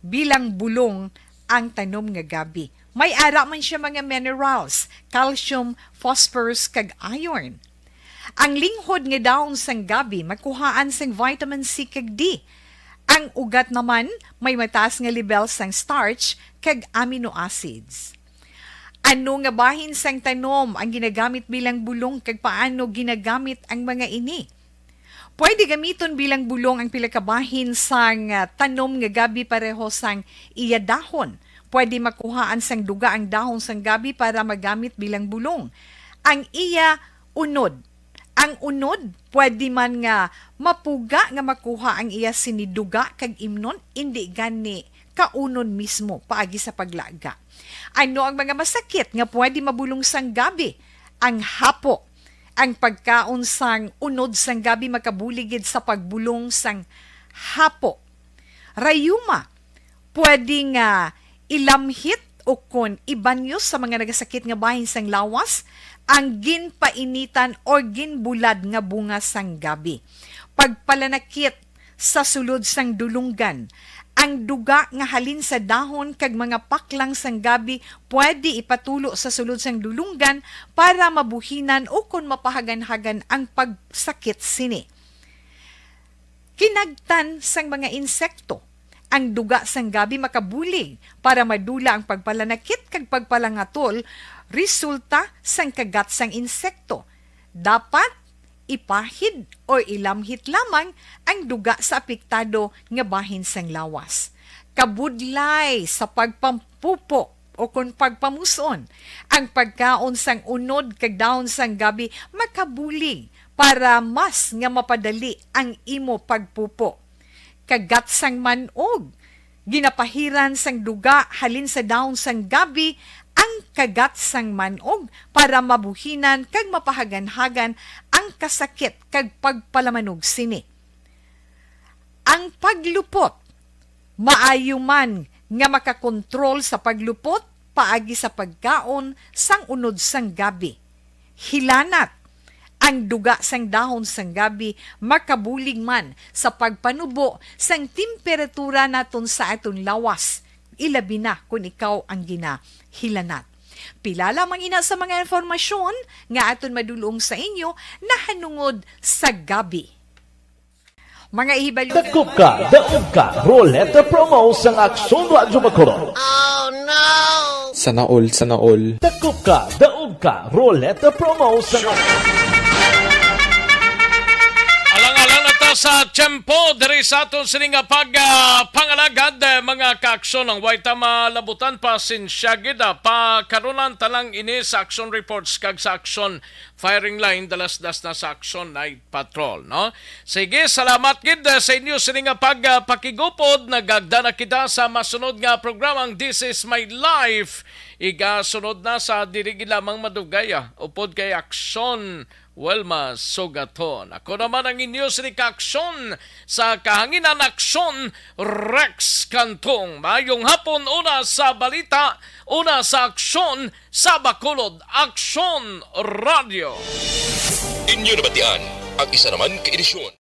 Bilang bulong ang tanom nga gabi. May ara man siya mga minerals, calcium, phosphorus, kag iron. Ang linghod nga dahon sang gabi makuhaan sang vitamin C kag D. Ang ugat naman may mataas nga lebel sang starch kag amino acids. Ano nga bahin sang tanom ang ginagamit bilang bulong kag paano ginagamit ang mga ini? Pwede gamiton bilang bulong ang pila ka bahin sang ah, tanom nga gabi pareho sang iya dahon. Pwede makuhaan sang duga ang dahon sang gabi para magamit bilang bulong. Ang iya unod. Ang unod, pwede man nga mapuga nga makuha ang iya sini duga kag imnon, indi gani kaunon mismo paagi sa paglaga. Ano ang mga masakit nga pwede mabulong sang gabi? Ang hapo. Ang pagkaon sang unod sang gabi makabulig gid sa pagbulong sang hapo. Rayuma, pwede nga ilamhit o kon ibanyo sa mga nagasakit nga bahin sang lawas ang ginpainitan o ginbulad nga bunga sang gabi. Pagpalanakit sa sulod sang dulunggan. Ang duga nga halin sa dahon kag mga paklang sang gabi pwede ipatulo sa sulod sang dulunggan para mabuhinan o kon mapahaganhagan ang pagsakit sini. Kinagtan sang mga insekto. Ang duga sang gabi makabulig para madula ang pagpalanakit kag pagpalangatol resulta sang kagat sang insekto. Dapat ipahid o ilamhit lamang ang duga sa apektado nga bahin sang lawas. Kabudlay sa pagpampupo o kon pagpamuson, ang pagkaon sang unod kag dahon sang gabi makabulig para mas nga mapadali ang imo pagpupo. Kagat sang man-og, ginapahiran sang duga halin sa dahon sang gabi ang kagat sang man-og para mabuhinan kag mapahaganhagan ang kasakit kag pagpalamanog sini. Ang paglupot. Maayo man nga makakontrol sa paglupot paagi sa pagkaon sang unod sang gabi. Hilanat. Ang duga sang dahon sang gabi makabulig man sa pagpanubo sang temperatura naton sa aton lawas, ilabi na kon ikaw ang ginahilanat. Pila lamang ina sa mga informasyon nga aton madulong sa inyo nahanungod sa gabi. Mga ihibalo. Dakop ka, daog ka, Roleta Promo sang Aksyon Radyo Bacolod. Sana all, sana all. Dakop ka, daog ka, Roleta Promo sang Alang-alang na ta sa tiyempo diri sa aton sini nga pag ah, pangalagad, eh, mga kaaksyon, ang way ta malabutan, pasensya gid, ah, pakarunan ta lang ini sa action reports kag sa action firing line, dalas-das na sa action night patrol, no? Sige, salamat gid, ah, sa inyo sini nga pag ah, pakigupod. Nagagda na kita sa masunod nga programang This Is My Life. Igasunod na sa dili gid lamang madugay, ah, upod kay aksyon Wilma Sugaton. Ako naman ang inyo sini kaaksyon sa kahanginan, aksyon, Rex Cantong. Maayong hapon, una sa balita, una sa aksyon, sa Bacolod, Aksyon Radio. Inyo nabatian ang isa naman ka edisyon.